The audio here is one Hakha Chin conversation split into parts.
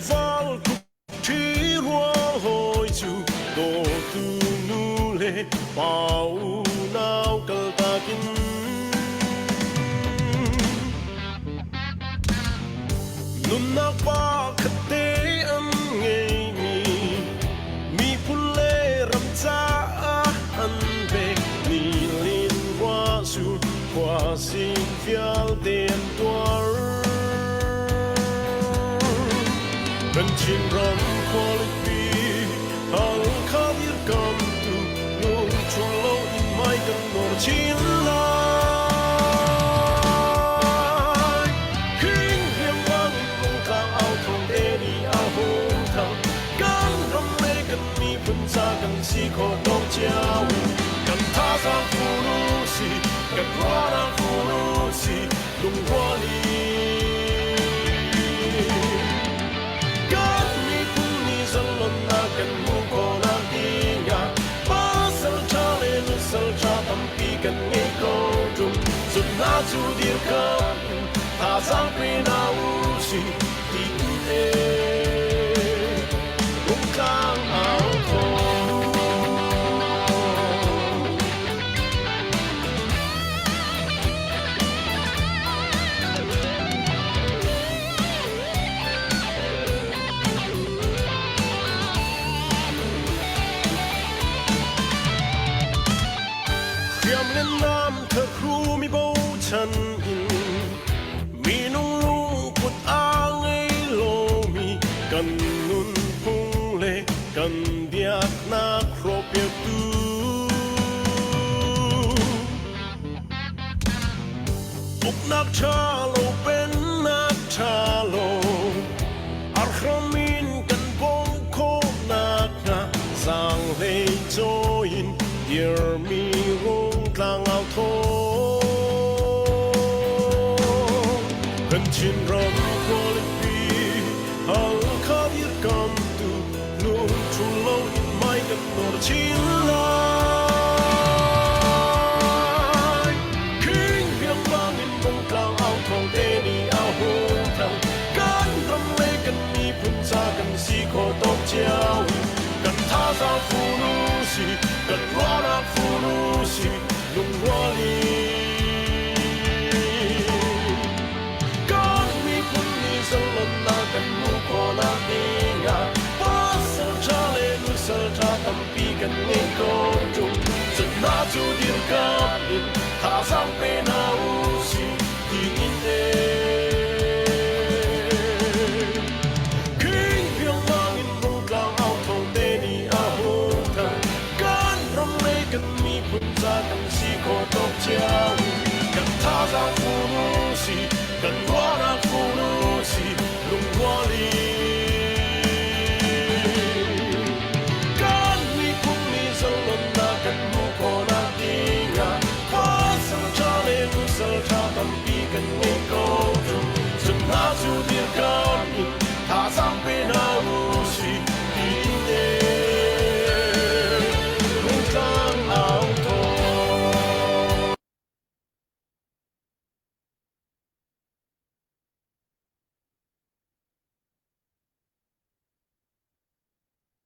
Val ṭhi rual hawi cu dawtu nu le pa unau kaltak in nunnak pa khatte an ngeimi miphun le ram caah an pek ni lin rua sur khuasing vialte an tuar. Kan Chinram khualipi Halkha dirkamtu lungchung lo in mai kan nawr chin lai. King hliamhma in lungtlang au thawng te nih a hung thang. Kan ram le kan miphun ca kan si khawh tawk cio. Kan thazaang fur u si, kan ruahnak fur u si, lungrual in. Kan miphun nih zalonnak kan hmuh khawhnak dingah pasal ṭha le nusal ṭha tampi kan ngei ko ṭung. Cun hna cu dirkamh in thazaang pe hna u sih tiin Rungtlang au thawng. Hriam le nam thahru mi bochan in Minung lungput a ngei lomi kan nunphung le kan biaknak hrawhpiaktu. Uknak ṭha lo pennak ṭha lo arhram in kan bawmh khawhnak hnga zaanghlei cawi in dirmi rungtlang au thawng. Kan Chinram khualipi Halkha dirkamtu lungṭhul lo in mai kan nawr chin lai. King biakbang in rungtlang au thawng te nih a hung thang. Kan ram le kan miphun ca kan si khawh tawk cio in kan thazaang fun u si, kan ruahnak fun u si, lungrual in. Kan miphun nih zalonnak kan hmuh khawhnak dingah pasal ṭha le nusal ṭha tampi kan ngei ko ṭung. Cun hna cu dirkamh in thazaang pe hna u sih tiin King bianglang in rungtlang au thawng te nih a hung thang. Kan ram le kan miphun ca kan si khawh tawk cio. Kan thazaang fun u si, kan ruahnak fun u si, lungrual in. Kan miphun nih zalonnak kan hmuh khawhnak dingah pasal ṭha le nusal ṭha tampi kan ngei ko ṭung. Cun hna cu dirkamh in thazaang pe hna u sih tiin Rungtlang au thawng.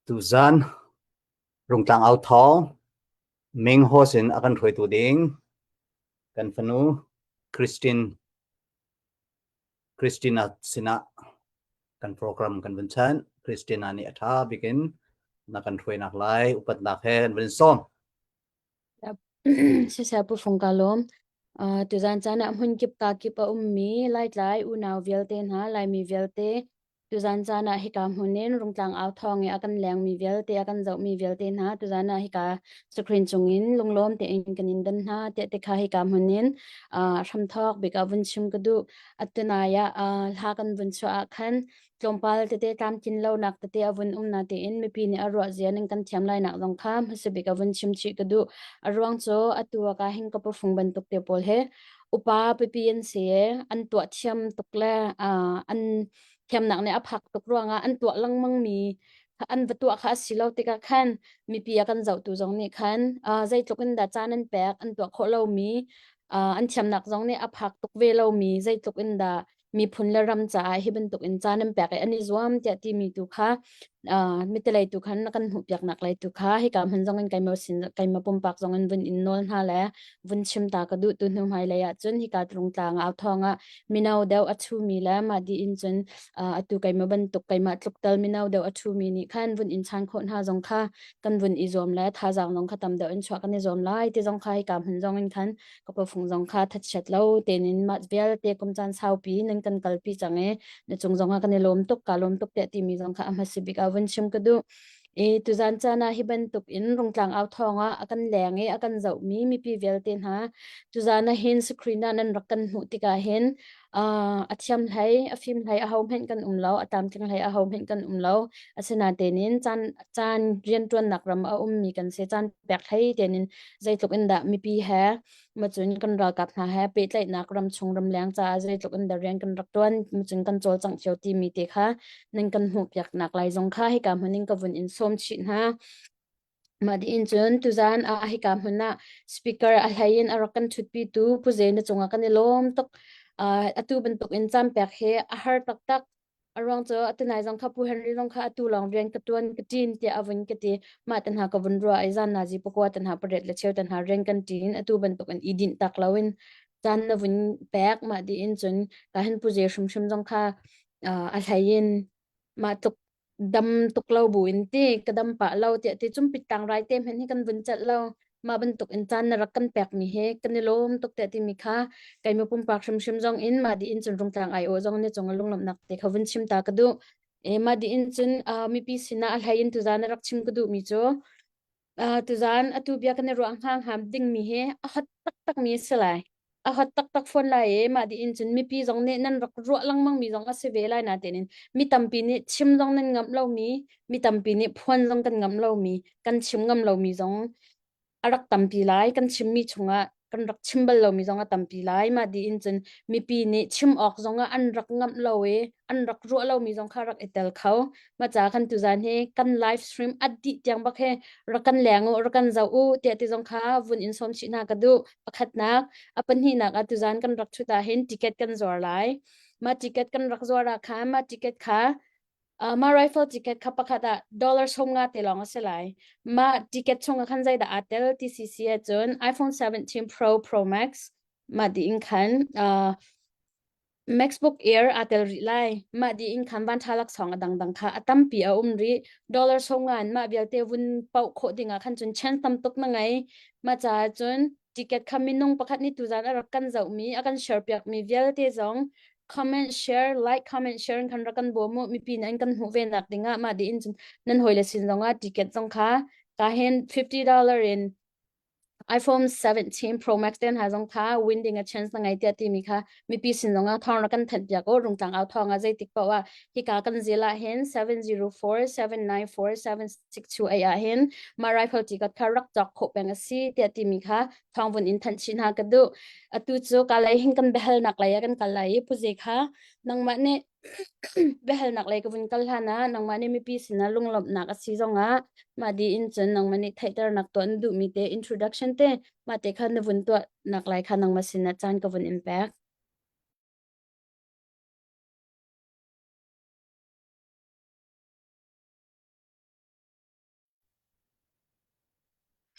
Tuzan Rungtlang au thawng Ming Ho sin a kan hruaitu ding kan fanu Christine Christina sinah kan program kan vun chanh. Christina nih a ṭha bikin na kan hruainak lai upatnak he kan vun sawm. Siseh Pu Fung ka lawm. Uh, tuzan caan ah hmun kip ka kip a ummi Laitlai unau vialte hna, Laimi vialte, tuzan caan ah hika hmun in Rungtlang au thawng i a kan lengmi vialte, a kan zohmi vialte hna, tuzan ah hika screen cungin lunglawm tein kan in don hna. Tiah te kha hika hmun in uh, hramthawk bik ah vun chim ka duh. Atunai ah uh, hla kan vun chuah ah khan tlawmpal tete tlamtlin lonak tete a vun um na tiin mipi nih a ruah zia ning kan thiam lai nak zong kha hmasa bik a vun chim chih ka duh. A ruang cu atu ah ka hing ka pufung bantuk te pawl he upa pipi an si i an tuah thiam tuk le uh, an thiamnak nih a phak tuk ruangah an tuah lengmang mi an va tuah kha a si lo tikah khan mipi a kan zohtu zong nih khan uh, zeitluk in dah caan an pek an tuah khawh lomi uh, an thiamnak zong nih a phak tuk ve lomi zeitluk in dah. miphun le ram caah hi bantuk in caan an pek i an i zuam tiah timi tu kha mitilei tu khan na kan hmuh piak nak lei tu kha hika hmun zong in keimah sin keimah pumpak zong in vun in nawl hna le vun chim ta ka duh tu hnu hmai lei ah cun hika rungtlang au thawng ah mino deuh a chumi le mah di in cun atu keimah bantuk keimah tluk tal mino deuh a chumi nih khan vun in chan khawh hna zong kha kan vun i zuam le thazaang zong kha tam deuh in chuah kan i zuam lai ti zong kha hika hmun zong in khan ka pafung zong kha thatchiat lo tein mah vialte kum caan saupi nan kan kalpi cang i na cung zong ah kan i lawm tuk ka lawm tuk tiah timi zong kha a hmasa bik ah vun chim ka duh. I tuzan caan ah hi bantuk in rungtlang au thawng ah a kan leng i a kan zohmi mipi vialte hna tuzan ah hin screen ah nan rak kan hmuh tikah hin a thiam hlei a fim hlei a ho hmenh kan um lo a tlamtling hlei a ho hmenh kan um lo asinain in caan caan rianṭuannak ram a ummi kan si caan pek hlei tein zeitluk in dah mipi he macun kan ralkap hna he pehtlaihnak ramchung ramleng caah zeitluk in dah rian kan rak ṭuan macun kan cawlcangh cio timi te kha nan kan hmuhpiaknak lai zong kha hika hmun in ka vun in sawm chih hna. Mah dih cun tuzaan ah hika hmun ah speaker a hlei in a rak kan ṭhutpitu Pu Ze na cungah kan i lawm tuk. Uh, atu bantuk in caan pek hi a har taktak. A ruang cu atu nai zong kha Pu Henry zong kha atu lawng rian ka ṭuan ka ṭin tiah a vun ka ti. Mah te hna ka vun ruah i zan nazi pakua te hna pariat le cheu te hna rian kan ṭin atu bantuk in i dinh tak loin caan na vun pek mah dih in cun ka hin Pu Ze hrimhrim zong kha uh, a hlei in mah tluk dam tuk lo buin ti ka dam pah lo tiah ti cumpit tlangrai te hmanh hi kan vun celh lo mah bantuk in caan na rak kan pek mi hi kan i lawm tuk tiah timi kha keimah pumpak hrimhrim zong in mah di in cun rungtlang ai aw zong ni cung a lunglawmhnak te kha vun chim ta ka duh e mah di in cun mipi sinah a hlei in tuzan na rak chim ka duh mi cu Tuzaan atu bia kan i ruah hnga hnga dingmi hi a hot taktakmi a si lai. A hot taktak fawn lai i mah dih in cun mipi zong nih nan rak ruah lengmangmi zong a si ve lai nain in mi tampi nih chim zong nan ngamh lomi, mi tampi nih phuan zong kan ngamh lomi, kan chim ngam lomi zong a rak tampi lai. Kan chimmi chungah kan rak chim bal lomi zong a tampi lai. Mah dih in cun mipi nih chim awk zong ah an rak ngamh lo i an rak ruah lomi zong kha rak i tel kho. Mah ca kan tuzaan hi kan live stream a dih tiang bak hi rak kan leng u, rak kan zoh u tiah ti zong kha vun in sawm chih hna ka duh. Pakhatnak, a pahnihnak ah tuzaan kan rak ṭhut ah hin ticket kan zuar lai. Mah ticket kan rak zuar ah khan mah ticket kha mah rifle ticket kha pakhat ah dollar 50 te lawng a si lai. Mah ticket chung ah khan zeidah aa tel ti si si ahcun iPhone 17 Pro Pro Max mah dih in khan MacBook Air aa tel rih lai. Mah dih in khan vanṭha laksawng a dangdang kha a tampi a um rih. Dollar 50 in mah vialte vun paoh khawh ding ah khan cun chance tam tuk na ngei. Mah caah cun ticket kha minung pakhat nih tuzaan a rak kan zohmi, a kan share piakmi vialte zong comment share like comment share in khan rak kan bawm u mipi nih an kan hmuh ve nak ding ah mah dih in cun nan hawile sin zong ah ticket zong kha ka hin $50 in iPhone 17 Pro Max ten ha zong kha win ding a chance na ngai tiah timi kha mipi sin zong ah thawng rak kan thanh piak u rungtlang au thawng ah zeitik paoh ah hika kan zil ah hin 704 794 7628 ah hin mah rifle ticket kha rak cawk khawh peng a si tiah timi kha thawng vun in thanh chih hna ka duh atu cu ka lei hin kan biahalnak lei ah kan kal lai i puze kha nangmah nih biahalnak lei ka vun kal hlan ah nangmah nih mipi sinah lunglawmhnak a si zongah mah di in cun nangmah nih theihternak tuah na duhmi te introduction te mah te kha na vun tuah nak lai kha nangmah sinah caan ka vun in pek.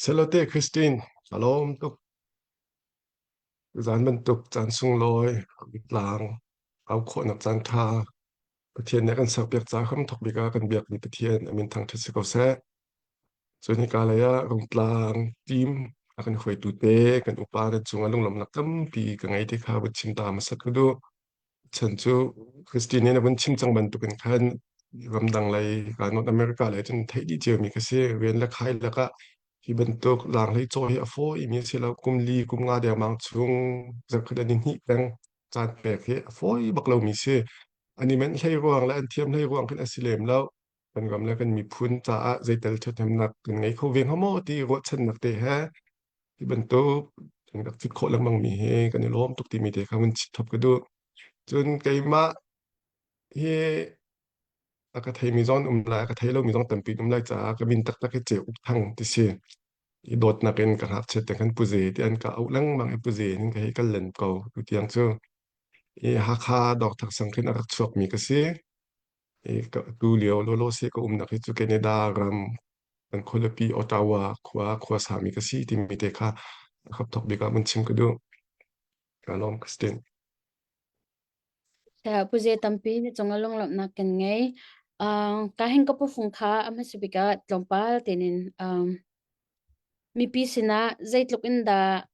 Salote Christine, a lawm tuk. Zan bantuk caan sunglawi, tlang, au khawhnak caan ṭha, Pathian nih a kan serpiak caah hramthawk bik ah kan biakmi Pathian a min thangṭhat si ko seh. Cun hika lei ah Rungtlang team a kan hruaitu te, kan upa nan cungah lunglawmhnak tampi ka ngei ti kha vun chim ta hmasat ka duh. Chan cu Christine nih na vun chim cang bantukin khan ramdang lei ka North America lei cun theih dih ciomi ka si. Rian le khai lakah hi bantuk laanghlei caw hi a fawimi a si lo. Kum li, kum nga dengmang chung zarhkhat an i hnih peng caan pek hi a fawi bak lomi si. An i menh hlei ruang le an thiam hlei ruang khin a si lem lo. Kan ram le kan miphun caah zeital ṭhathnemnak kan ngei kho ve hnga maw ti ruahchannak te he Hi bantuk kan rak fit khawh lengmangmi hi kan i lawm tuk timi te kha vun chim thop ka duh. Cun keimah hi a ka theimi zong um lai, a ka thei lomi zong tampi um lai caah ka min taktak hi Ceu Uk Thang ti si. I dawtnak in ka ngakchiat te khan Puze ti an ka auh lengmang i Puze in ka hei kal len ko tu tiang cu. I Hakha Dawkthak sang khin a rak chuakmi ka si. I ka tu lio lolo se ka umnak hi cu Canada ram kan khualipi Ottawa khua khua sami ka si timi te kha khap thok bik ah mun chim ka duh. Ka lawm Christine. Pu Ze tampi na cung ah lunglawmhnak kan ngei. Uh, ka hin ka pufung kha a hmasa bik ah tlawmpal tein um, mipi sinah zeitluk in dah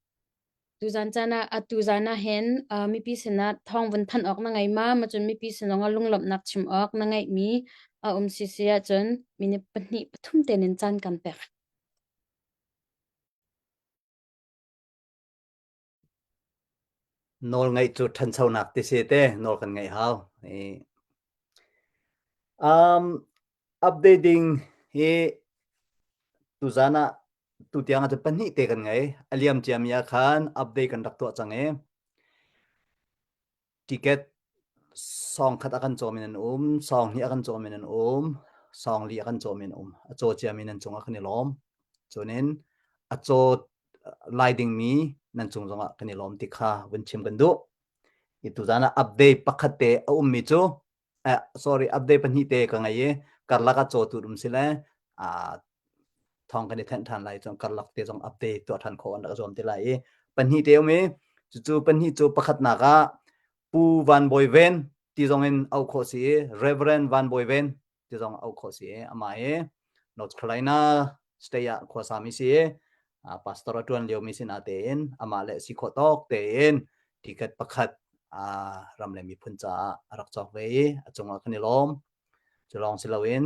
tuzan caan ah atu zan ah hin uh, mipi sinah thawng vun thanh awk na ngei ma ma cun mipi sin zong ah lunglawmhnak chim awk na ngeihmi a um si si ahcun minute pahnih pathum tein in caan kan pek. Nawl ngeih cu ṭhanchonak ti si te nawl kan ngeih hau. Um, updating hi tuzan ah tutiang ah cun pahnih te kan ngei. A liam ciami ah khan update kan rak tuah cang i ticket sawng khat a kan cawm in an um, sawng hnih a kan cawm in an um, sawng li a kan cawm in an um. A caw ciami nan cungah kan i lawm. Cunin a caw lai dingmi nan cung zongah kan i lawm ti kha vun chim kan duh. I tuzan ah update pakhat te a ummi cu eh, sorry update pahnih te ka ngei i karlak ah caw tu um si le ah thawng kan i thenh ṭhan lai cun karlak te zong update tuah ṭhan khawh an rak zuam te lai i pahnih te um i cucu pahnih cu pakhatnak ah Pu Van Bawi Ven ti zong in auh khawh si i Reverend Van Bawi Ven ti zong auh khawh si i amah hi North Carolina state ah khuasami si i pastor a ṭuan liomi sin ah tein amah le si khawh tawk tein ticket pakhat ram le miphun caah a rak cawk ve i a cungah kan i lawm. Cu lawng si loin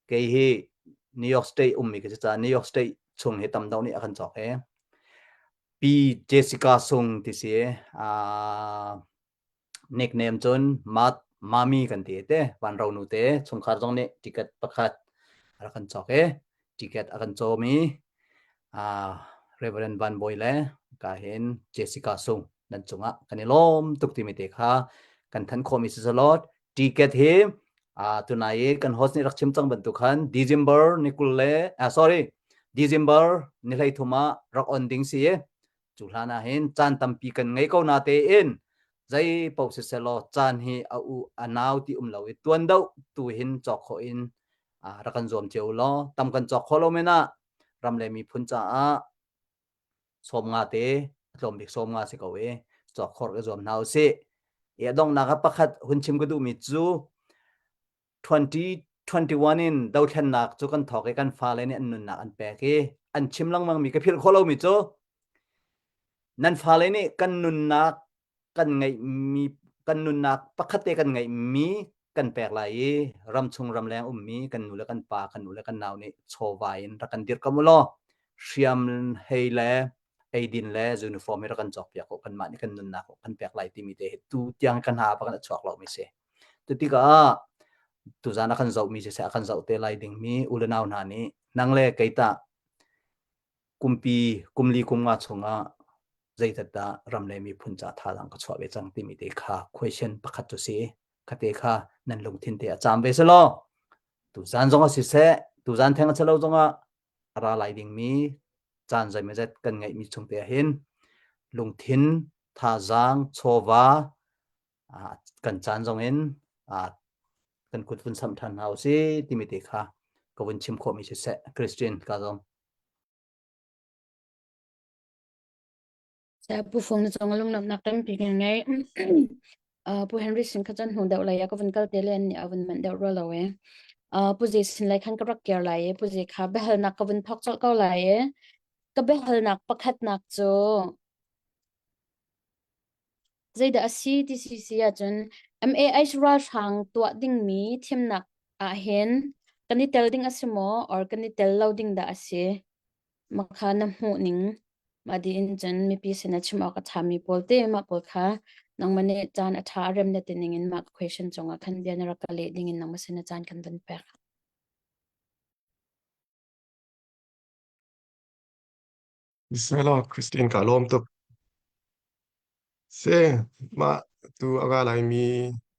kei hi New York State ummi ka si caah New York State chung hi tam deuh nih a kan cawk i Pi Jessica Sung ti si uh, nickname cun Mat Mami kan ti te Van Ro nu te chungkhar zong nih ticket pakhat a rak kan cawk i ticket a kan cawmi uh, Reverend Van Bawi le ka hin Jessica Sung nan cungah kan i lawm tuk timi te kha kan thanh khawhmi si salot ticket hi uh, tunai i kan host nih rak chim cang bantuk khan December ni 20 le uh, sorry December ni 13 ah rak on ding si i cu hlan ah hin caan tampi kan ngei ko na tein zei paoh siselaw caan hi a u a nau ti um lo i tuan deuh tu hin cawk khawh in rak kan zuam cio law tam kan cawk khawh lo men ah ram le miphun caah 50 te a tlawm bik 50 si ko i cawk khor ka zuam hna usih. I a donghnak ah pakhat hun chim ka duhmi cu 2021 in dothlennak cu kan thawk i kan fale nih an nunnak an pek i an chim lengmangmi ka philh khawh lomi cu nan fale nih kan nunnak kan ngeihmi kan nunnak pakhat te kan ngeihmi kan pek lai i ramchung ramleng ummi kan nu le kan pa kan nu le kan nau nih chawva in rak kan dirhkamh u law hriam hei le eidin le uniform hi rak kan cawkpiak u kanmah nih kan nunnak kan pek lai timi te hi tu tiang kan ha pa kan a chuak lomi si tu tikah tuzan a kan zohmi siseh a kan zoh te lai dingmi u le nau hna nih nang le kei tah kumpi kumli kumnga chungah zeitat dah ram le miphun ca thazaang ka chuah ve cang timi te kha question pakhat cu si khate kha nan lungthin te a caam ve selaw tuzan zong a siseh tuzan theng a chelo zongah a ra lai dingmi caan zeimawzat kan ngeihmi chung te ahhin lungthin thazaang chawva kan caan zong in kan kut vun samh ṭhan hna usih timi te kha ka vun chim khawhmi siseh Christian ka zong. Pu Fung na cung lunglawmhnak tampi kan ngei. Uh, Pu Henry sin kha cun hnu deuh lei ah ka vun kal te len nih a vun manh deuh rua lo e. Uh, Pu Zi sin lei khan ka rak kir lai i Pu Zi kha biahalnak ka vun thawk colh ko lai i ka biahalnak pakhatnak cu zeidah a si ti si si ahcun MAH ralhrang tuah dingmi thimnak ah hin kan i tel ding a si maw or kan i tel lo ding dah a si? Mah kha na hmuh ning mah dih in cun mipi sin ah chim awk a ṭhami pawl te mah pawl kha nangmah nih caan a ṭha a rem na ti ning in mah question cungah khan bia na rak ka leh ding in nangmah sin ah caan kan van pek. Selaw Christine ka lawm tuk. Se mah tu aga laimi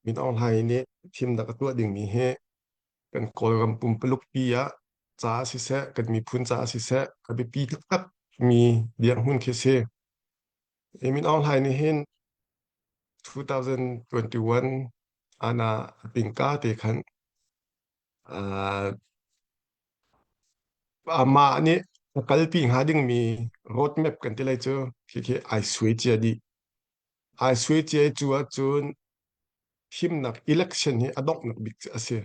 Min Aung Hlaing nih thimnak a tuah dingmi hi kan Kawlram pumpaluk pi ah ca siseh, kan miphun ca siseh, a biapi taktak mi dirhmun khi si. Min Aung Hlaing nih hin. 2021 ana tingka te khan uh, amah nih a kalpi hnga dingmi roadmap kan ti lai cu khi khi ai suai cia dih. Ai suai cia cu ahcun thimnak election hi a donghnak bik cu a si.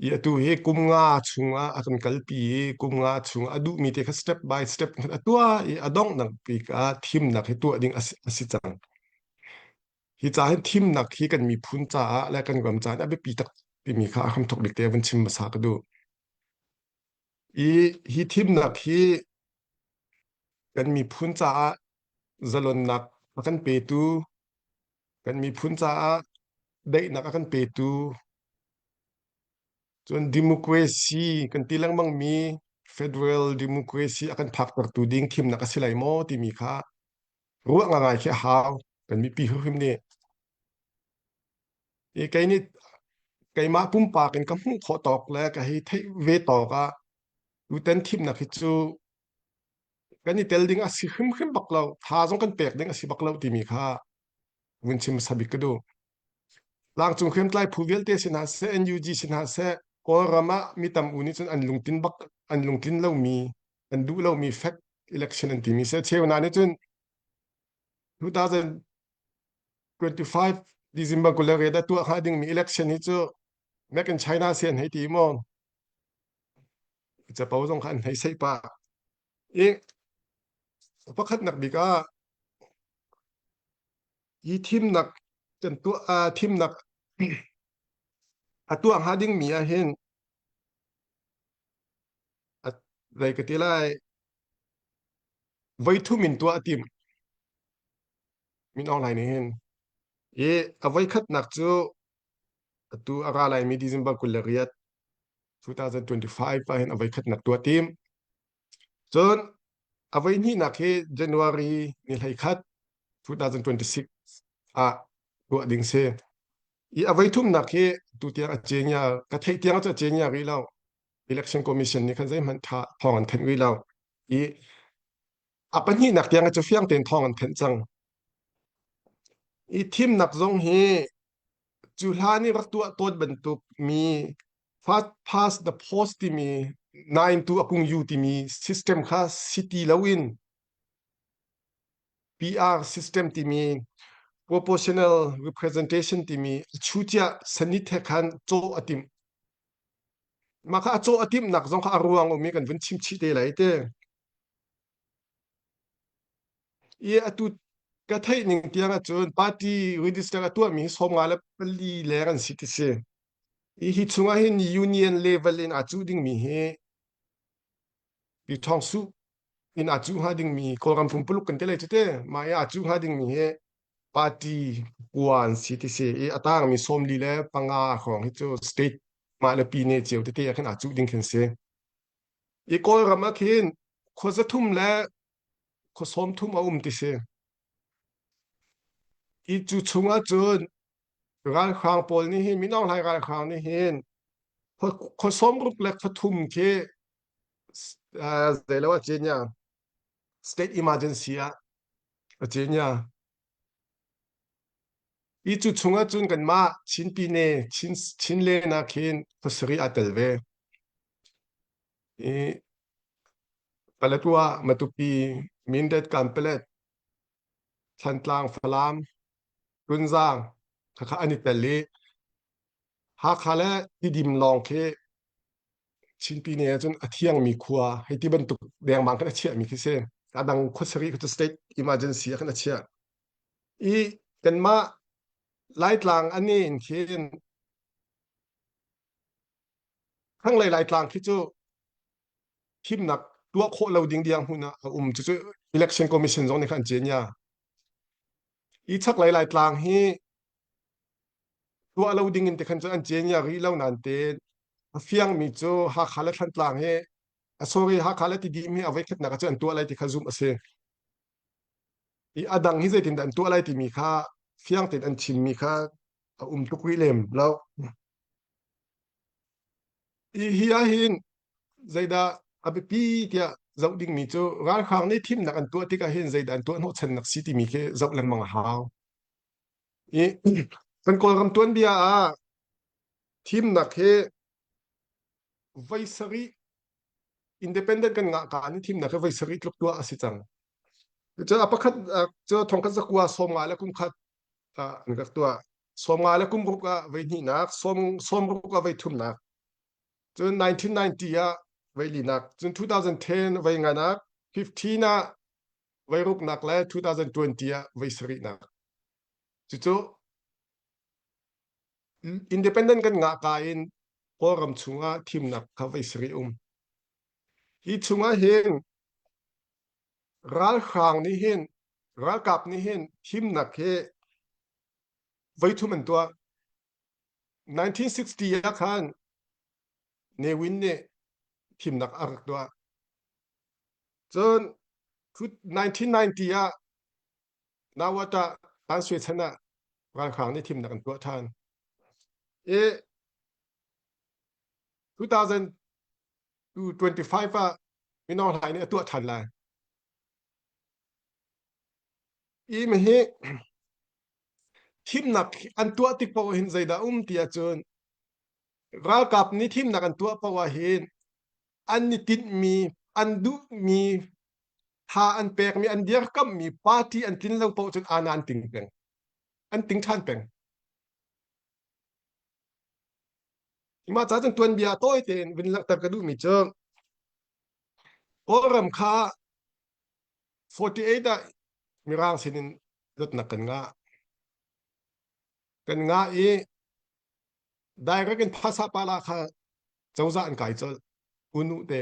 I atu hi kum nga chungah a kan kalpi i kum nga chung a duhmi te kha step by step khan a tuah i a donghnak bik ah thimnak hi tuah ding a si, a si cang. Hi ca hin thimnak hi kan miphun caah le kan ram caah a biapi tak timi kha a hramthok bik te vun chim hmasa ka duh. I hi thimnak hi kan miphun caah zalonnak a kan petu, kan miphun caah daihnak a kan petu, cun democracy kan ti lengmang mi federal democracy a kan phaktertu ding thimnak a si lai maw timi kha ruah ngai khi a hau kan mipi hrimhrim nih. I kei nih keimah pumpak in ka hmuh khawh tawk le ka hei theih ve tawk ah tutan thimnak hi cu kan i tel ding a si hrimhrim bak lo, tha zong kan pek ding a si bak lo timi kha vun chim hmasa bik ka duh. Tlangcung hriamtlai phu vialte sin hna seh, NUG sin hna seh, Kawlram ah mi tam u nih cun an lungtlin bak an lungtlin lomi, an duh lomi fake election an timi seh. Cheu hna nih cun 2025 December 28 ah tuah hnga dingmi election hi cu Make in China si an hei ti maw? Capo zong kha an hei seih pah. I pakhatnak bik ah hi thimnak kan tuah uh, thimnak a tuah hnga dingmi ah hin zei ka ti lai voi thum in tuah a tim min Aung Hlaing nih hin i a voi khatnak cu atu a ra laimi December 28 2025 ah hin a voi khatnak tuah tim cun a voi hnihnak hi January ni 11 2026 ah tuah ding si i a voi thumnak hi tu tiang a cenya ka theih tiang cu a cenya rih lo election commission nih khan zeihmanh tha thawng an thanh rih lo i a pahnihnak tiang cu fiang tein thawng an thanh cang i thimnak zong hi cu hlan i rak tuah tawn bantuk mi first past the post timi nine to akung yu timi system kha si ti loin PR system timi proportional representation timi chucia sanit he khan caw a timh mah kha a caw a timhnak zong kha a ruang um i kan vun chim chih te lai te I atu ka theih ning tiang ahcun party register a tuahmi hi 54 leng an si ti si. I hi chungah hin union level in aa cuh dingmi hi Pi Thawng Su in aa cuh hnga dingmi Kawlram pumpuluk kan ti lai cu te mah i aa cuh hnga dingmi hi party kua an si ti si i a tangmi 45 hrawng hi cu state mah le pine cio tete ah khin aa cuh ding khin si. I Kawlram ah khin khua 300 le khua 30 a um ti si. I cu chung ahcun ralhrang pawl nih hin Min Aung Hlaing ralhrang nih hin khua 60 le khua thum khi zeilo a cin ya state emergency ah a cin ya. I cu chung ahcun kanmah Chin Pine Chin Chinland ah khin khua sarih aa tel ve. I Paletwa, Matupi, Mindat, Kanpalet, Thantlang, Falam, Tunzang khakha an i tel i Hakha le Tidim lawng khi Chin Pine ahcun a thiangmi khua hei ti bantuk dengmang khin a chiahmi khi si. A dang khua sarih khi cu state emergency ah khin a chiah. I kanmah Laitlang an in khin Thlanglei Laitlang khi cu thimnak tuah khawh lo ding diang hmun ah a um. Cucu Election Commission zong nih khan an cin ya. I chaklei Laitlang hi tuah lo ding in te khan cun an cin ya rih lo nain te a fiangmi cu Hakha le Thantlang hi a sorry Hakha le Tidim hi a voikhatnak ah cun an tuah lai ti kha zumh a si. I a dang hi zeitindah an tuah lai timi kha fiang tein an chimmi kha a um tuk rih lem lo. Hi ahhin zeidah a biapi tiah zoh dingmi cu ralhrang nih thimnak an tuah tikah hin zeidah an tuah hnawhchannak si timi khi zoh lengmang a hau. I kan Kawlram tuanbia ah thimnak hi voi sarih independent kan ngah ka ni thimnak hi voi sarih tluk tuah a si cang. Cu a pakhat cu thongkhat zakua 50 le kum khat an rak tuah. 50 le kum ruk ah voi hnihnak, sawm ruk ah voi thumnak. Cun 1990 ah voi linak, cun 2010 voi nganak, 15 ah voi ruknak le 2020 ah voi sarihnak. Cucu independent kan ngah ka in Kawlram chungah thimnak kha voi sarih um. Hi chungah hin ralhrang nih hin ralkap nih hin thimnak hi voi thum an tuah. 1960 ah khan Ne Win nih thimnak a rak tuah. Cun 1990 ah Nawata Tan Sui chan ah ralhrang nih thimnak an tuah ṭhan. I 2025 ah Min Aung Hlaing nih a tuah ṭhan lai. I hi thimnak an tuah tik paoh hin zeidah um ti ahcun ralkap nih thimnak an tuah paoh ah hin an i tinhmi an duhmi tha an pekmi an dirkamhmi party an tlin lo paoh cun ana an ting peng an ting ṭhan peng mah ca cun tuanbia tawi tein vun langhter ka duhmi cu Kawlram kha 48 ah Mirang sinin dawtnak kan ngah. Kan ngah i direct in phasa pala kha cozah an kai colh. Unu te.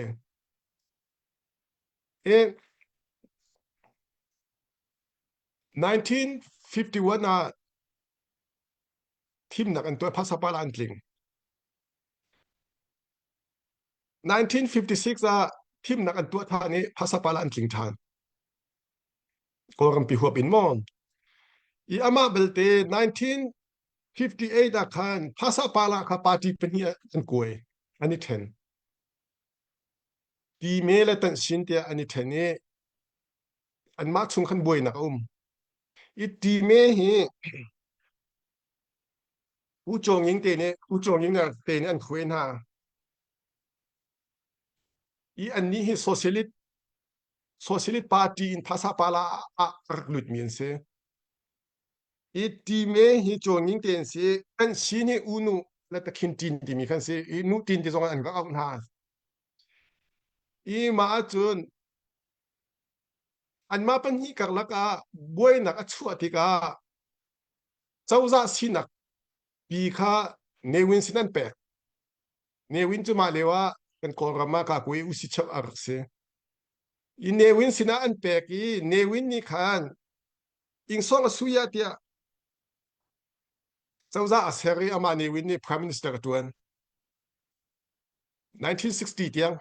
I 1951 ah thimnak an tuah phasa pala an tling. 1956 ah thimnak an tuah than i phasapala an tling than. Kawlrampi huap in maw? I amah belte 1958 ah khan phasapala kha party pahnih an kuai, an i then. Time le Tansin tiah an i then i anmah chung khan buainak a um. I time hi U Caw Nging te nih U Caw Nging te nih an khuai hna. I annih hi socialist socialist party in phasa pala ah rak lutmi an si. I time hi Caw Nging te an si. Kan si nih U Nu le Takhin Tin timi khan si. I Nu Tin ti zong an rak auh hna. I mah ahcun anmah pahnih karlak ah buainak a chuah tikah cozah sinak pi kha Ne Win sin an pek. Ne Win cu mah lio ah kan Kawlram ah kakui usi cheu a rak si. I Ne Win sinah an pek i Ne Win nih khan ingsawng a sui ah tiah cozah a ser i amah Ne Win nih prime minister a tuan. 1960 tiang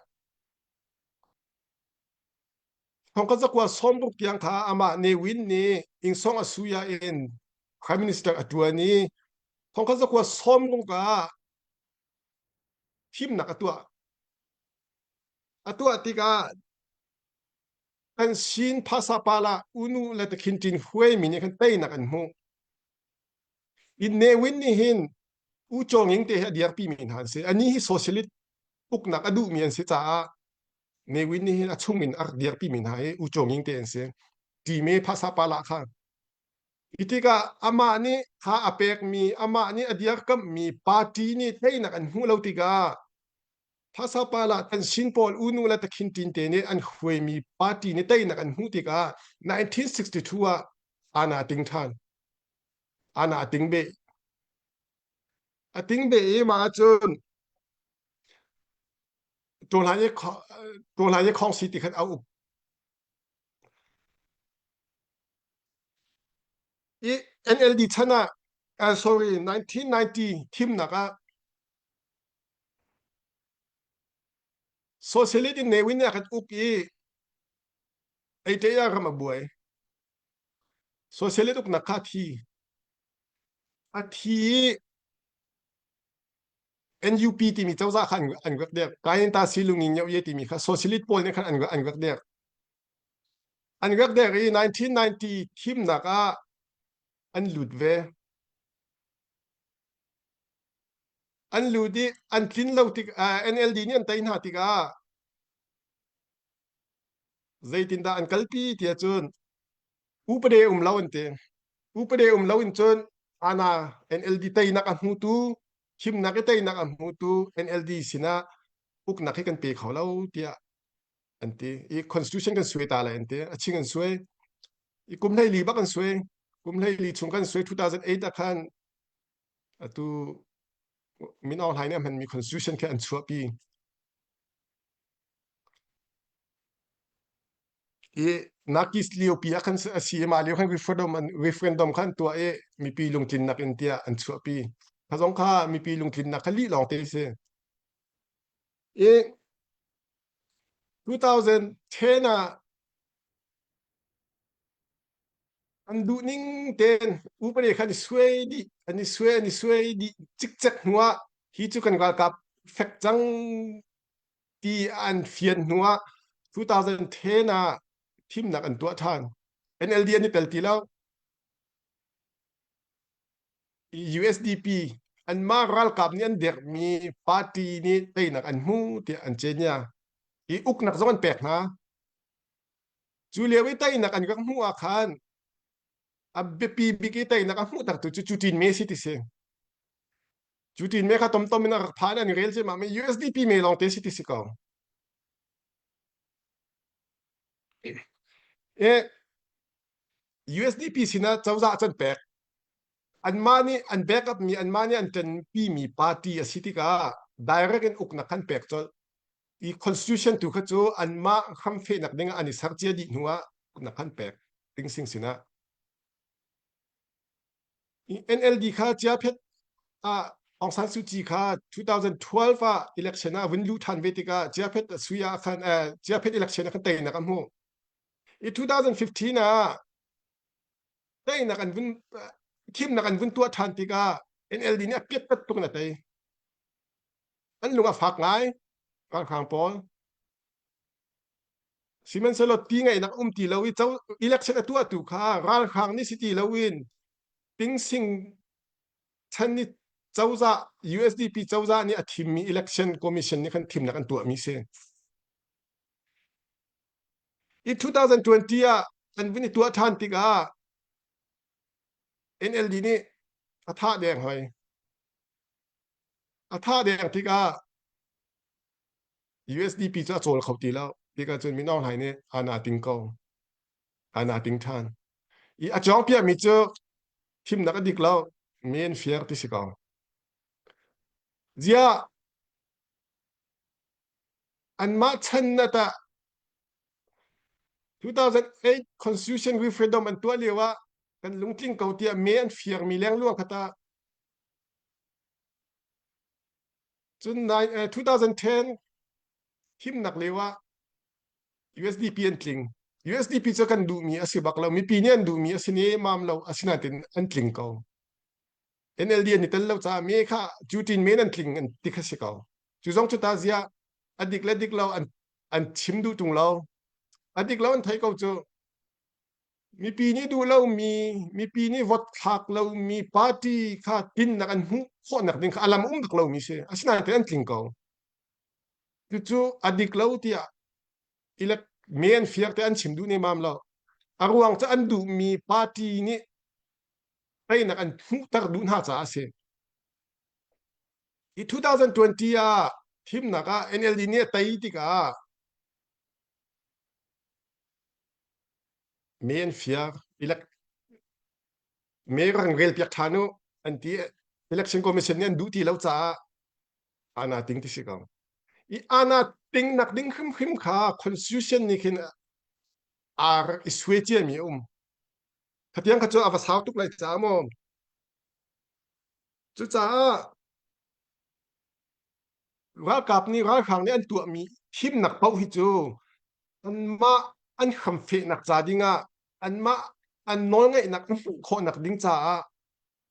Thongkhat zakua sawmruk tiang kha amah Ne Win nih Ingsong Asuya in Prime Minister a ṭuan i thongkhat zakua sawmruk ah thimnak a tuah. A tuah tikah kan sin phasapala unu le takhin ṭin huaimi nih khan teinak an hmuh. I Ne Win nih hin U Chaw Nging te hi a dirpi mi hna an si. Ani hi socialist uknak a duhmi an si caah Ne Win nih hin a chung in a rak dirpi mi hna hi U Chaw Nging te an si. Time phasa pala kha. Hi tikah amah nih tha a pekmi, amah nih a dirkamhmi party nih teinak an hmuh lo tikah phasa pala kan sin pawl unu le takhin tin te nih an hruaimi party nih teinak an hmuh tikah 1962 ah ana ting than. Ana a ting beh. A ting beh i mah ahcun Tuhlai i khawngsi ti khan a uk. I NLD chan ah, uh, sorry, 1990 thimnak ah Socialist in Ne Win nih a kan uk i Eiṭe ah ram a buai. Socialist uknak kha a thi. A thi i NUP timi cozah kha an rak dirh. Kayenta Silungin Nyoh timi kha socialist pawl nih khan an an rak dirh. An rak dirh i 1990 thimnak ah an lut ve. An lut i an tlin lo tik uh, NLD nih an tei hna tikah zeitindah an kalpi tiah cun upade um lo an ti. Upade um lo in cun ana NLD teinak a hmutu thimnak i teinak a hmutu NLD sinah uknak hi kan pe kho lo tiah an ti. I constitution kan suai ta lai an ti. A ching an suai. I kum hleili bak an suai. Kum hleili chung kan suai 2008 ah khan atu Min Aung Hlaing nih a hmanmi constitution khi an chuahpi. I Nakis liopi ah khan a si i mah lio khan referendum an referendum khan tuah i mipi lungtlinnak in tiah an chuahpi. Kha zong kha mipi lungtlinnak kha lih lawng te si. I 2010 ah an duh ning tein upade khan i suai dih an i suai an i suai dih cikcek hnu ah hi cu kan ralkap fek cang ti an fian hnu ah 2010 ah thimnak an tuah ṭhan. NLD an i tel ti lo. USDP anmah ralkap nih an dermi party nih teinak an hmu tiah an cenya. I uknak zong an pek hna. Cu lio i teinak an rak hmuh ah khan a biapi bik i teinak a hmuhtertu cu Cutin me si ti si. Cutin me kha tomtom in a rak phan an i rel ciammam i USDP me lawng te si ti si ko. E USDP sinah cozah can pek. Anmah nih an backup mi anmah nih an ṭanpi mi party a si tikah direct in uknak kan pek colh. I constitution tu kha cu anmah hramfehnak ding ah an i ser cia dih hnu ah uknak kan pek ding sing sinah. NLD kha chiaphet ah Aung San Suu Kyi kha 2012 ah election ah vun luh ṭhan ve tikah chiaphet sui ah khan chiaphet election ah khan teinak a hmuh. I 2015 ah teinak an vun thimnak an vun tuah ṭhan tikah NLD nih a piatpat tuk in a tei. An lung a fak ngai ralhrang pawl. Sihmanhsehlaw ti ngaihnak um ti lo i election a tuahtu kha ralhrang nih si ti loin tingsing chan nih cozah USDP cozah nih a thimmi election commission nih khan thimnak an tuahmi si. I 2020 ah an vun i tuah ṭhan tikah NLD nih a thah deng hoi. A thah deng tikah USDP cu a cawl kho ti lo. Tikah cun Min Aung Hlaing nih ana ting ko. Ana ting ṭhan. I a cawng piahmi cu thimnak a dik lo. Men fair ti si ko. Ziah anmah chan na tah 2008 Constitution referendum an tuah lio ah kan lungtling ko tiah me an fiarmi lengluang kha tah Cun 2010 thimnak lio ah USDP an tling. USDP cu kan duhmi a si bak lo. Mipi nih an duhmi a si ne mam lo. Asinain an tling ko. NLD an i tel lo caah me kha cutin men an tling an ti kha si ko. Cu zong cu ta ziah a dik le dik lo an an chim duh tung lo. A dik lo an thei ko cu. Mipi nih duh lomi, mipi nih vote thlak lomi party kha tinnak an hmuh khawhnak ding kha a lam um bak lomi si. Asinain an tling ko. Cucu a dik lo tiah elect me an fiar te an chim duh nemam lo. A ruang cu an duhmi party nih teinak an hmuhter duh hna caah a si. I 2020 ah thimnak ah NLD nih a tei tikah Me an fiar. Elect me rak rel piak ṭhan u an ti. Election Commission nih an duh ti lo caah ana ting ti si ko. I ana ting nak ding hrimhrim kha constitution nih khin aa rak i suai ciami a um. Khatiang kha cu a va sau tuk lai caah maw. Cucaah ralkap nih ralhrang nih an tuahmi thimnak paoh hi cu anmah an hramfehnak ca dingah anmah an nawlngeihnak an hmuh khawhnak ding caah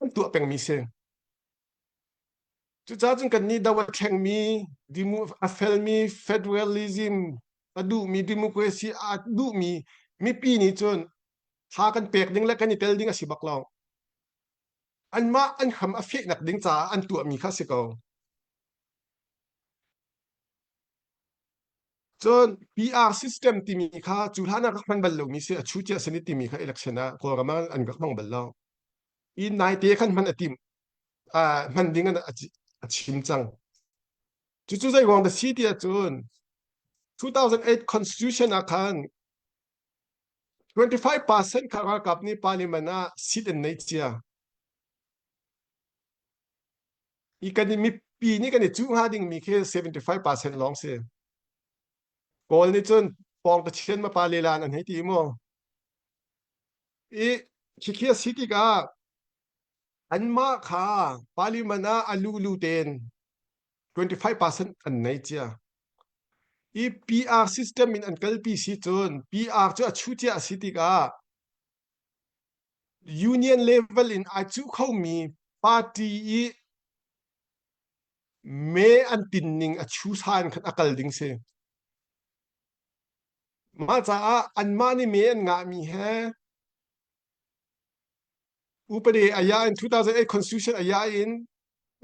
an tuah pengmi si. Cucaah cun kannih do a thlengmi, a felmi federalism a duhmi, democracy a duhmi mipi nih cun tha kan pek ding le kan i tel ding a si bak lo. Anmah an hram a fehnak ding caah an tuahmi kha a si ko. Cun PR system timi kha cu hlan ah rak hman bal lomi si a chu cia sani timi kha election ah Kawlram ah an rak hmang bal lo. I naite khan hman a tim hman ding in a chim cang. Cucu zei ruang dah si ti ahcun 2008 constitution ah khan 25% kha ralkap nih parliament ah seat an nei cia. I kan i mipi nih kan i cuh hnga dingmi khi 75% lawng si. Kawl nih cun pawng ka chian ma pa lelan an hei ti mu. I khikhi a si tikah anmah kha parliament ah a lulu tein 25% an nei cia. I PR system in an kalpi si cun PR cu a chu cia a si tikah union level in ai cuh khomi party i me an tin ning a chu sa in khan a kal ding si. Mah caah anmah nih me an ngahmi he upade aya in 2008 constitution aya in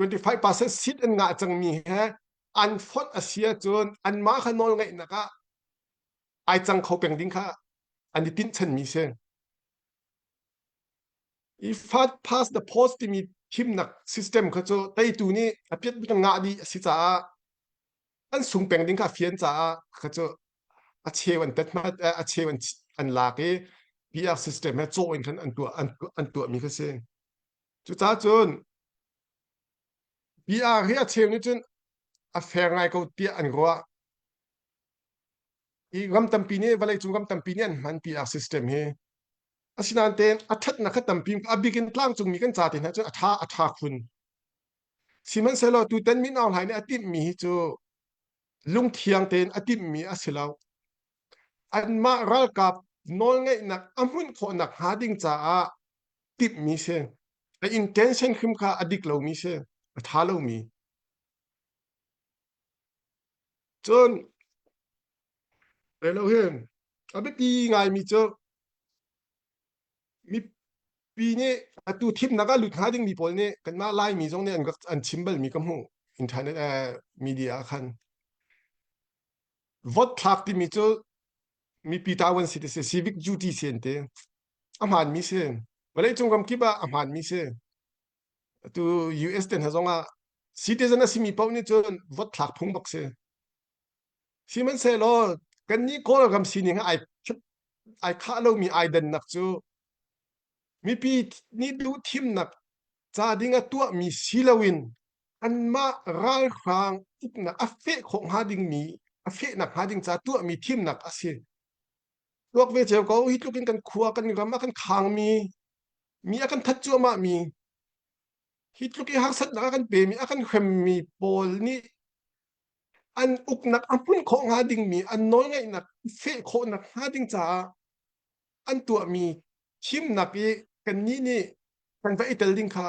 25% seat an ngah cangmi he an fonh a si ahcun anmah kha nawl ngeihnak ah ai cang kho peng ding kha an i tinhchanmi si. I first past the post timi thimnak system kha cu teitu nih a piat bik ngah dih a si caah an sung peng ding kha a fian caah kha cu a cheu an tet hmat a cheu an an lak i PR system he cawh in khan an tuah an, an tuahmi kha si. Cucaah cun PR hi a cheu nih cun a fair ngai ko tiah an ruah. I ram tampi nih vawleicung ram tampi nih an hman PR system hi. Asinain tein a ṭhatnak kha tampi a bik in tlangcungmi kan ca te hna cun a ṭha a ṭha khun. Sihmanhsehlaw tutan Min Aung Hlaing nih a timhmi hi cu lungthiang tein a timhmi a si lo. Anmah ralkap nawlngeihnak a hmunh khawhnak hnga ding caah timhmi si. A intention hrim kha a dik lomi si, a ṭha lomi. Cun relo hin a biapi ngaimi cu mipi nih atu thimnak ah lut hnga dingmi pawl nih kanmah Laimi zong nih an rak an chim balmi ka hmuh internet eh, media ah khan vote thlak timi cu mipi tawan si ti si civic duty si an ti a hmaanmi si vawleicung ram kip ah a hmaanmi si atu US te hna zong ah citizen a simi paoh nih cun vote thlak phung bak si Sihmanhsehlaw kannih Kawlram sining ai ai khah lomi ai dannak cu mipi nih duh thimnak ca ding a tuahmi si loin anmah ralhrang uknak a feh khawh hnga dingmi a fehnak hnga ding ca tuahmi thimnak a si. Tuak ve cio ko hi tluk in kan khua kan ram a kan khangmi mi a kan that cuahmah mi hi tluk i harsatnak a kan pemi a kan hremmi pawl nih an uknak a hmun khawh hnga dingmi an nawlngeihnak feh khawhnak hnga ding caah an tuahmi thimnak i kannih nih kan va i tel ding kha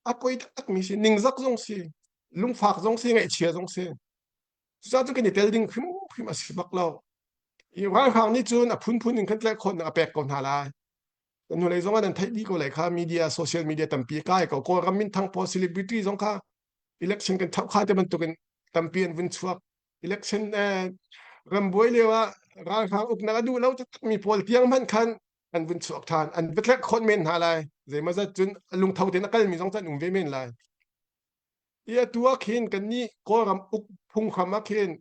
a poi taktakmi si ningzak zong si lungfak zong si ngaihchia zong si cucaah cun kan i tel ding hrimhrim a si bak lo i ralhrang nih cun a phunphun in khan tlaih khawhnak a pek ko hna lai Kan hnulei zong ah nan theih dih ko lai kha media social media tampi kai ko Kawlram minthang pawl celebrity zong kha election kan thoh kha te bantukin tampi an vun chuak election eh, rambuai lio ah ralhrang uknak a duh lo takmi pawl tiang hmanh khan an vun chuak than an va tlerh khawt men hna lai zeimazat cun lungtho tein a kalmi zong cu an um ve men lai i atu ah khin kannih Kawlram uk phunghram ah khin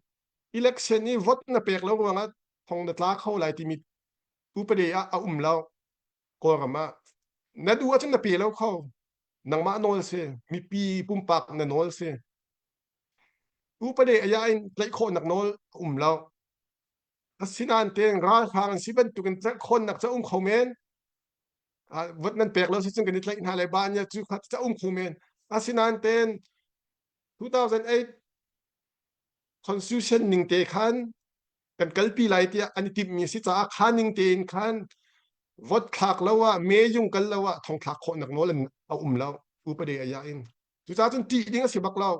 election i vote na pek lo ruangah thong na tla kho lai timi upade ah a um lo Kawlram ah na duh ahcun na pe lo kho nangmah nawl si mipi pumpak na nawl si upade aya in tlaih khawhnak nawl a um lo asinain tein ralhrang an si bantukin tlaih khawhnak ca um kho men vot nan pek lo si cun kan i tlaih hna le ba nya cu kha ca um kho men asinain tein 2008 constitution ning te khan kan kalpi lai tiah an i timhmi a si caah kha ning tein khan vote thlak lo ah me yung kal lo ah thongthlak khawhnak nawl an a um lo. Upade aya in. Cucaah cun ṭih ding a si bak lo.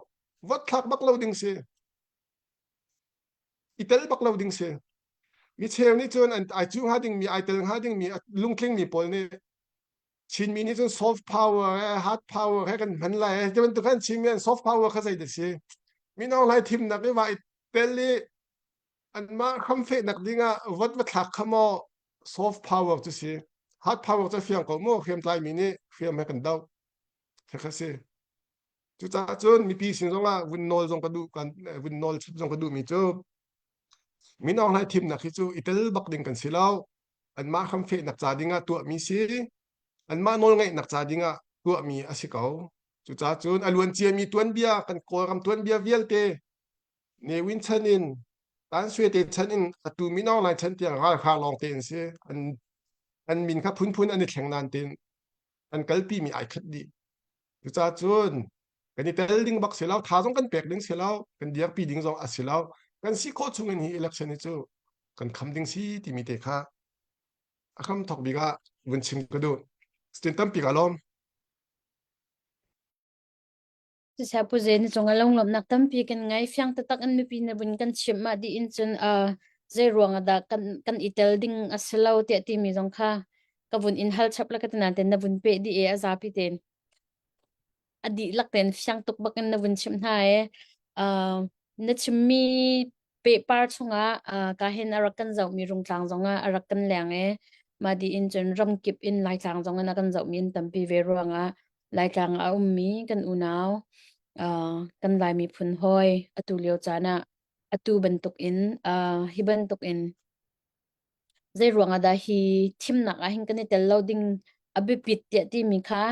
Vote thlak bak lo ding si. I tel bak lo ding si. Mi cheu nih cun an ai cu hnga dingmi, ai tel hnga dingmi, lungtlingmi pawl nih Chinmi nih cun soft power he hard power he kan hman lai ti bantuk kan Chinmi an soft power kha zei dah si Min Aung Hlaing thimnak i va i tel i anmah hramfehnak ding ah vote va thlak kha maw soft power cu si hard power cu fiang ko mu hriamtlai mi nih hriam he kan doh kha si cucaah cun mipi sin zong ah vun nawl zong ka duh kan vun nawl chap zong ka duh mi cu Min Aung Hlaing thimnak hi cu i tel bak ding kan si lo anmah hramfehnak ca ding ah tuahmi si anmah nawlngeihnak ca ding ah tuahmi a si ko cucaah cun a luan ciami tuanbia kan kawlram tuanbia vialte Ne Win chan in Tan Swe te chan in atu Min Aung Hlaing chan tiang ralhrang lawng te in si an an min kha phunphun an i thleng nain tin an kalpi mi ai khat dih cucaah cun kan i tel ding bak si lo tha zong kan pek ding si lo kan dirpi ding zong a si lo kan si khawh chung in hi election hi cu kan kham ding si timi te kha a kham thok bik ah vun chim ka duh stin tampi ka lawm Siseh Pu Ze na cungah lunglawmhnak tampi kan ngei. Fiang taktak in mipi na vun kan chimh mah dih in cun uh, zei ruang ah dah kan kan i tel ding a si lo tiah timi zong kha ka vun in hal chap la ka ti nain na vun peh dih i a zapi tein a dihlak tein fiang tuk bak in na vun chimh hna i uh, na chimmi pehpar chungah uh, ka hin a rak kan zohmi rungtlang zongah a rak kan leng i mah dih in cun ramkip in Laitlang zong in a kan zohmi an tampi ve ruangah Laitlang ah a ummi kan unau uh, kan Lai miphun hawi atu lio caan ah atu bantuk in uh, hi bantuk in zei ruangah dah hi thimnak ah hin kan i tel lo ding a biapit tiah timi kha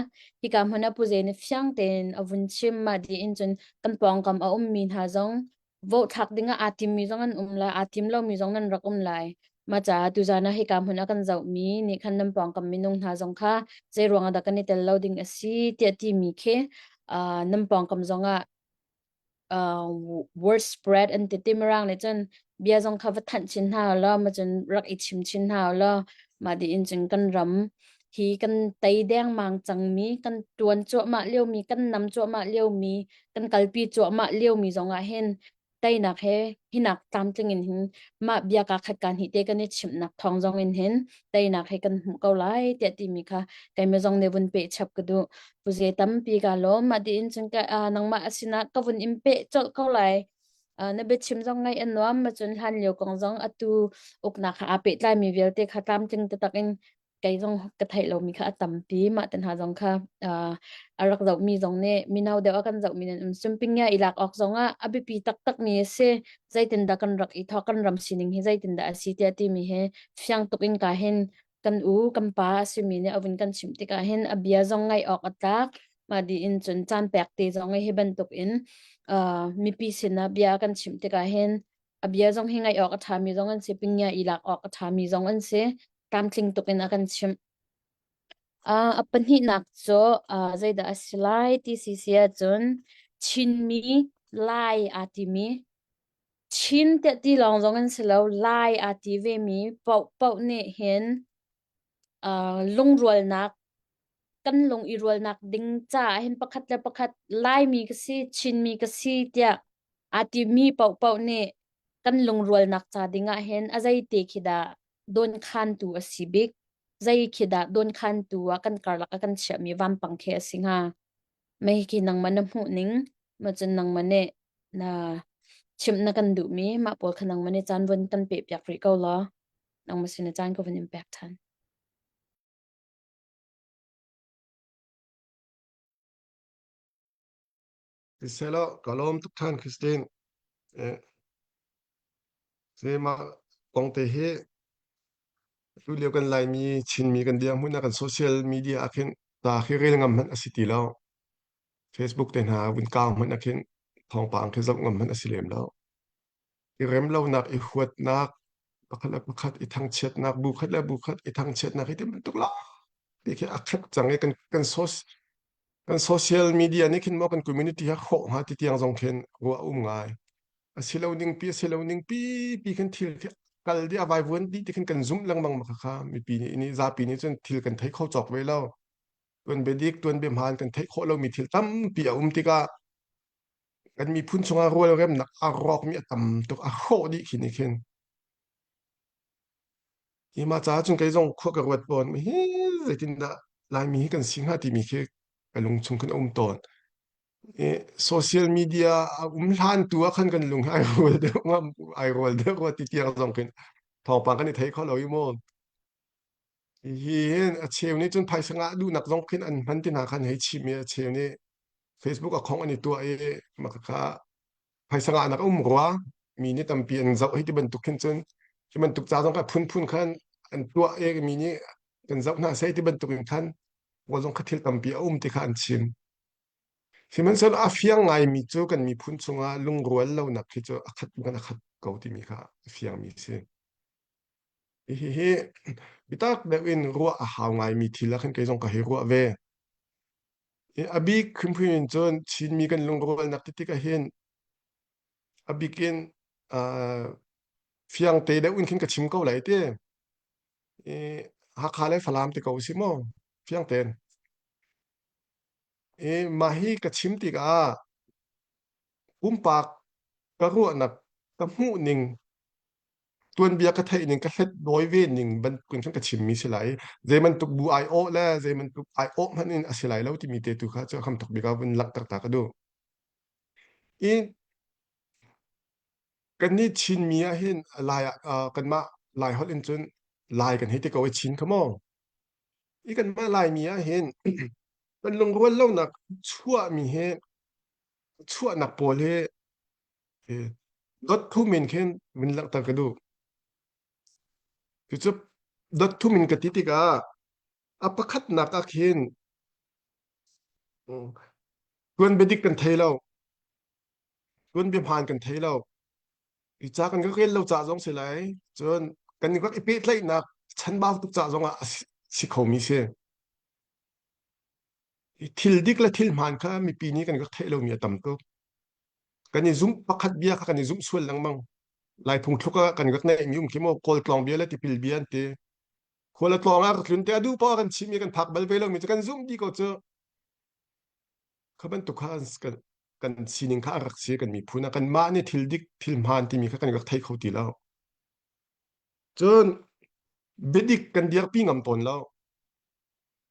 hika hmun ah Pu Ze nih fiang tein a vun chim mah dih in cun kan pawngkam a ummi hna zong vote thlak ding ah aa timmi zong an um lai aa tim lomi zong nan rak um lai mah caah tuzaan ah hika hmun ah kan zohmi nih khan nan pawngkam minung hna zong kha zei ruangah dah kan i tel lo ding a si tiah timi khi uh, nan pawngkam zong ah uh, word spread an ti timirang nih cun bia zong kha va thanh chin hna law ma cun rak i chim chin hna law mah di in cun kan ram hi kan tei dengmang cangmi kan tuan cuahmah liomi kan nam cuahmah liomi kan kalpi cuahmah liomi zong ah hin teinak he hinak tlamtling in hin mah bia ka khat ka hnih te kan i chimhnak thawng zong in hin teinak he kan hmuh ko lai tiah timi kha keimah zong nih vun peh chap ka duh puze tampi ka lawm mah tiin cun ka nangmah asinah ka vun in peh colh ko lai na biachim zong ngaih a nuam ma cun hlan lio kong zong atu uknak kha aa pehtlai mi vialte kha tlamtling taktak in kei zong ka theih lomi kha a tampi mah te hna zong kha a rak zohmi zong nih mino deuh a kan zohmi nan um sumping ya i lak awk zong ah a biapi taktak mi a si zeitindah kan rak i thawk kan ram sining hi zeitindah a si tiah timi hi fiang tuk in ka hin kan u kan pa a simi nih a vun kan chimh tikah hin a bia zong ngaih awk a tlak mah di in cun caan pek te zong hi bantuk in uh, mipi sinah bia kan chimh tikah hin a bia zong hi ngaih awk a ṭhami zong an si pingya i lak awk a ṭhami zong an si tlamtling tuk in a kan chimh uh, a pahnihnak cu uh, zeidah a si lai ti si si ahcun Chinmi Lai aa timi Chin tiah ti lawng zong an si lo Lai aa ti vemi paohpaoh nih hin uh, lungrualnak kan lung i rualnak ding caah hin pakhat le pakhat Laimi ka si Chinmi ka si tiah aa timi paohpaoh nih kan lungrualnak ca ding ah hin a zeite khi dah dawnkhantu a si bik zei khi dah dawnkhantu ah kan karlak a kan chiahmi vampang khi a si hnga mei khi nangmah na hmuh ning ma cun nangmah nih na chimh na kan duhmi mah pawl kha nangmah nih caan vun kan peh piak rih ko law nangmah sin caan ka vun in pek ṭhan. Siselaw ka lawm tuk ṭhan Christine. Eh, mah kong te hi tu lio kan Laimi Chinmi kan dirhmun ah kan social media ah khin ta khi rel ngam hmanh a si ti lo. Facebook te hna vun kau hmanh ah khin thawngpang khi zoh ngam hmanh a si lem lo. I rem lonak, i huatnak, pakhat le pakhat i thangchiatnak, bu khat le bu khat i thangchiatnak hi ti bantuk lawng ti khi a khat cang i kan kan soc kan social media nih khin maw kan community ha khawh hnga ti tiang zong khin ruah um ngai. A si lo ning pi a si lo ning pi pi khin thil khi kal di a vaivuan dih ti khin kan zumh lengmang ma kha mipi nih nih zapi nih cun thil kan thei kho cawk ve lo. Tuanbia dik, tuanbia hmaan kan theih khawh lomi thil tampi a um tikah kan miphun chungah rualremnak a rawkmi a tam tuk, a hrawh dih khi nih khin. Hi mah caah cun kei zong khua ka ruat tawn hi zeitindah Laimi hi kan si hnga timi khi ka lung chung khin a um tawn. I social media a um hlan tu ah khan kan lung ai rual deuh ngam ai rual deuh rua ti tiang zong khin thawngpang kan i thei kho lo i mu. Hi hin a cheu nih cun phaisa ngah duhnak zong khin an hman ti hna khan hei chim i a cheu nih Facebook a khong an i tuah i mah kha phaisa ngahnak a um rua mi nih tampi an zoh hei ti bantuk khin cun hi bantuk ca zong kha phunphun khan an tuah i mi nih kan zoh hna seh ti bantuk in khan kawl zong kha thil tampi a um ti kha an chim. Sihmanhsehlaw a fiang ngaimi cu kan miphun chungah lungrual lonak khi cu a khat kan a khat ko timi kha a fiangmi a si. Hihi biatak deuh in ruah a hau ngaimi thil ah khan kei zong ka hei ruah ve. A bik hrimhrim in cun Chinmi kan lungrualnak ti tik ahhin a bik in uh, fiang te deuh in khin ka chim ko lai ti. I Hakha le Falam ti ko si maw? Fiang tein. I mah hi ka chim tikah pumpak ka ruahnak ka hmuh ning tuanbia ka theih ning ka hlet dawi ve ning bantukin khan ka chimmi si lai zei bantuk bu ai awh le zei bantuk ai awh hmanh in a si lai lo timi te tu kha cu kham thok bik ah vun langhter ta ka duh i kannih Chinmi ah hin lai ah kanmah Lai holh in cun Lai kan hei ti ko i Chin kha maw i kanmah Laimi ah hin kan lungrual lonak chuahmi hi chuahnak pawl hi Dot thum in khin vun langhter ka duh. Cucu dot thum in ka ti tikah a pakhatnak ah khin tuanbia dik kan thei lo. Tuanbia hmaan kan thei lo. Hi ca kan rel lo ca zong si lai. Cun kan rak i pehtlaihnak chanbau tuk ca zong ah a si khomi si. Hi thil dik le thil hmaan kha mipi nih kan rak theih lomi a tam tuk. Kan i zumh pakhat bia kha kan i zumh sual lengmang. Lai phungthluk ah kan rak neihmi um khi maw Kawl tlawng bia le tipil bia an ti. Khual a tlawng ah rak tlun te a duh poah kan chim i kan phak bal ve lomi cu kan zumh dih ko cu. Kha bantuk kha kan, kan sining kha a rak si kan miphun ah kanmah nih thil dik thil hmaan timi kha kan rak thei kho ti lo. Cun biadik kan dirpi ngam tawn lo.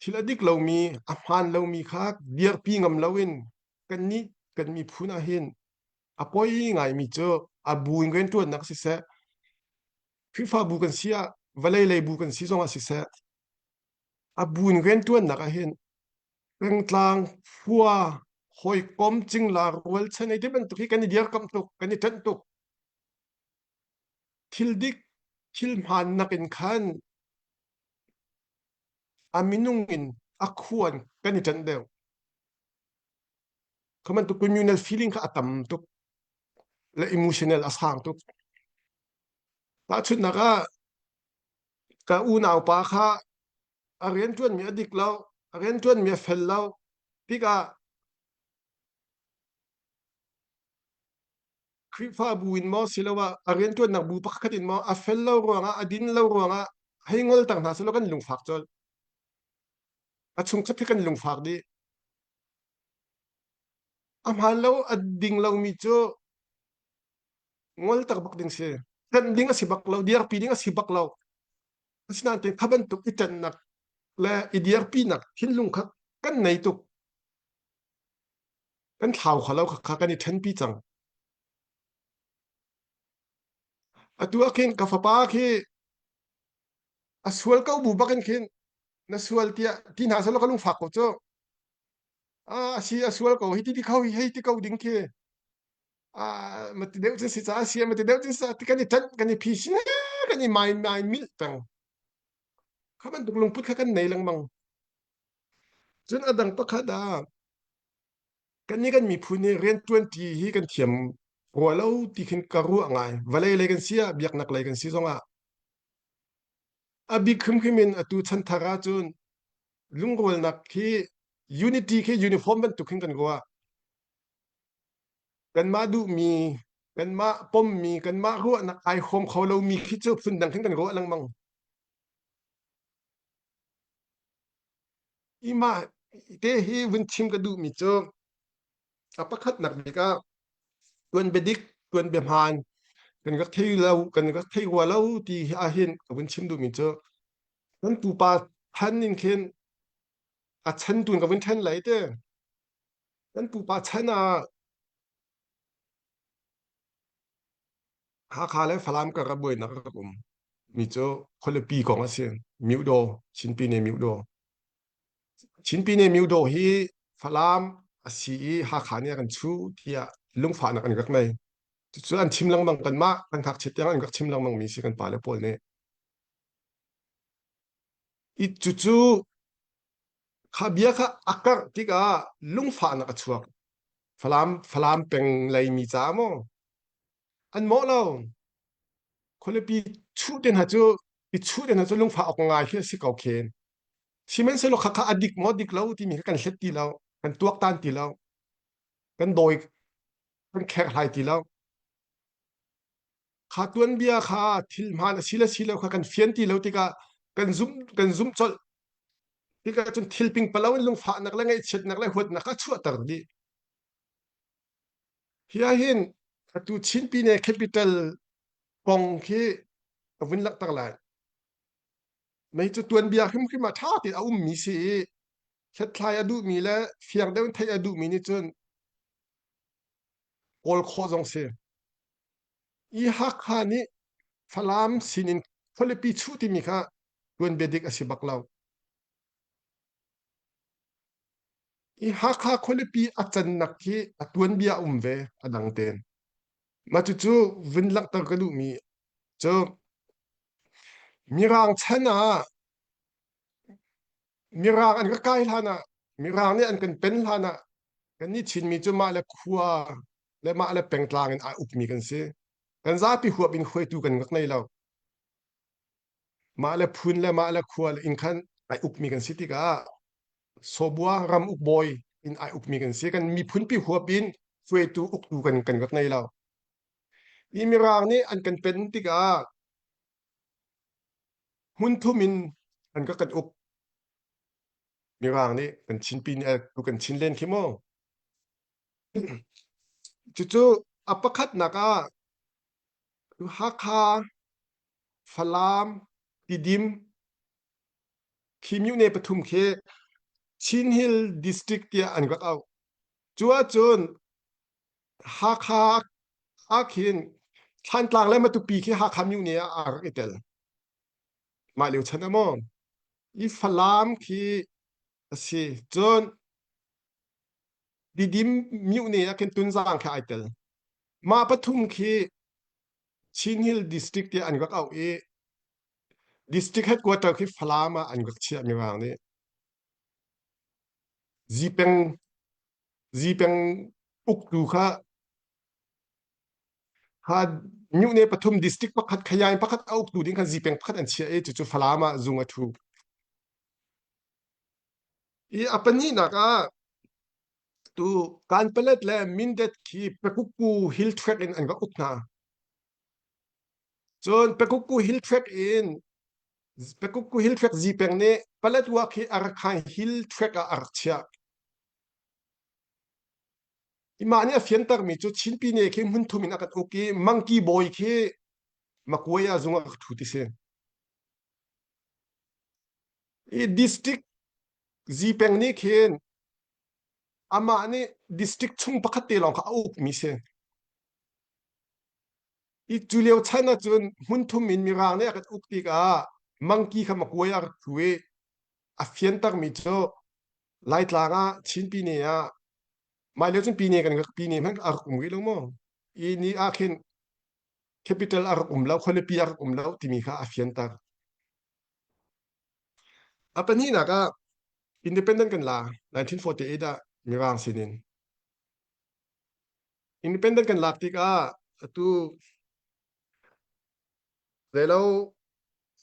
Thil a dik lomi, a hmaan lomi kha dirpi ngam loin kannih kan miphun ah hin a poi ngaimi cu a bu in rianṭuannak siseh, Khrihfabu kan si ah, vawlei lei bu kan si zongah siseh, a bu in rianṭuannak ah hin pengtlang, khua, hawikom, cingla, rualchan ei ti bantuk hi kan i dirkamh tuk, kan i ṭanh tuk. Thil dik, thil hmaan nakin khan a minung in a khuan kan i ṭanh deuh. Kha bantuk communal feeling kha a tam tuk le emotional a sang tuk. Tahchunhnak ah ka unaupa kha a rianṭuanmi a dik lo, a rianṭuanmi a fel lo tikah Khrihfabu in maw siloah a rianṭuannak bu pakhat in maw a fel lo ruangah a din lo ruangah hei ngolter hna selaw kan lungfak colh. A chungkhat khi kan lungfak dih. A hmaan lo a ding lomi cu ngolter bak ding si. Ṭanh ding a si bak lo, dirpi ding a si bak lo. Asinain kha bantuk i ṭanhnak le i dirpinak thinlung kha kan nei tuk. Kan thlau kho lo kha kan i ṭhenpi cang. Atu ah khin ka fapa khi a sual ko bu bak in khin na sual tiah ti hna selaw ka lungfak ko cu. Ah, a si a sual ko hi ti ti kho hi hei ti ko ding khi. Ah, ma ti deuh cun si ca si ma ti deuh cun sa ti kan i ṭanh kan i phi sin kan i mai mai milh peng. Kha bantuk lungput kha kan nei lengmang. Cun a dang pakhat ah Kannih kan miphun hi rianṭuanṭi hi kan thiam rua lo ti khin ka ruah ngai. Vawlei lei kan si ah, biaknak lei kan si zongah a bik hrimhrim in atu chanthar ahcun lungrualnak khi unity khi uniform bantuk hin kan ruah. Kanmah duhmi, kanmah pommi, kanmah ruahnak ai hrawm kho lomi khi cu phundang khin kan ruah lengmang. Imah. Te hi vun chim ka duhmi cu a pakhatnak bik ah tuan bia dik, tuan bia hmaan kan rak thei lo, kan rak thei rua lo ti hi ahhin ka vun chim duhmi cu kan pupa chan in khin a chan tun ka vun ṭhen lai te. Kan pupa chan ah Hakha le Falam kar ah buainak a rak um mi cu khualipi kong a si. Myodaw, Chinpine Myodaw. Chinpine Myodaw hi Falam a si i Hakha nih a kan chuh tiah lungfahnak an rak nei. Cucu an chim lengmang kanmah kan ngakchiat tiang an rak chim lengmang mi si kan pale pawl nih. I cucu kha bia kha a karh tikah lungfahnak a chuak. Falam Falam peng lei mi ca maw an mawh lo. Khualipi chuh te hna cu i chuh te hna cu lungfah awk ngai khi a si ko khen. Sihmanhsehlaw khakha a dik maw dik lo timi kha kan hlet ti lo, kan tuaktan ti lo, kan dawi kan kherhlai ti lo. Kha tuanbia kha thil hmaan a si le si lo kha kan fian ti lo tikah kan zumh kan zumh colh tikah cun thil pingpalo in lungfahnak le ngaihchiatnak le huatnak kha chuahter dih. Hi ahhin atu Chin Pine capital kong khi ka vun langhter lai. Mei cu tuanbia hrimhrim ah ṭha tein a ummi si i hlathlai a duhmi le fiang deuh in theih a duhmi nih cun kawl khawh zong si. I Hakha nih Falam sinin khualipi chuh timi kha tuanbia dik a si bak lo. I Hakha khualipi a cannak hi a tuanbia a um ve a dang tein. Mah cucu vun langhter ka duhmi cu Mirang chan ah Mirang an ka kai hlan ah Mirang nih an kan pen hlan ah kannih Chinmi cu mah le khua le mah le pengtlang in aa ukmi kan si. Kan zapi huap in hruaitu kan rak nei lo. Mah le phun le mah le khua le inn khan ai ukmi kan si tikah Sawbua ram ukbawi in ai ukmi kan si. Kan miphunpi huap in hruaitu uktu kan kan rak nei lo. I Mirang nih an kan pen tikah hmun thum in an ka kan uk. Mirang nih kan Chinpi nih tu kan Chin len khi mu. Cucu a pakhatnak ah Hakha, Falam, Tidim khi myone pathum khi Chin Hill District tiah an rak auh. Cu ahcun Hakha ah khin Thlantlang le Matupi khi Hakha myone ah aa rak i tel. Mah lio chan ah maw? I Falam khi a si. Cun Tidim myone ah khin Tunzang khi ai tel. Mah pathum khi Chin Hill District tiah an rak auh i district headquarter khi Falam ah an rak chiah mirang nih. Zipeng Zipeng uktu kha ha myone pathum district pakhat khayain pakhat a uktu ding khan zipeng pakhat an chiah i cucu Falam ah zung a thu. I a pahnihnak ah tu Kanpalet le Mindat khi Pakukku Hill Tract in an rak uk hna. Cun Pakukku Hill Tract in Pakukku Hill Tract Zipeng nih Paletwa khi Arakan Hill Tract ah a rak chiah. Imah nih a fiantermi cu Chin Pine khi hmun thum in a kan uk i Mangki bawi khi Makuai ah zung a rak thu ti si. I district Zipeng nih khin amah nih district chung pakhat te lawng kha a ukmi si. I cu lio chan ahcun hmun thum in Mirang nih a kan uk tikah mangki kha makuai a rak thu i a fiantermi cu Laitlang ah Chin Pine ah mai lio cun Pine kan rak Pine hmanh a rak um rih lo maw? I ni ah khin capital a rak um lo, khualipi a rak um lo timi kha a fianter. A pahnihnak ah independent kan la 1948 ah Mirang sinin. Independent kan lak tikah atu zeilo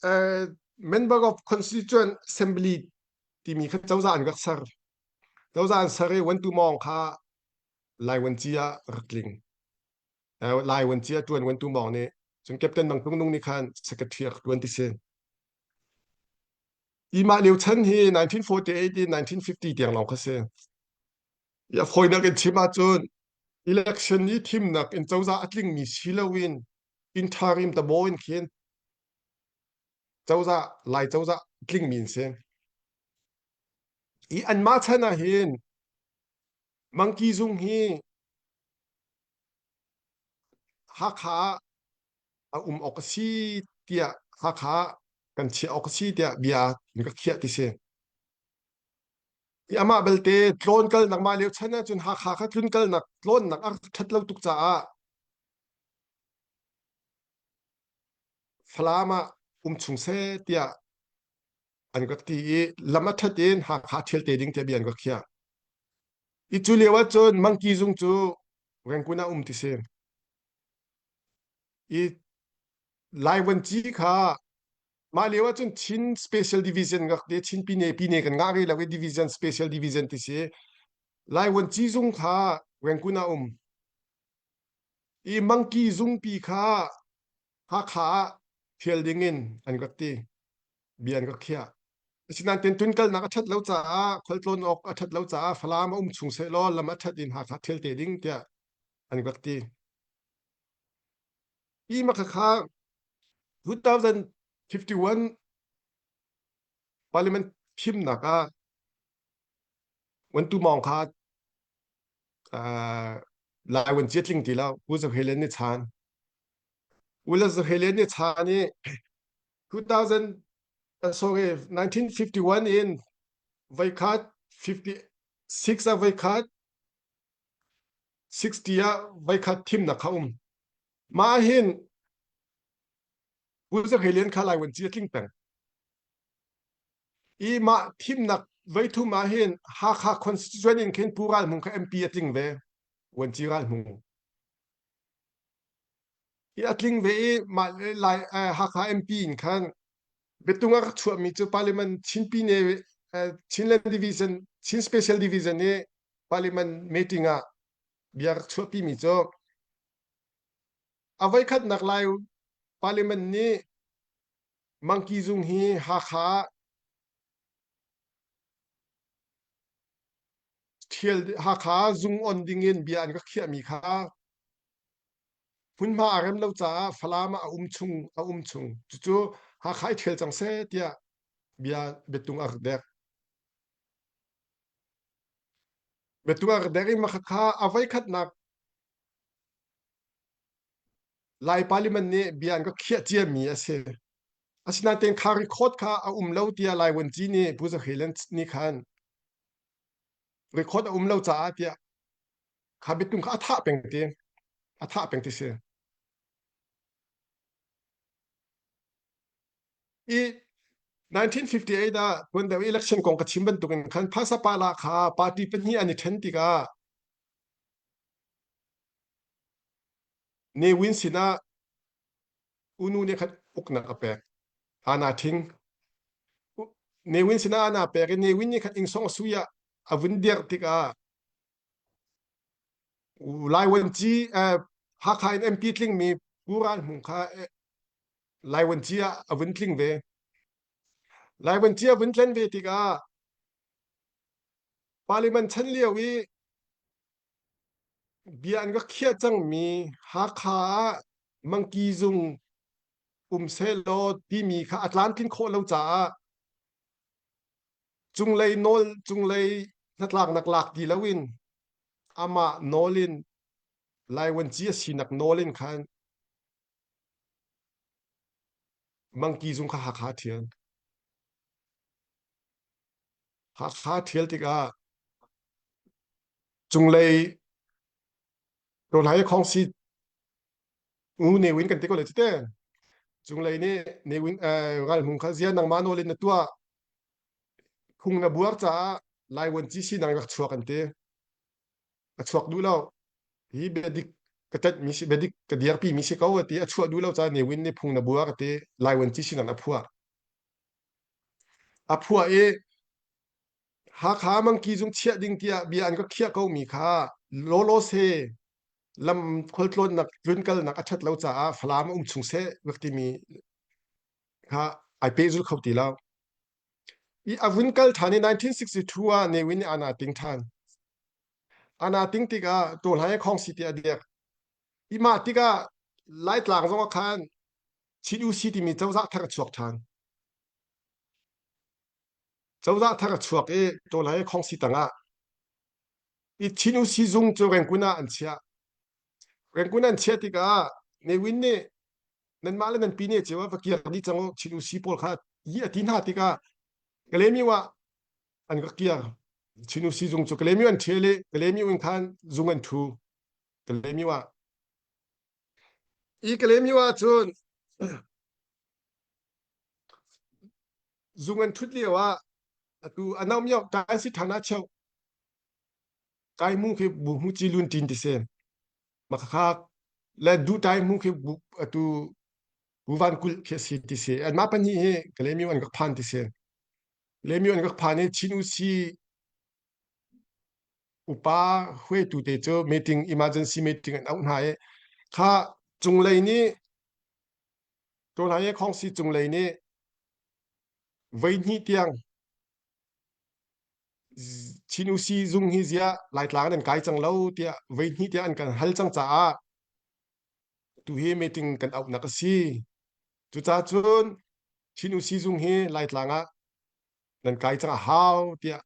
uh, member of constituent assembly timi kha cozah an rak ser. Cozah an ser i Wantu Mawng kha Lai Wanci ah rak tling. Lai Wanci ah tuan Wantu Mawng nih cun Captain Mang Tung Nung nih khan secretary a rak tuan ti si. I mah lio chan hi 1948 in 1950 tiang lawng kha si. I a fawinak in chim ahcun election i thimnak in cozah a tlingmi si loin interim tabo in khin cozah Lai cozah tlingmi an si. I anmah chan ah hin Mangki zung hi Hakha ah a um awk a si tiah Hakha ah kan chiah awk a si tiah bia in ka khiah ti si. I amah belte tlawn kalnak mah lio chan ahcun Hakha kha tlun kalnak tlawnnak a ṭhat lo tuk caah Falam ah um chung seh tiah an ka ti i lam a ṭhat in Hakha ṭhial te ding tiah bia an ka khiah. I cu lio ahcun Mangki zung cu Rangoon ah um ti si. I Lai Vuanci kha mah lio ahcun Chin Special Division ngak te Chin Pine Pine kan ngah rih lo i Division Special Division ti si. Lai Vuanci zung kha Rangoon ah um. I Mangki zungpi kha Hakha ah thial ding in an rak ti. Bia an rak khiah. Asinain tentun kalnak a ṭhat lo caah khualtlawn awk a ṭhat lo caah Falam a um chung sehlaw lam a ṭhat in Hakha ṭhial te ding tiah an rak ti. Hi makhakha 2051 Parliament thimnak ah Wantu Mawng kha uh, Lai wan cia tling ti lo Pu Za Hre Lian nih chan. U le Za Hre Lian nih chan i 2000 uh, sorry 1951 in voikhat 56 ah voikhat 60 ah voikhat thimnak kha um. Mah hin Pu Za Hre Lian kha Lai wan cia tling peng. I mah thimnak voithum ah hin Hakha constituent in khin Pu Ral Hmung kha MP a tling ve. Vuanci Ral Hmung. I a tling ve i mah Lai Hakha MP in khan biatung a rak chuahmi cu Parliament Chin Pine Chinland Division Chin Special Division i Parliament meeting ah bia rak chuahpimi cu a voikhatnak Lai Parliament nih Mangki zung hi Hakha ah ṭhial Hakha ah zung on dingin bia an ka khiahmi kha hmunhma a rem lo caah Falam ah a um chung a um chung cucu Hakha i ṭhial cang seh tiah bia biatung a rak dek. Biatung a rak dek i makha a voikhatnak Lai Parliament nih bia an ka khiah ciami a si. Asinain kha record kha a um lo tiah Lai Vuanci nih Pu Za Hre Lian nih khan record a um lo caah tiah kha biatung kha a thah peng ti a thah peng ti si. I 1958 ah tuan deuh election kong ka chim bantukin khan Phasapala kha party pahnih an i ṭhen tikah Ne Win sinah unu nih khan uknak a pek. Ana ṭhing. Ne Win sinah ana pek i Ne Win nih khan Ingsong sui ah a vun dirh tikah Lai Wanci Hakha in MP tlingmi Pu Ral Hmung kha Lai Wanci ah a vun tling ve. Lai Wanci a vun tlen ve tikah Parliament chan lio i Bia an ka khiah cangmi Hakha ah mangki zung um sehlaw timi kha a tlamtlin khawh lo caah cunglei nawl cunglei hnatlaknak lak ti loin amah nawl in Laiwanci a sinak nawl in khan mangki zung kha Hakha a ṭhial. Hakha ṭhial tikah cunglei Rawlhai khawngsi u Ne Win kan ti ko le cite cunglei nih Ne Win ralhmung kha zia nangmah nawl in na tuah phung na buar caah Lai Vuanci sinak rak chuak an ti a chuak duh lo hi biadik ka ṭanh mi si biadik ka dirpi mi si ko a ti a chuah duh lo caah Ne Win nih phung na buar a ti Lai Vuanci sinak a phuah a phuah i Hakha mangki zung chiah ding tiah bia an ka khiah komi kha lawlawse lam khualtlawnnak tlunkalnak a ṭhat lo caah Falam a um chung seh rak timi kha ai pehzul kho ti lo. I a vun kal ṭhan i 1962 ah Ne Win nih ana ting ṭhan. Ana ting tikah Tawhlai Khawngsi ti a dirh. I mah tikah Laitlang zong ah khan Chin UC timi cozah thar a chuak ṭhan. Cozah thar a chuak i Tawhlai Khawngsi tangah i Chin UC zung cu Rangoon ah an chiah. Rangoon an chiah tikah Ne Win nih nanmah le nan pine cio ah va kir dih cang u Chin UC pawl kha yi a ti hna tikah Kalaymyo ah an rak kir. Chin UC zung cu Kalaymyo an ṭhial i Kalaymyo in khan zung an ṭhu. Kalaymyo ah. I Kalaymyo ah cun zung an ṭhut lio ah atu anau mio kai si ṭhan ah cheu kai mu khi bu mu ci lun tin ti se makhakha le du tai mu khi bu atu bu van kul khi si ti se an ma pahnih hi Kalaymyo an rak phan ti se Kalaymyo an rak phan i Chin UC upa huaitu te cu meeting emergency meeting an auh hna i kha cunglei nih Tawlai Khawngsi cunglei nih voi hnih tiang Chin UC zung hi ziah Laitlang nan kai cang lo tiah voi hnih tiang an kan hal cang caah tu hi meeting kan auhnak a si. Cucaah cun Chin UC zung hi Laitlang ah nan kai cang a hau tiah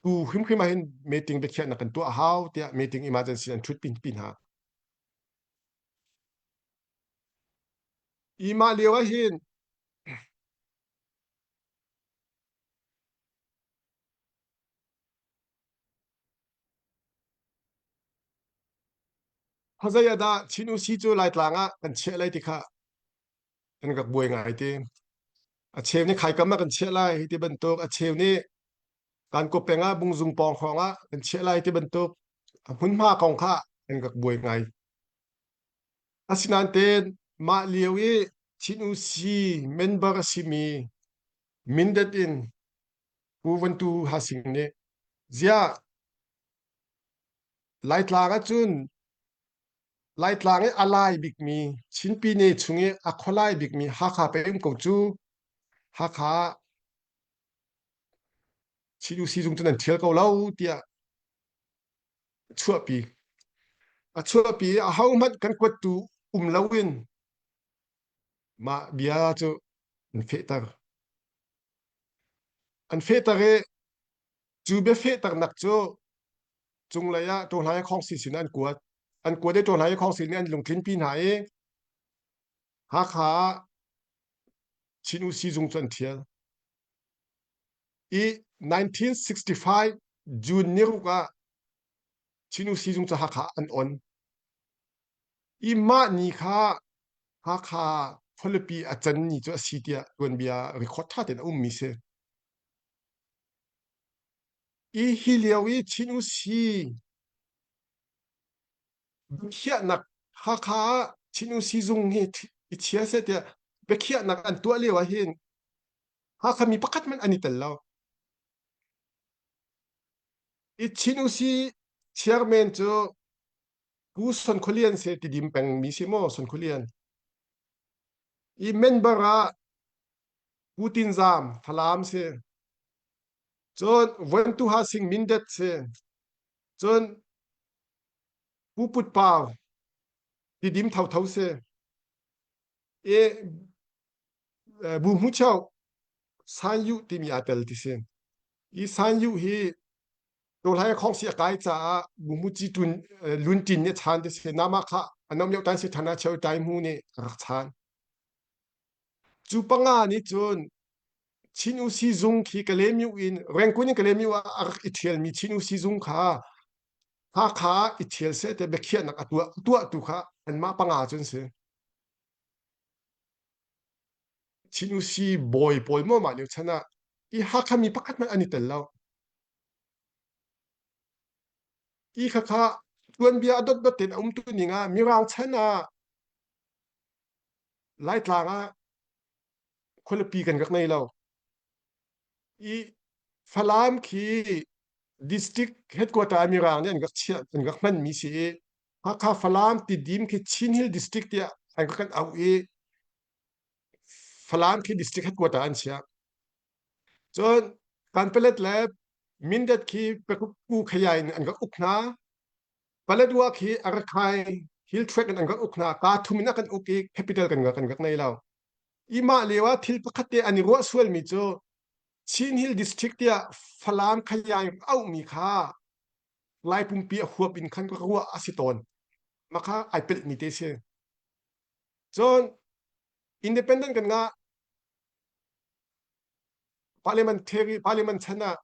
tu hrimhrim ah hin meeting biakhiahnak kan tuah a hau tiah meeting emergency an ṭhut pi hna. I mah lio ah hin Khuazei ah dah Chin UC cu Laitlang ah kan chiah lai ti kha kan rak buai ngai te. A cheu nih khaikam ah kan chiah lai ti bantuk, a cheu nih Kankaw peng ah Bungzung pawng hrawng ah kan chiah lai ti bantuk a hmunhma kong kha kan rak buai ngai. Asinain tein mah lio i Chin UC member a simi Mindat in Pu Vantu Hasing nih ziah Laitlang ahcun Laitlang i a lai bikmi Chin Pyine chung i a khualai bikmi Hakha pei um ko cu Hakha Chin UC zung cu nan ṭhial ko lo tiah a chuahpi. A chuahpi i ahohmanh kan kuattu um loin mah bia cu an fehter. An fehter i cu biafehternak cu cunglei ah Ṭawhlai Khawngsi sin an kuat. An kuat i Ṭawhlai Khawngsi nih an lungtlinpi hna i Hakha ah Chin UC zung cu an ṭhial. I 1965 June ni ruk ah Chin UC zung cu Hakha an on. I mah ni kha Hakha khualipi a can ni cu a si tiah tuanbia record ṭha tein a ummi si. I hi lio i Chin UC biakhiahnak Hakha ah Chin UC zung hi i chia seh tiah biakhiahnak an tuah lio ah hin Hakha mi pakhat hmanh an i tel lo. I Chin UC chairman cu Pu Son Khualian se Tidim peng mi si maw Son Khualian. I member ah Pu Tin Zam Falam si. Cun Vuantu Ha Sing Mindat si. Cun Pu Put Pau Tidim Thotho si. I Bu Hmu Cheu San Yu timi aa tel ti si. I San Yu hi Tawhlai khawngsi a kai caah bumuci tun luntin nih a chan ti si nama kha anom lio tan si thana cheu tai mu nih a rak chan. Cu panga nih cun Chin UC zung khi Kalaymyo in Rangoon in Kalaymyo ah a rak i ṭhialmi Chin UC zung kha Hakha ah i ṭhial seh tiah biakhiahnak a tuah tuahtu kha anmah panga cun si. Chin UC bawi pawl maw mah lio chan ah i Hakha mi pakhat hmanh an i tel lo. Ti khakha tuanbia a dotdot in a umtu ning ah Mirang chan ah Laitlang ah khualipi kan rak nei lo. I Falam khi district headquarter ah Mirang nih an rak chiah an rak hmanmi si i Hakha Falam Tidim khi Chin Hill district tiah an rak kan auh i Falam khi district headquarter an chiah. Cun Kanpelet le Mindat khi Pakukku khayai in an rak uk hna. Paletwa khi Arakhai hill tract in an rak uk hna. Kaa thum in a kan uk i capital kan rak kan rak nei lo. I mah lio ah thil pakhat te an i ruah sualmi cu Chin Hill District tiah Falam khayai auhmi kha Lai pumpi a huap in khan ruah a si tawn. Mah kha ai pelhmi te si. Cun independent kan ngah parliament theory parliament chan ah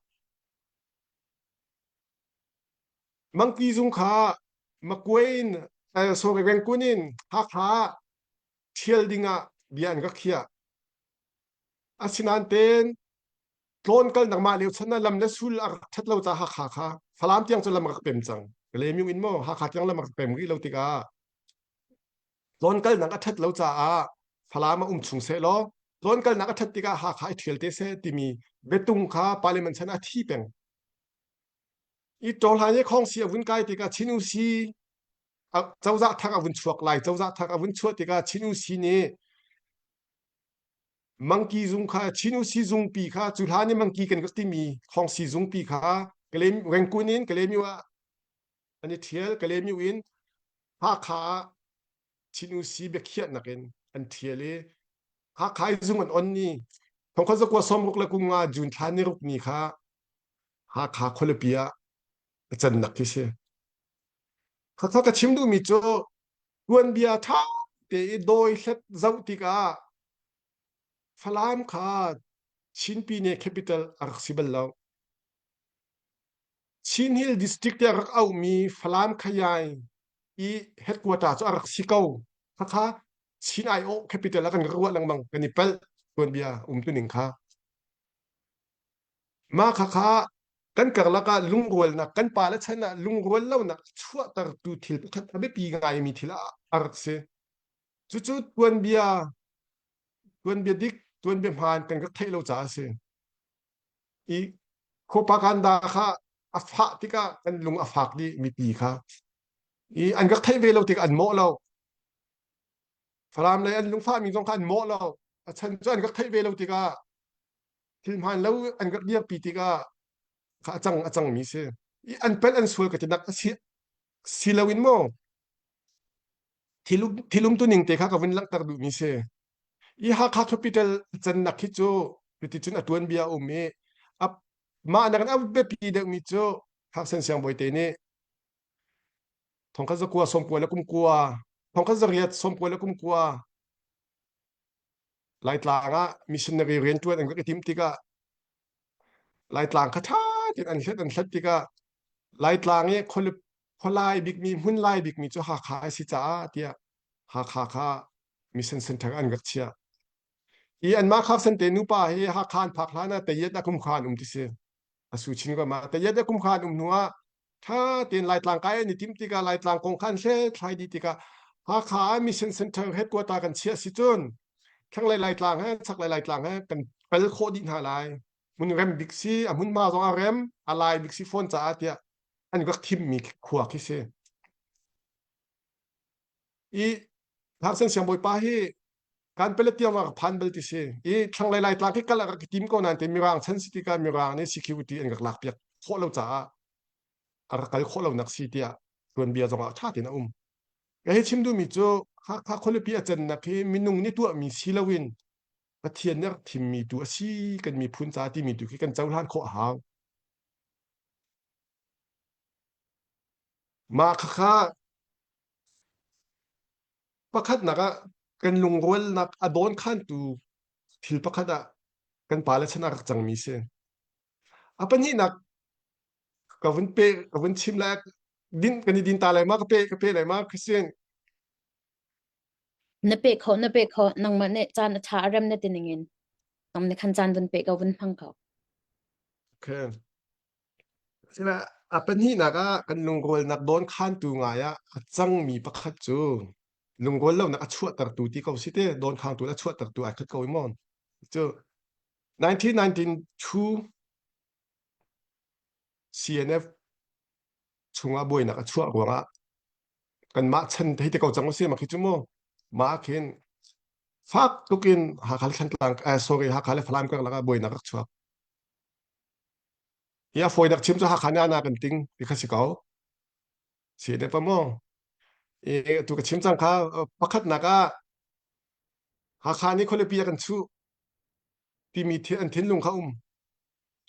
Mangki zung kha Makuai in uh, sorry Rangoon in Hakha thial ding ah bia an rak khiah. Asinain ten tlawn kal nak mah lio chan ah lam le sul a rak that lo ca Hakha kha Falam tiang cu lam rak pem cang. Kalemiung in maw Hakha tiang lam rak pem rih lo tikah Tlawnkalnak a ṭhat lo caah Falam ah um chung sehlaw tlawnkalnak a ṭhat tikah Hakha i ṭhial te seh timi biatung kha parliament chan ah a thi peng. I ṭawhlan i khawngsi a vun kai tikah Chin Usi cozah thar a vun chuak lai. Cozah thar a vun chuah tikah Chin Usi nih Mangki zung kha Chin Usi zungpi kha cu hlan i mangki kan rak timi khawngsi zungpi kha Rangoon in Kalaymyo ah an i ṭhial Kalaymyo in Hakha ah Chin Usi biakhiahnak in an ṭhial i Hakha i zung an on ni thongkhat zakua sawmruk le kum nga June thla ni ruk ni kha Hakha khualipi ah a cannak khi si. Khakha ka chim duhmi cu tuanbia ṭha te i dawi hlet zoh tikah Falam kha Chin Pine capital a rak si bal lo. Chin Hill District tiah rak auhmi Falam Khayai i headquarter cu a rak si ko. Khakha Chin aiawh capital ah kan ruah lengmang kan i palh tuanbia umtuning kha. Mah khakha kan karlak ah lungrualnak kan pale chan ah lungrual lonak chuahtertu thil pakhat a biapi ngaimi thil ah a rak si. Cucu tuanbia tuanbia dik tuanbia hmaan kan rak theih lo caah a si. I propaganda kha a fah tikah kan lung a fak dih mipi kha. I an rak theih ve lo tikah an mawh lo. Falam lei an lungfahmi zong kha an mawh lo. A chan cu an rak theih ve lo tikah thil hmaan lo an rak dirpi tikah kha a cang a cangmi si. I an palh an sual ka ti nak a si si loin maw thil thil umtuning te kha ka vun langhter duhmi si. I Hakha capital cannak hi cu cuticun a tuanbia a um i a mah nakin a biapi deuhmi cu Haksen Siangbawi te nih thongkhat zakua sawmkua le kumkua thongkhat zariat sawmkua le kumkua Laitlang ah missionary rianṭuan an rak i timh tikah Laitlang kha ṭha tein an hlet an hlet tikah Laitlang i khualai bikmi hmun lai bikmi cu Hakha a si caah tiah Hakha kha mission center an rak chiah. I anmah Khaksen te nupa hi Hakha an phak hlan ah Tayet ah kumkha an um ti si. A su chin ko ma Tayet ah kumkha an um hnu ah tha tein Laitlang kai an i timh tikah Laitlang kong kha an hlethlai dih tikah Hakha ah mission center headquarter kan chiah si cun thlanglei Laitlang he chaklei Laitlang he kan pal khawh dih hna lai. Hmun rem bik si a hmunhma zong a rem a lai bik si fawn caah tiah an rak thimmi khua khi si. I Thaksen siangbawipa hi kan pelet tiang rak phan bal ti si. I thlanglei Laitlang khi kal a rak i tim ko nain te Mirang chan si tikah Mirang nih security an rak lak piak khawh lo caah a rak kal khawh lonak si tiah tuanbia zong ah ṭha tein a um. Ka hei chim duhmi cu Hakha khualipi a cannak hi minung nih tuahmi si loin Pathian nih a rak thimmi tu a si kan miphun ca timi tu khi kan cohlan khawh a hau. Mah khakha pakhatnak ah kan lungrualnak a dawnkhantu thil pakhat ah kan pale chan ah rak cangmi si. A pahnihnak ka vun pe ka vun chim lai din kan i din ta lai ma ka pe ka pe lai ma Christian Na pe kho na pe kho nangmah nih caan a ṭha a rem na ti ningin nang nih khan caan vun pe ko vun hmang ko. Okay. Sina a pahnihnak ah kan lungrualnak dawnkhantu ngai ah a cangmi pakhat cu lungrual lonak a chuahtertu ti ko si te dawnkhantu a chuahtertu ai khat ko i maw cu 1992 CNF chungah buainak a chuah ruangah kanmah chan hei te ko cang usih mak hi cu mu mah khin fak tukin Hakha le Thantlang eh, sorry Hakha le Falam karlak ah buainak rak chuak. Hi a fawinak chim cu Hakha nih ana kan ting ti kha si ko. Si de pa maw? E tu ka chim cang kha pakhatnak ah Hakha nih khualipi a kan chuh timi an thinlung kha um.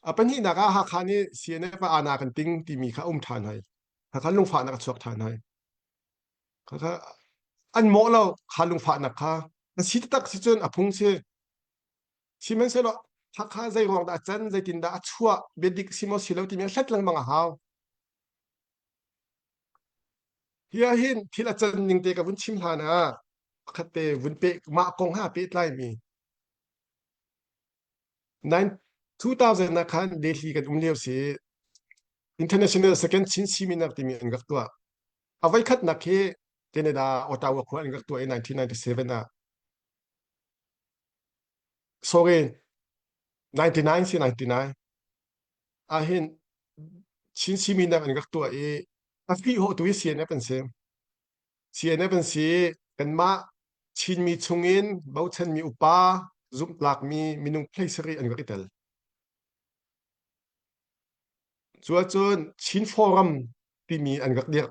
A pahnihnak ah Hakha nih CNF ah ana kan ting timi kha um ṭhan hai. Hakha lungfahnak a chuak ṭhan hai. Kha an mawh lo kha lungfahnak kha. A si taktak si cun a phung si. Sihmanhsehlaw Hakha zei ruang dah a can, zeitindah a chuah, biadik si maw si lo timi a hlat lengmang a hau. Hi ah hin thil a can ning te ka vun chim hlan ah pakhat te vun peh mah kong ha pehtlaimi 2000 ah khan Delhi kan um lio si International Second Chin Seminar timi an rak tuah. A voikhatnak hi Canada Ottawa khua an rak tuah i 1997 ah. Sorry, 99 si 99. Ahhin Chin Seminar an rak tuah i a fihawh tu hi CNF an si. CNF an si kanmah Chinmi chungin bochanmi upa zumhtlakmi minung hlei sarih an rak i tel. Cu ahcun Chin Forum timi an rak dirh.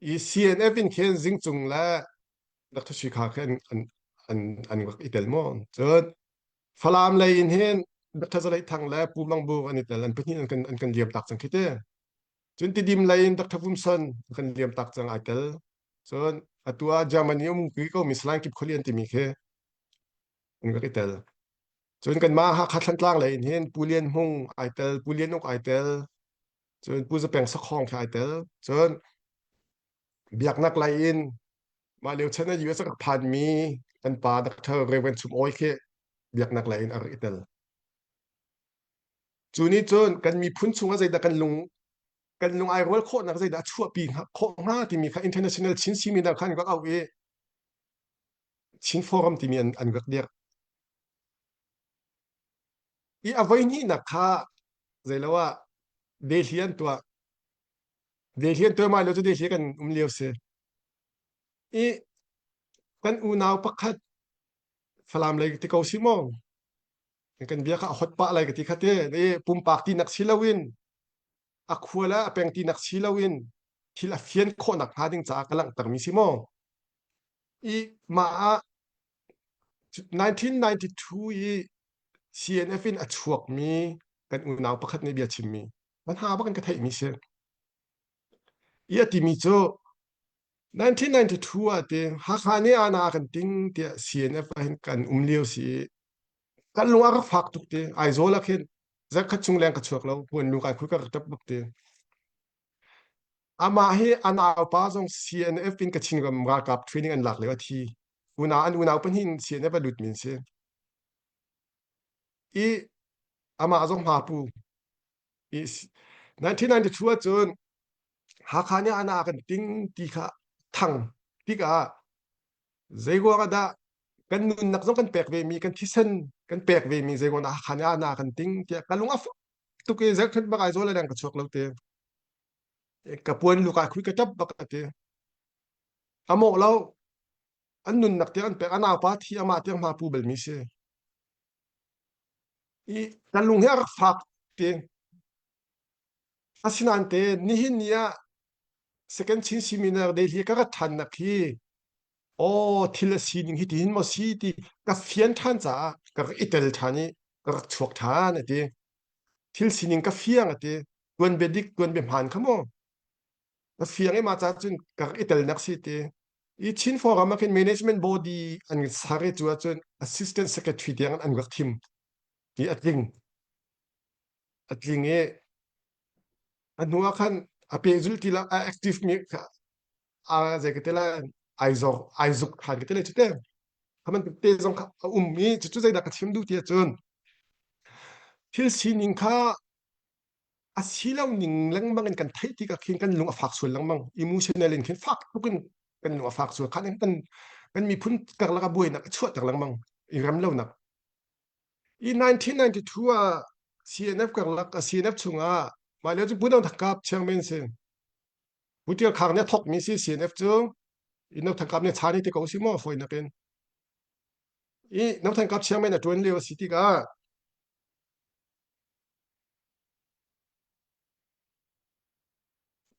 I CNF in khin Zingcung le Dr. Sui Kha khi an, an, an, an rak i tel maw? Cun Falam lei in hin Dr. Zalei Thang le Pu Mang Bu an i tel. An pahnih an kan, an kan liam tak cang khi te. Cun Tidim lei in Dr. Vum Son kan liam tak cang ai tel. Cun atu ah Germany um kui ko mi Salai Kip Khualian timi khi an rak i tel. Cun kanmah Hakha Thlantlang lei in hin Pu Lian Hmung ai tel, Pu Lian Uk ai tel, cun Pu Zapeng Sakhong khi ai tel. Cun biaknak lei in mah lio chan ah US a rak phanmi kan pa Dr. Reverend Chum Awi khi biaknak lei in a rak i tel. Cu nih cun kan miphun chungah zeidah kan lung kan lung ai rual khawhnak zeidah a chuahpi khawh hnga timi kha International Chin Seminar khan rak auh i Chin Forum timi an, an rak dirh. I a voihnihnak kha zeilo ah Delhi an tuah. Delhi an tuah mai lo cu Delhi kan um lio si. I kan unau pakhat Falam lei ti ko si maw? Kan bia kha a hot pah lai ka ti kha te. I pumpak tinak si loin a khua le a peng tinak si loin thil a fian khawhnak hnga ding caah ka langhtermi si maw? I mah ah 1992 i CNF in a chuakmi kan unau pakhat nih bia chimmi kan ha bak in ka theihmi si. I a timi cu 1992 ah ti Hakha nih ana kan ting tiah CNF ah hin kan um lio si kan lung a rak fak tuk ti Aizawl ah khin zarkhat chung leng ka chuak lo puan lu kai khui ka rak tap bak ti Amah hi a naupa zong CNF in Kachin ram ralkap training an lak lio a thi. Unau an unau pahnih in CNF a lut min si. I amah zong hmapu. I 1992 ahcun Hakha nih ana kan ting ti kha thang tikah zei ruang ah dah kan nunnak zong kan pek ve mi kan thisen kan pek ve mi zei ruang dah Hakha nih ana kan ting tiah ka lung a fak tuk i zarkhat bak Aizawl le dang ka chuak lo te. Ka puan luka khui ka ṭap bak a ti. A mawh lo. An nunnak tiang an pek. A naupa thi amah tiang hma pu balmi si. I kan lung hi a rak fak ti. Asinain te nihin ni ah second Chin seminar Delhi ka rat ṭhannak hi aw thil a sining hi tihin maw si ti ka fian ṭhan caah ka rak i tel ṭhan i ka rak chuak ṭhan a ti. Thil sining ka fiang a ti. Tuanbia dik tuanbia hmaan kha maw ka fiang i mah ca cun ka rak i telnak si ti. I Chin Forum ah khin management body an ser i cu ahcun assistant secretary tiang an rak thim i a tling. A tling i a hnu ah khan a pehzulh ti lo a active mi a zei ka ti lai ai zor ai zuk than ka ti lai cu te kha bantuk te zong kha a um i cucu zeidah ka chim duh ti ahcun thil sining kha a si lo ning lengmang in kan theih tikah khin kan lung a fak sual lengmang emotional in khin fak tuk in kan lung a fak sual khan kan kan miphun karlak a buainak a chuahter lengmang i rem lonak i 1992 ah CNF karlak CNF chungah mah lio cu Pu Dong Thakap chairman si Pu Tial Khang nih a thawkmi si CNF cu i No Thang Kap nih chan i ti ko si maw fawi nakin i No Thang Kap chairman a ṭuan lio a si tikah.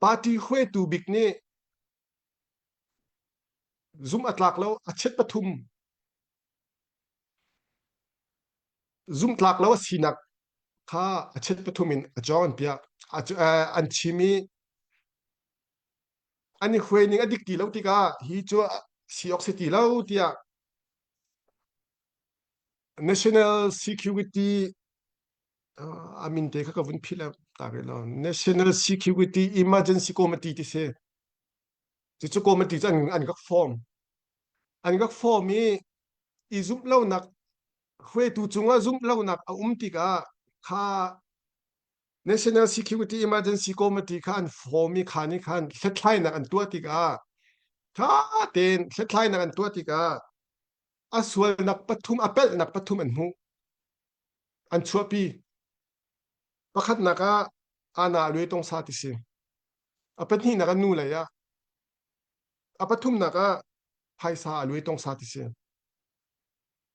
Party hruaitu bik nih zumh a tlak lo a chiat pathum zumh tlak lo a sinak kha a chiat pathum in a cawng an piah an chim i an i hruai ning a dik ti lo tikah hi cu si awk si ti lo tiah National Security a min te kha ka vun philh ta rih lo National Security Emergency Committee ti si cucu committee cu an an rak form an rak form i i zumh lonak hruaitu cungah zumh lonak a um tikah kha National Security Emergency Committee kha an form i kha nih khan hlathlainak an tuah tikah ṭha tein hlathlainak an tuah tikah a sualnak pathum a pelhnak pathum an hmuh an chuahpi pakhatnak ah ana lue tong sa ti si a pahnihnak ah nu lei ah a pathumnak ah phaisa a lue tong sa ti si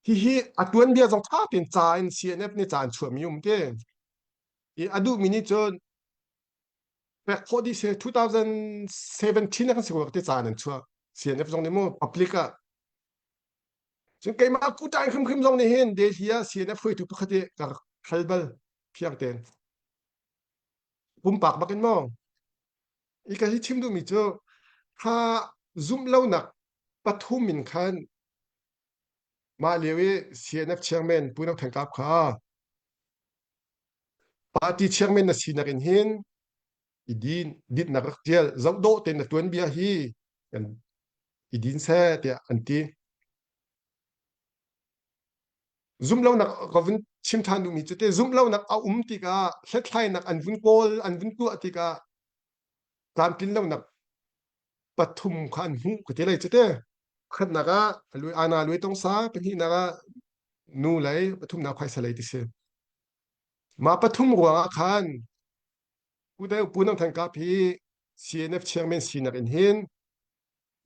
hihi a tuanbia zong ṭha tein ca in CNF nih ca an chuahmi um te i a duhmi nih cun pek khawh dih si 2017 ah kan si ko te ca an chuah CNF zong nih mu public ah cun keimah kuṭai hrimhrim zong nih hin Delhi ah CNF hruaitu pakhat i ka rak hal bal fiang tein pumpak bak in maw i ka hi chim duhmi cu kha zumh lonak pathum in khan Mah lio i CNF chairman Pu No Thang Kap kha party chairman na sinak in hin i din dinnak rak tial zoh dawh tein na tuanbia hi kan i din seh tiah an ti. Zumhlonak ka vun chim ṭhan duhmi cu te zumhlonak a um tikah hlathlainak an vun kawl an vun tuah tikah tlamtlin lonak pathum kha an hmuh ka ti lai cu te khatnak ah lui ana lui tong sa pahnihnak ah nu lei pathumnak phaisa lei ti si mah pathum ruang ah khan Pu Deu Pu Nang Than Kap hi CNF chairman sinak in hin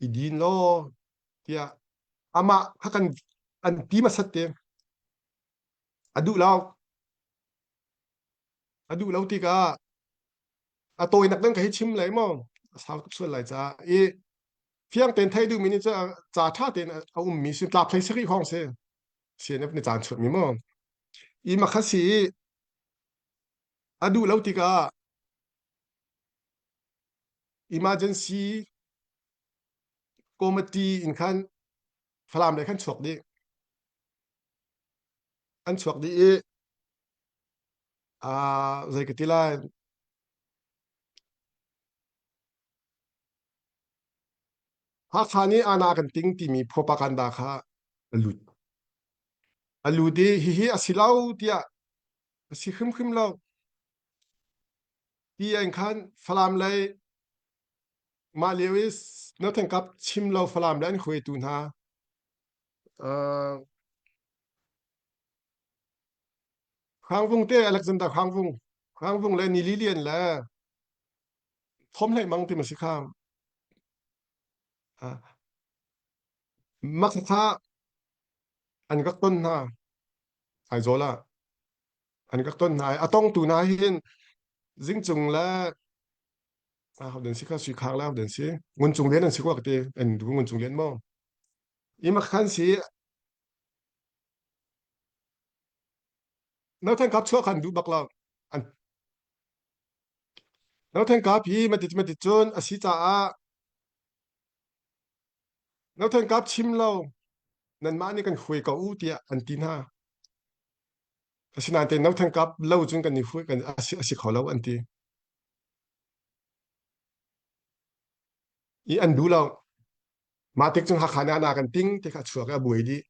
i din law tiah amah kha kan an ti hmasat te a duh lo a duh lo tikah a tawinak dang ka hi chim lai maw a sau tuk sual lai caah i fiang tein thei duhmi nih cu ca ṭha tein a ummi si tlap hlei sarih hawng si CNF nih caan chuahmi maw i makha si i a duh lo tikah emergency committee in khan Falam lei khan chuak dih an chuak dih i uh, zei ka ti lai Hakha nih ana kan ting timi propaganda kha a lut a lut i hihi a si lo tiah a si hrimhrim lo ti in khan Falam lei mah lio i Northern Kap chim lo Falam le an hruaitu hna uh, Hrangvung te Alexander Hrangvung Hrangvung le Nili Lian le Thom Hlei Mang ti ma si kha mak kha an rak ton hna Aizawl ah an rak ton hna a tongtu hna hin zingcung le ho den si kha sui khang le ho den si ngun cung lian an si kwa ka ti an du ngun cung lian maw i mak khan si Nothen kap chuah khan duh bak lo. An Nothen kap hi mati mati cun a si caah Nothen kap chim lo nanmah nih kan hruai ko u tiah an ti hna. Asinain te Nothen kap lo cun kan i hruai kan a si, a si kho lo an ti. I an duh lo. Mah tik cun Hakha nih ana kan ting ti kha a chuak i a buai dih.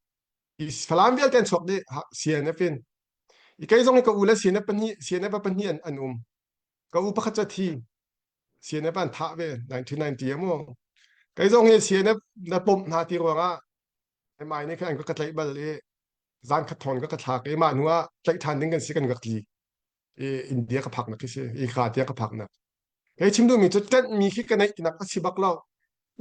I Falam vialte an chuak dih CNF in. I kei zong hi ka u le CNF pahnih CNF ah pahnih an, an um. Ka u pakhat cu a thi. CNF an thah ve 1990 ah mu. Kei zong hi CNF na pawmh hna ti ruangah MI nih khan an ka tlaih bal i zan khat thawn ka ka thlak i mah hnu ah tlaih ṭhan ding kan si kan rak tli. I India ka phak nak khi si. I ka tiang ka phak nak. Kei chim duhmi cu ṭanhmi khi ka neih tinak a si bak lo.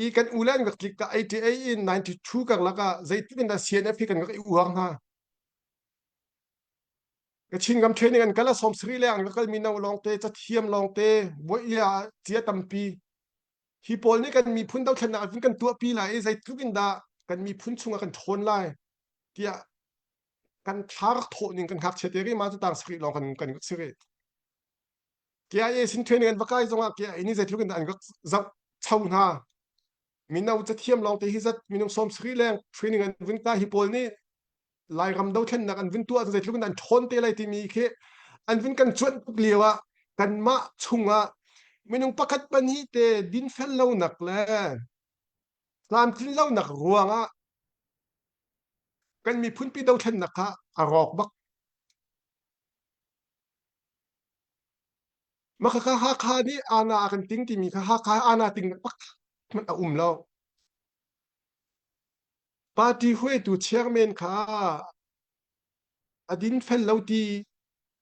I kan u le an rak tlik ka 88 in 92 karlak ah zeitin in dah CNF hi kan rak i uar hna. Kachin ram training an kal a 70 leng an ka kalmi no lawngte cathiam lawngte buai cia tampi hi pawl nih kan miphun dothlennak an kan tuahpi lai i zeitluk in dah kan miphun chungah kan ṭhawn lai tiah kan thla rak thawh ning kan ngakchia te ri ma cu tang sarih lawng kan kan si rih. KIA sin training an va kai zongah KIA nih zeitluk in dah an rak zoh cho hna mino cathiam lawngte hi zat minung 70 leng training an vun kai hi pawl nih Lairam dothlennak an vun tuah zeitluk in an ṭhawn te lai timi khi an vun kan cuanh tuk lio ah kanmah chungah minung pakhat pahnih te dinfel lonak le tlamtlin lonak ruangah kan miphunpi dothlennak kha a rawk bak. Mah khakha Hakha nih ana a kan ting timi kha Hakha ana ting pakhat hmanh a um lo. Party hruaitu chairman kha a dinfel lo ti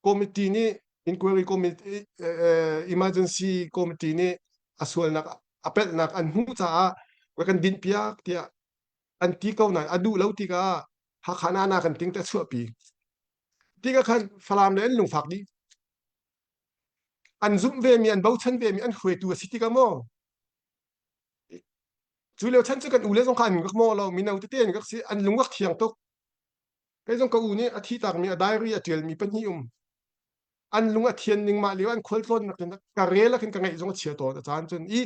committee nih inquiry committee emergency committee nih a sualnak a pelhnak an hmuh caah kan dinhpiak tiah an ti ko nain a duh lo tikah Hakha nana kan ting te chuahpi. Tikah khan Falam le an lungfak dih. An zumh ve mi an bochan ve mi an hruaitu a si tikah maw Cu lio chan cu kan u le zong kha an rak maw lo mino tete an rak si an lung rak thiang tuk. Kei zong ka u nih a thi takmi a diary a ṭialmi pahnih um. An lung a thian ning mah lio an khualtlawn nak in ka rel ah khin ka ngaih zong a chia tawn a caan cun i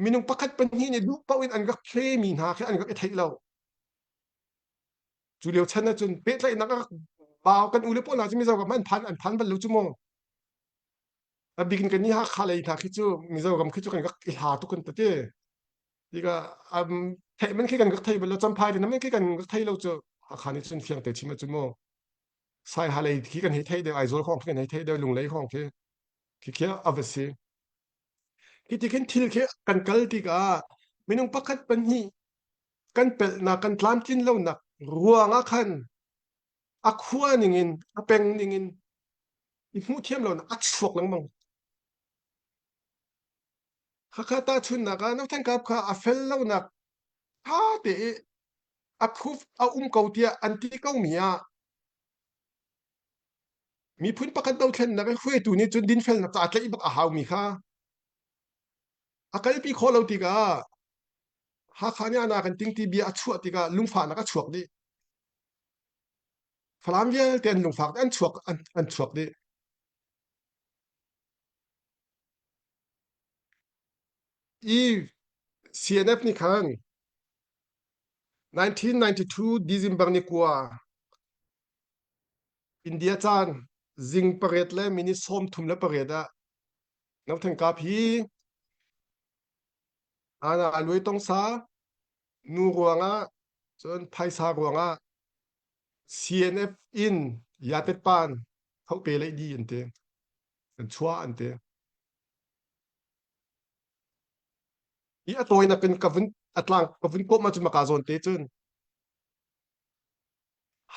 minung pakhat pahnih nih duh paoh in an rak play mi hna khi an rak i theih lo. Cu lio chan ahcun pehtlaihnak a rak bau kan u le pawl hna cu Mizoram an phan an phan bal lo cu mu. A bik in kan nih Hakha lei hna khi cu Mizoram khi cu kan rak i hla tuk kan tete. Tikah um, theih man khi kan rak thei bal lo Champhai te man khi kan rak thei lo cu Hakha nih cun fiang te chim ahcun mu. Saiha lei khi kan hei thei deuh Aizawl khong khi kan hei thei deuh Lunglei khong khi khi khi a va si. Khi ti khin thil khi kan kal tikah minung pakhat pahnih kan pelhnak kan tlamtlin lonak ruangah khan a khua ningin a peng ningin i hmuh thiam lonak a chuak lengmang. Hakha tahchunhnak ah Nothan Kap kha a fel lonak ṭha te i a proof a um ko tiah an ti ko mi ah miphun pakhat dothlennak i hruaitu nih cun dinfelnak ca tlaih bak a hau mi kha a kalpi khawh lo tikah Hakha nih ana kan ting ti bia a chuah tikah lungfahnak a chuak dih. Falam vialte an lungfak an chuak an, an chuak dih. I CNF nih khan 1992 December ni kua India caan zing pariat le minute 38 ah Nothan Kap hi Ana luai tong sa nu ruangah cun phaisa ruangah CNF in Yatetpan thope lei di an ti an chuah an ti i a tawinak in ka vun a tlang ka vun kawm ahcun maka zawn te cun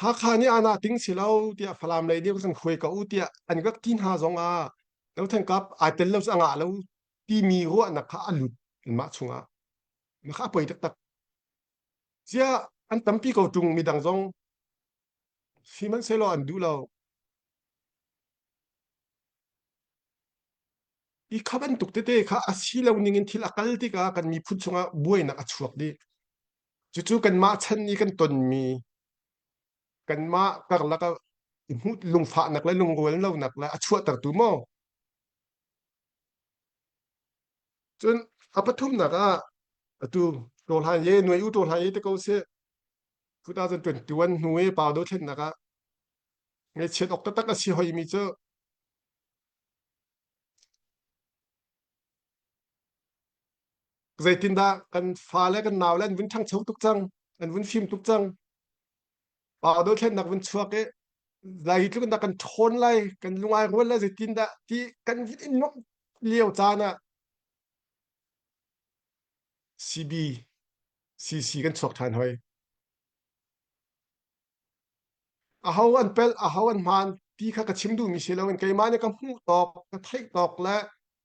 Hakha nih ana ting si lo tiah Falam lei nih kan hruai ko u tiah an rak ti hna zong ah Dothan kap ai tel lo cu a ngah lo timi ruahnak kha a lut anmah chungah mah kha a poi taktak ziah an tampi ko ṭung midang zong sihmanhsehlaw an duh lo I kha bantuk tete kha a si lo ning in thil a kal tikah kan miphun chungah buainak a chuak dih. Cucu kanmah chan i kan tonmi kanmah karlak ah lungfahnak le lungrual lonak le a chuahtertu maw? Cun a pathumnak ah atu Tawhlan ye nuai u Tawhlan ye te ko seh 2021 hnu i pau dothlennak ah ngaihchiat awk taktak a si hoimi cu Zeitindah kan fale kan naule an vun ṭhangcho tuk cang, an vun fim tuk cang. Pa dothlennak vun chuak i lai hi tluk in dah kan ṭhawn lai, kan lung ai rual lai, zeitindah ti kan vun i nuamh lio caan ah CB, CC kan chuak ṭhan hoi. Aho an pelh, aho an hmaan ti kha ka chim duhmi si loin keimah nih ka hmuh tawk, ka theih tawk le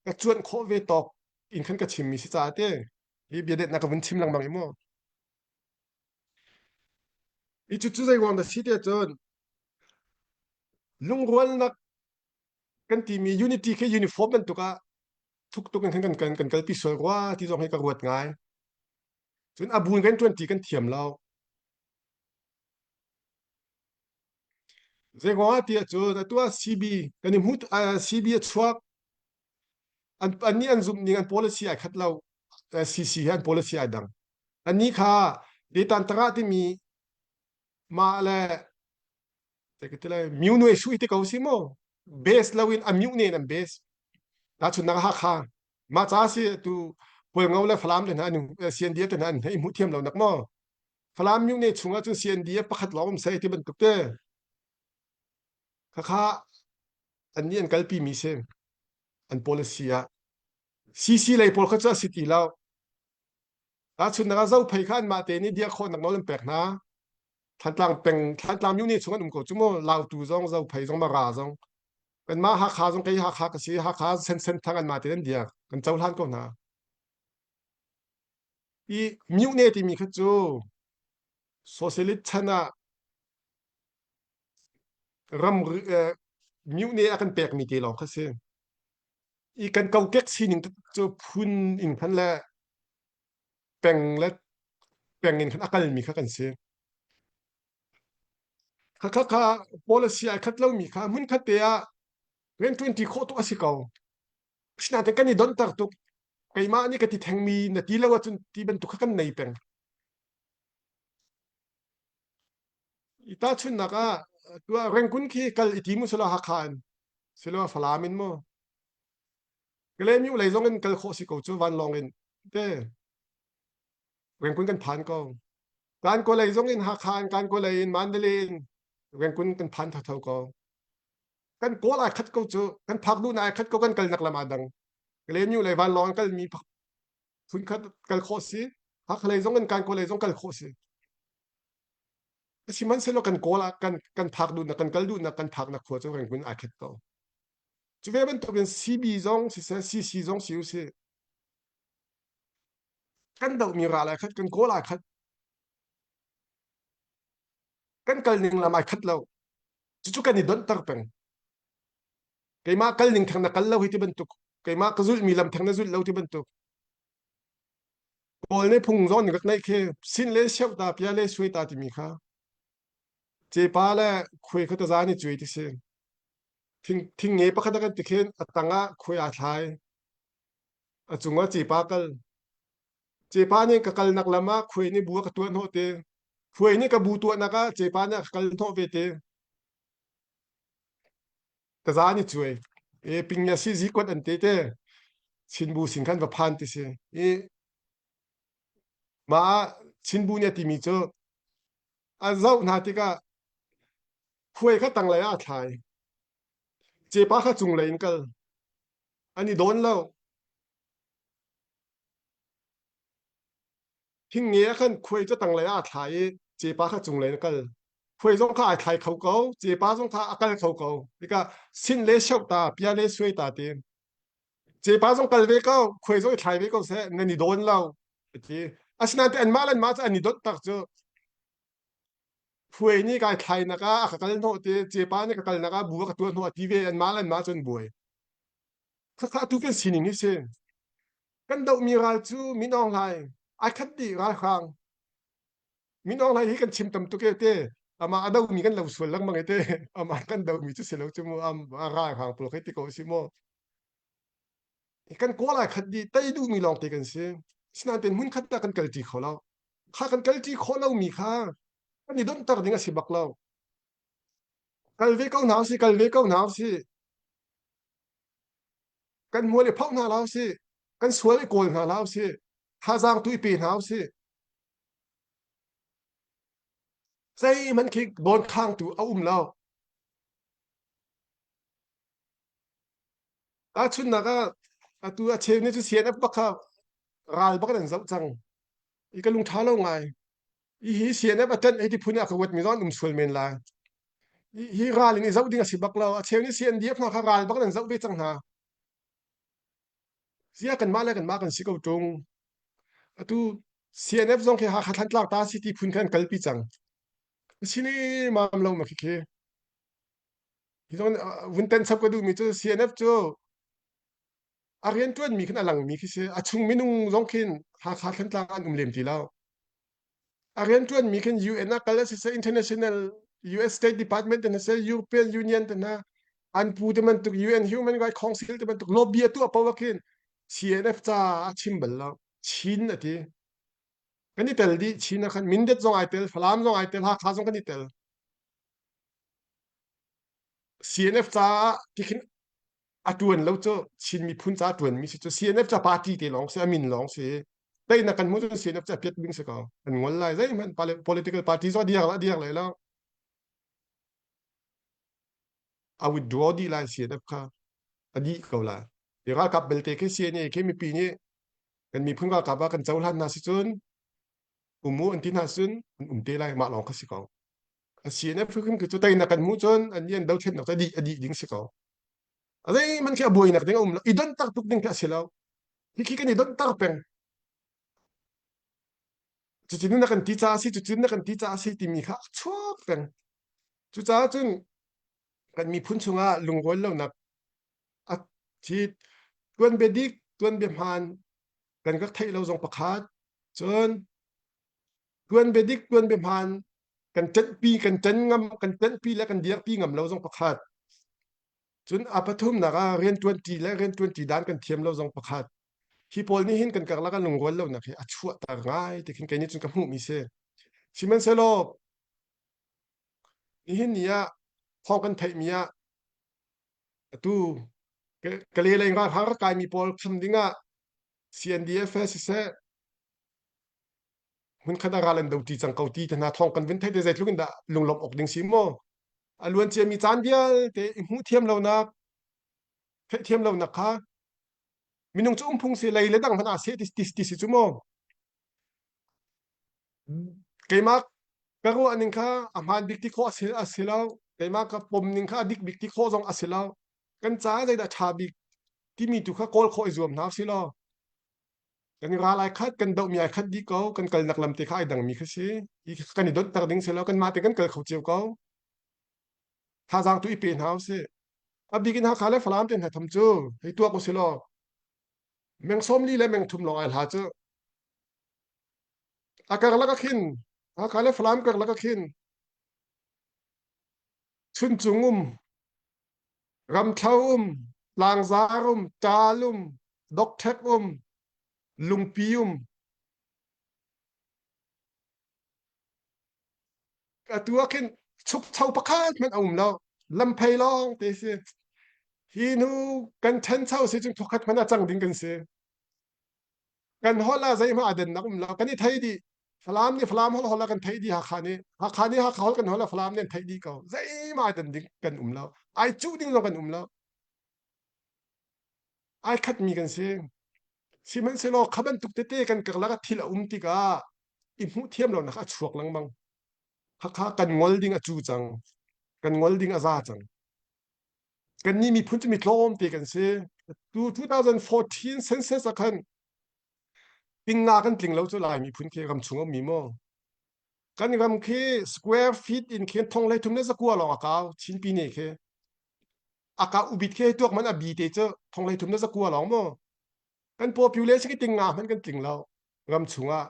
ka cuanh khawh ve tawk in khan ka chimmi si caah te hi biadetnak ka vun chim lengmang i mu. Hi cu cu zei ruang dah si tiah cun. Lungrualnak kan timi unity khi uniform bantuk ah thuk tuk in kan kan kan kalpi sual rua ti zong hi ka ruat ngai. Cun a bu in kan ṭuanṭi kan thiam lo. Zeiruangah ti ahcun atu ah CB kan i hmu CB a chuak an annih an zumh ning an policy ai khat lo CC he an policy ai dang annih kha detan tara timi mah le myu nuai sui te ko si mu base lo in a myu ne an base ta chun nak Hakha ma cha si tu Hualngo le Falam te hna an CNDF te hna an hei hmu thiam lo nak mo Falam myu ne chungah cun CNDF pakhat lawng um sai ti bantuk te khakha an nih an kalpi mi si an policy ah CC lei pawl kha cu a si ti lo Tahchunhnak ah Zophei kha anmah te nih diah khawhnak nawl an pek hna. Thantlang peng Thantlang myu nih chung an um ko cu mu Lautu zong Zophei zong Mara zong kanmah Hakha zong kei Hakha ka si Hakha Sensen thang anmah te an diak kan cohlan ko hna. I myune timi kha cu socialist chan ah ram myune a kan pekmi te lawng kha si. I kan kokek sining cu phun in khan le peng le peng in khan a kalmi kha kan si. Khakha kha policy ai khat lomi kha hmun khat te ah rianṭuanṭi khawh tuk a si ko. Asinain kan i donhter tuk. Keimah nih ka ti thengmi na ti lo ahcun ti bantuk kha kan nei peng. I tahchunhnak ah tuah Rengkun khi kal i tim usila Hakha in silo Falam in mu. Kalaymyo lei zong in kal khawh si ko cu vanlawng in te Rengkun kan phan ko. Kan ko lei zong in Hakha in kan ko lei in Mandalay in Rengkun kan phan thotho ko. Kan kawl ai khat ko cu kan phak duhnak ai khat ko kan kalnak lam aa dang. Kalaymyo lei vanlawng in kalmi phun khat kal khawh si. Hakha lei zong in kan ko lei zong kal khawh si. Sihmanhsehlaw kan kawl ah kan kan phak duhnak kan kal duhnak kan phaknak khua cu Rangoon ai khat ko. Cu ve bantukin CB zong siseh CC zong si usih kan dohmi ral ai khat kan kawl ai khat kan kal ning lam ai khat lo cucu kan i donhter peng keimah kal ning theng na kal lo hi ti bantuk keimah ka zulhmi lam theng na zulh lo ti bantuk Kawl nih phung zong rak neih khi sin le siauh ta pia le suai ta timi kha cepa le khuai kha taza nih cuai ti si. Thing thing nge pakhat a kan ti khin a tang ah khuai aa thlai. A cung ah cepa kal. Cepa nih ka kalnak lam ah khuai nih bu a ka tuah hnawh te. Khuai nih ka bu tuahnak ah cepa nih a ka kal hnawh ve te. Taza an i cuai. E ping ya si zi kuat an te te. Chinbu sin khan va phan ti si. I mah Chinbu nih a timi cu a zoh hna tikah khuai kha tanglei ah a thlai. Cepa kha cunglei in kal. An i dawn lo. Thingnge ah khan khuai cu tanglei ah aa thla i cepa kha cunglei in a kal. Khuai zong kha ai thlai kho ko, cepa zong kha a kal kho ko. Tikah sin le sioh ta, pia le suai ta ti. Cepa zong kal ve ko, khuai zong i thlai ve ko seh, nan i dawn lo. Ti. Asinain te anmah le anmah cu an i dawt tak cu. Khuai nih kai thlai nak ah a ka kal hnawh ti, cepa nih ka kal nak ah bu a ka tuah hnawh ti ve, anmah le anmah cu an buai. Khakha tu kan sining hi si. Kan dohmi ral cu Min Aung Hlaing ai khat dih ralhrang. Min Aung Hlaing hi kan chim tam tuk e te. Amah a domi kan lo sual lengmang e te. Amah kan domi cu si lo cu mu am a ralhrang pawl khi ti ko si mu. Kan kawl ai khat dih tei duhmi lawng te kan si. Sinain hmun khat ah kan kalṭi kho lo. Kha kan kalṭi khawh lomi kha kan i donhter ding a si bak lo. Kal ve ko hna usih, kal ve ko hna usih. Kan hmual i phoh hna hlah usih. Kan sual i kawl hna hlah usih. Thazaang tu i pe hna usih. Zeihmanh khi dawnkhangtu a um lo. Tahchunhnak ah atu a cheu nih cu CNF bak kha ral bak in an zoh cang. I ka lung ṭha lo ngai. Hi hi CNF a ṭanh hei ti phun ah ka ruatmi zong an um sual men lai. Hi, hi ral in i zoh ding a si bak lo. A cheu nih CNDF hna kha ral bak in an zoh ve cang hna. Zia kanmah le kanmah kan si ko ṭung. Atu CNF zong khi Hakha Thantlang ta si ti phun khan an kalpi cang. Sini mam lo ma khi khi. Hi zong vun ten chap ka duhmi cu CNF cu a rianṭuanmi khin a langmi khi si. A chung minung zong khin Hakha Thantlang an um lem ti lo. A rianṭuanmi khin UN ah kal a siseh, International US State Department te hna seh, European Union te hna, an pu te bantuk UN Human Rights Council te bantuk lobby a tuah poah khin CNF ca a chim bal lo. Chin a ti. Kan i tel dih Chin ah khan Mindat zong ai tel, Falam zong ai tel, Hakha zong kan i tel. CNF caah tikhin a ṭuan lo cu Chin miphun ca a ṭuanmi si cu CNF ca party te lawng si a min lawng si teinak kan hmuh cun CNF ca piat ding si ko an ngol lai zeihmanh political party zong a diar a diar lai lo a withdraw dih lai CNF kha a dih ko lai i ralkap belte khi CNA khi mipi nih kan miphun ralkap ah kan cohlan hna si cun um u an ti hna cun an um te lai mah lawng kha si ko a CNF hrim khi cu teinak kan hmuh cun an nih an dothlennak cu a dih a dih ding si ko a zeihmanh khi a buainak ding a um lo i donhter tuk ding khi a si lo hi khi kan i donhter peng cucun na kan ti caah si cucun na kan ti caah si timi kha a chuak peng cucaah cun kan miphun chungah lungrual lonak a thi tuanbia dik tuanbia hmaan kan rak theih lo zong pakhat cun tuanbia dik tuanbia hmaan kan ṭanhpi kan ṭan ngam kan ṭanhpi le kan dirpi ngam lo zong pakhat cun a pathumnak ah rianṭuanṭi le rianṭuanṭi dan kan thiam lo zong pakhat hi pawl nih hin kan karlak ah lungrual lonak hi a chuahter ngai ti khin kei nih cun ka hmuhmi si sihmanhsehlaw nihin ni ah thawng kan theihmi ah atu Kale lei ralhrang rak kaimi pawl kham dingah CNDF he siseh hmunkhat ah ral an do ṭi cang ko ti te hna thawng kan vun theih te zeitluk in dah lunglawmh awk ding si maw a luan ciami caan vialte i hmuh thiam lonak theih thiam lonak kha minung cu umphung si lei le dang hmanh ah seh ti ti ti si cu maw keimah ka ruah ning kha a hmaan bik ti khawh a si a si lo keimah ka pom ning kha a dik bik ti khawh zong a si lo kan caah zeidah ṭha bik timi tu kha kawl khawh i zuam hna usih law kan ral ai khat kan dohmi ai khat dih ko kan kalnak lam te kha ai dangmi kha si hi kan i donhter ding si lo kanmah te kan kal kho cio ko thazaang tu i pe hna usih a bik in Hakha le Falam te hna tham cu hei tuak usih law meng 40 le meng thum lawng ai hla cu a karlak ah khin Hakha le Falam karlak ah khin Chuncung um Ramthlo um Tlangzar um Ṭal um Dokṭhek um Lungpi um atu ah khin chukcho pakhat hmanh a um lo lamphei lawng te si hi hnu kan ṭhancho si cun thawkhat hmanh a cang ding kan si kan holh ah zeihmanh aa dennak um lo kan i thei dih Falam nih Falam holh holh ah kan theih dih Hakha nih Hakha nih Hakha holh kan holh ah Falam nih an theih dih ko zeihmanh ai den ding kan um lo ai cuh ding zong kan um lo ai khatmi kan si sihmanhsehlaw kha bantuk tete kan karlak ah thil a um tikah i hmuh thiam lonak a chuak lengmang Hakha kan ngol ding a cu cang kan ngol ding a za cang kannih miphun cu mi tlawmte kan si tu 2014 census ah khan tinga kan tling lo cu lai miphun khi ram chung ummi maw kan ram khi square feet in khin thong lei thum le zakua lawng a kau chinpi ne khi a ka ubit khi tuak man a bi te cu thong lei thum le zakua lawng maw kan population khi tinga hman kan tling lo ram chungah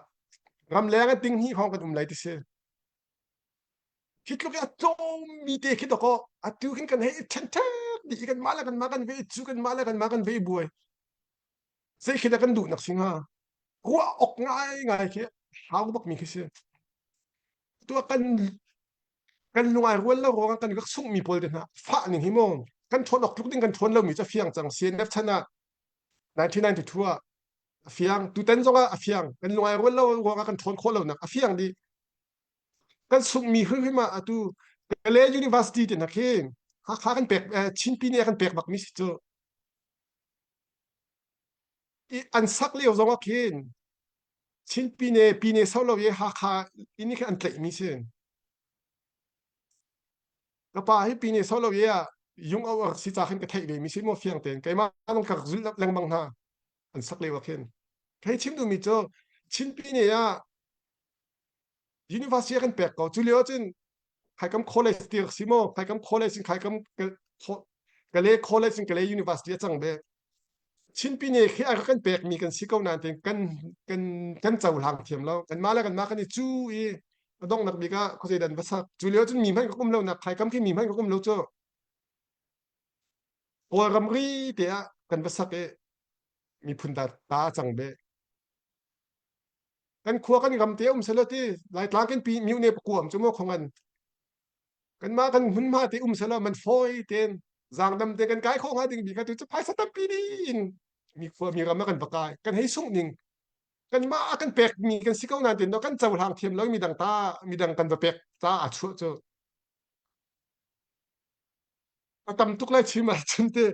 ram leng ah ting hnih hrawng kan um lai ti si Hi tluk i a tlawmmi te khi dawkaw atu khin kan hei i ṭhenṭhek dih i kanmah le kanmah kan ve i cu kanmah le kanmah kan ve i buai. Zei khi dah kan duhnak si hnga? Ruah awk ngaingai khi hau bakmi khi si. Tu ah kan kan lung ai rual lo ruangah kan rak sunghmi pawl te hna fah ning hi mu kan ṭhawn awk tluk ding kan ṭhawn lomi cu a fiang cang CNF chan ah 1992 ah a fiang tutan zongah a fiang kan lung ai rual lo ruangah kan ṭhawn khawh lonak a fiang dih kan sunghmi hrimhrim ah atu Kale University te hna khi Hakha kan pek Chinpi nih a kan pek bakmi si cu i an sak lio zong ah khin Chinpi ne Pine so lo i Hakha inn khi an tlaihmi si ka pa hi Pine so lo i ah yung au rak si ca khin ka theih ve mi si mo fiang tein keimah nong ka rak zulh lengmang hna an sak lio ah khin hei chim duhmi cu Chinpi ne ah University a kan pek ko. Cu lio ahcun Khaikam College ti si maw? Khaikam College in Khaikam. Kale College in Kale University a cang ve. Chin Pine khi a kan pekmi kan si ko nain kan kan kan cohlang thiam lo. Kanmah le kanmah kan i cu i a donghnak bik ah khuazei dan va sak. Cu lio cun mi hmanh ka um lo nak khaikam khi mi hmanh ka um lo cu. Kawlram ri te ah kan va sak i miphun ta ta a cang ve. Kan khua kan ram te um selo ti Laitlang kan pi myu ne pakuam cu maw khongan kanmah kan hmunhma te um selaw man fawi tein zaangdam te kan kai khawh hnga ding mi kha tu cu phaisa tampi in mi khua mi ram ah kan va kai kan hei sungh ning kanmah a kan pek mi kan si ko nain tin kan cohlang thiam lo mi dang ta mi dang kan va pek ta a chuah cu a tam tuk lai chim ah cun te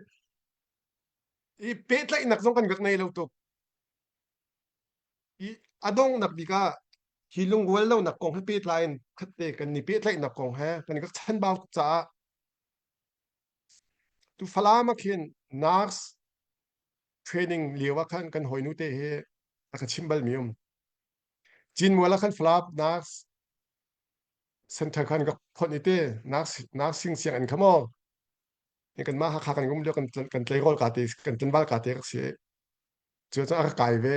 i pehtlaihnak zong kan rak nei lo tuk I a donghnak bik ah hi lungrual lonak kong he pehtlai in khatte kan i pehtlaihnak kong he kan i chanbau tuk caah tu Falam ah khin nurse training lio ah khan kan hawinu te hi a ka chim balmi um. Cinmual ah khan Falam nurse center khan ka phawnh i te nurse nursing sianginn kha maw kanmah Hakha kan um lio kan kan tleirawl ka te kan tlanval ka te rak si. Cu cu a ka kai ve.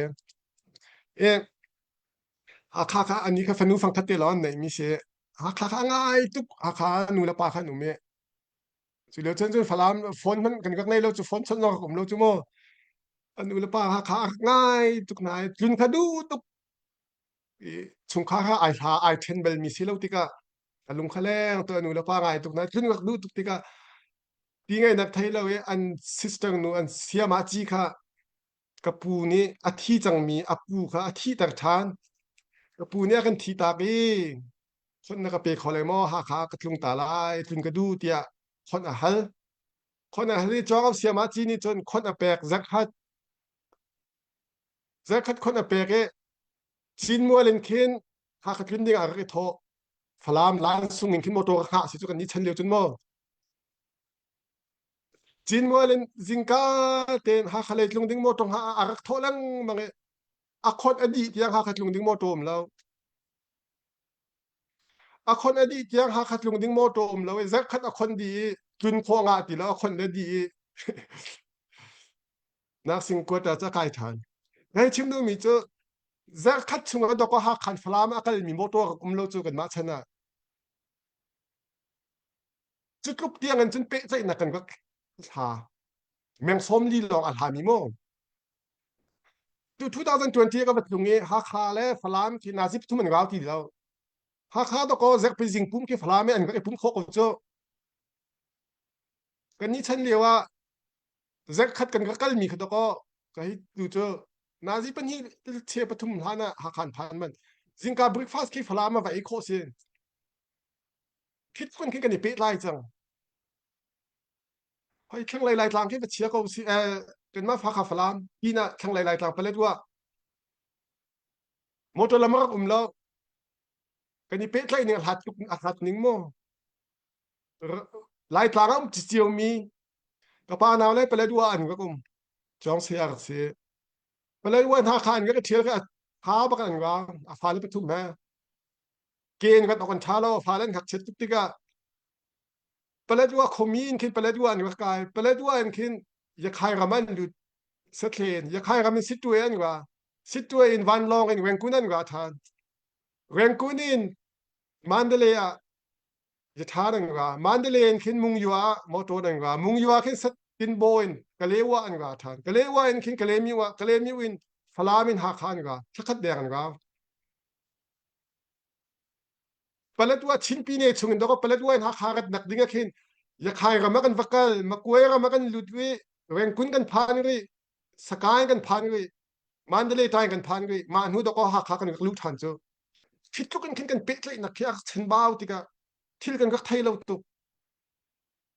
E Hakha kha ani kha fanu fangkhat te lawng an neihmi si. Hakha kha a ngai tuk. Hakha nu le pa kha an um i. Cu lio cun cun Falam phone hmanh kan rak nei lo cu phone chawnh zong rak um lo cu mu. An nu le pa Hakha a rak ngai tuk hna i tlun kha duh tuk. I chungkhar kha ai hla ai ṭhen balmi si lo tikah a lung kha leng tu a nu le pa ngai tuk hna tlun rak duh tuk tikah ti ngaihnak thei lo i an sister nu an siamah ci kha ka pu nih a thi cangmi a pu kha a thihter ṭhan. Ka pu nih a kan thihtak i khonh na ka pe kho lai maw Hakha ka tlung ta lai tlun ka duh tiah khonh a hal. Khonh a hal i Cawngau siamah ci nih cun khonh a pek zarkhat. Zarkhat khonh a pek i Cinmual in khin Hakha tlun ding ah rak i thawh. Falam Lansung in khin motor ka hngah si cu kan ni chan lio cun maw. Cinmual in zingka tein Hakha lei tlung ding motor hngah ah a rak thawh lengmang i a khawt a dih tiang Hakha tlung ding motor um lo. A khon a dih tiang Hakha tlung ding motor um lo i zarkhat a khon dih i tlun khawh ngah ti lo a khon le dih i nursing quarter cu a kai ṭhan. Hei chim duhmi cu zarkhat chung ah dawkaw Hakha Falam a kalmi motor rak um lo cu kanmah chan ah Cu tluk tiang in cun pehtlaihnak kan rak hla. Meng 40 lawng a hlami mu. Tu 2020 ka va tlung i Hakha le Falam khi nazi pathum an rau ti lo. Hakha dawkaw zerpi zing pum khi Falam i an rak i pum khawh ko cu. Kan ni chan lio ah zerkhat kan rak kalmi kha dawkaw ka hi tu cu nazi pahnih che pathum hlan ah Hakha an phan man. Zingka breakfast khi Falam ah va ei khawh si. Khit kun khi kan i pehtlai cang. Hoi thlanglei Laitlang khi va chia ko si eh kanmah Hakha Falam pinah thlanglei Laitlang Paletwa motor lam rak um lo kan i pehtlaih ning a hlat tuk a hlat ning mu Laitlang ah um cio mi ka pa nau le Paletwa an rak um Chawng se a rak si Paletwa hna kha an rak i ṭhial kha ha bak an ra a fale pathum he ke in rat awk an ṭha lo fale an ngakchiat tuk tikah Paletwa khuami in khin Paletwa an rak kai Paletwa in khin Yakhai ram an lut sathlen Yakhai ram in Sittwe an ra Sittwe in vanlawng in Rangoon an ra ṭhan Rangoon in Mandalay ah Yathan an ra Mandalay in khin Mungyu ah motor an ra Mungyu ah khin Satinbo in Kalewa an ra ṭhan Kalewa in khin Kalemiu ah Kalemiu in Falam in Hakha an ra thlakhat deng an ra Paletwa Chin Pine chung in dawk Paletwa in Hakha rat nak ding ah khin Yakhai ram ah kan va kal Makuai ram ah kan lut i Rengkun kan phan ri Sakaing kan phan ri Mandalay tai kan phan ri mah hnu dawk Hakha kan rak lut than cu khi tluk in khin kan pehtlaihnak khi a chenbau tikah thil kan rak thei lo tuk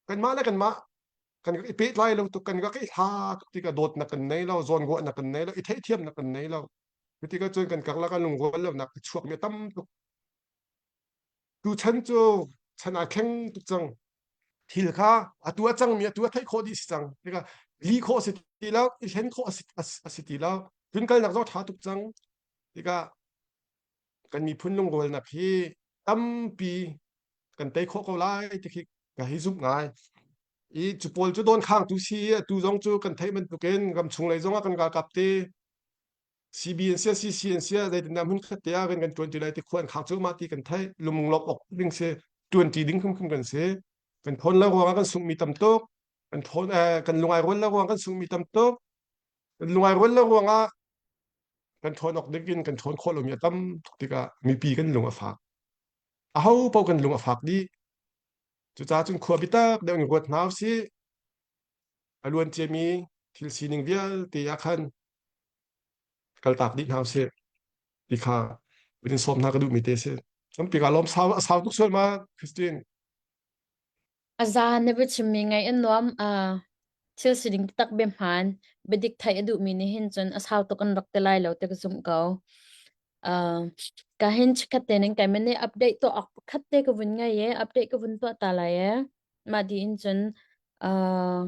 kanmah le kanmah kan rak i pehtlai lo tuk kan rak i hla tuk tikah dawtnak kan nei lo zawnruahnak kan nei lo i theihthiamnak kan nei lo cutikah cun kan karlak ah lungrual lonak a chuakmi a tam tuk tu chan cu chan aa thleng tuk cang thil kha atu a cangmi atu a theih khawh dih si cang tikah li khawh si ti lo i hlen khawh a si ti lo tlunkalnak zong ṭha tuk cang tikah kan miphun lungrualnak hi tampi kan tei khawh ko lai ti khi ka hi zumh ngai. I cu pawl cu dawn khangtu si i atu zong cu kan theih bantukin ramchung lei zongah kan ralkap te CB an sia CC an sia zeitindah hmun khat te ah kan kan ṭuanṭi lai ti khua an khak cu mah ti kan theih lunglawmh awk ding si ṭuanṭi ding hrimhrim kan si kan thawn lo ruangah kan sunghmi tam tuk kan thawn kan lungai rual lo ruangah kan sunghmi tam tuk kan lungai rual lo ruangah kan ṭhawn awk ding in kan ṭhawn khawh lomi a tam tuk tikah mipi kan lung a fak aho paoh kan lung a fak dih cucaah cun khua biatak deuh in ruat hna usih a luan ciami thil sining vialte ah khan kaltak dih hna usih ti kha in sawm hna ka duhmi te si tampi ka lawm sau a sau tuk sual ma Christine A za na biachimmi ngaih a nuam. Uh, thil sining taktak biahmaan, biadik theih a duhmi nih hin cun a sau tuk an rak ti lai lo ti ka zumh ko. Uh, ka hin chikkhat te ning keimah nih update tuah awk pakhat te ka vun ngei i update ka vun tuah ta lai e. Mah di in cun uh,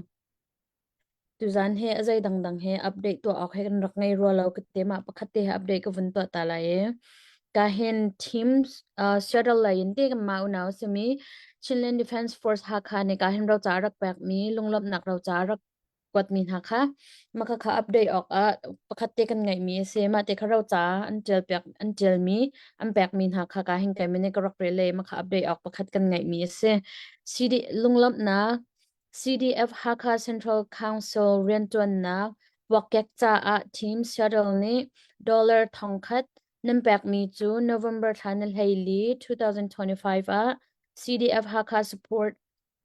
Tuzaan he a zei dangdang he update tuah awk he kan rak ngei rua lo ka ti. Mah pakhat te he update ka vun tuah ta lai i. Ka hin teams uh, Seattle lei in te kanmah unau a simi Chinland Defense Force Hakha nih ka hin roca a rak pekmi lunglawmhnak roca a rak kuatmi hna kha mah kha kha update awk ah pakhat te kan ngeihmi a si. Mah te kha roca an ṭial piak an ṭialmi an pekmi hna kha ka hin keimah nih ka rak rel i mah kha update awk pakhat kan ngeihmi a si. CD lunglawmhnak CDF Hakha Central Council rianṭuannak puakkek caah Team Seattle nih dollar thongkhat nan pekmi cu November thla ni 14, 2025 ah CDF Hakha Support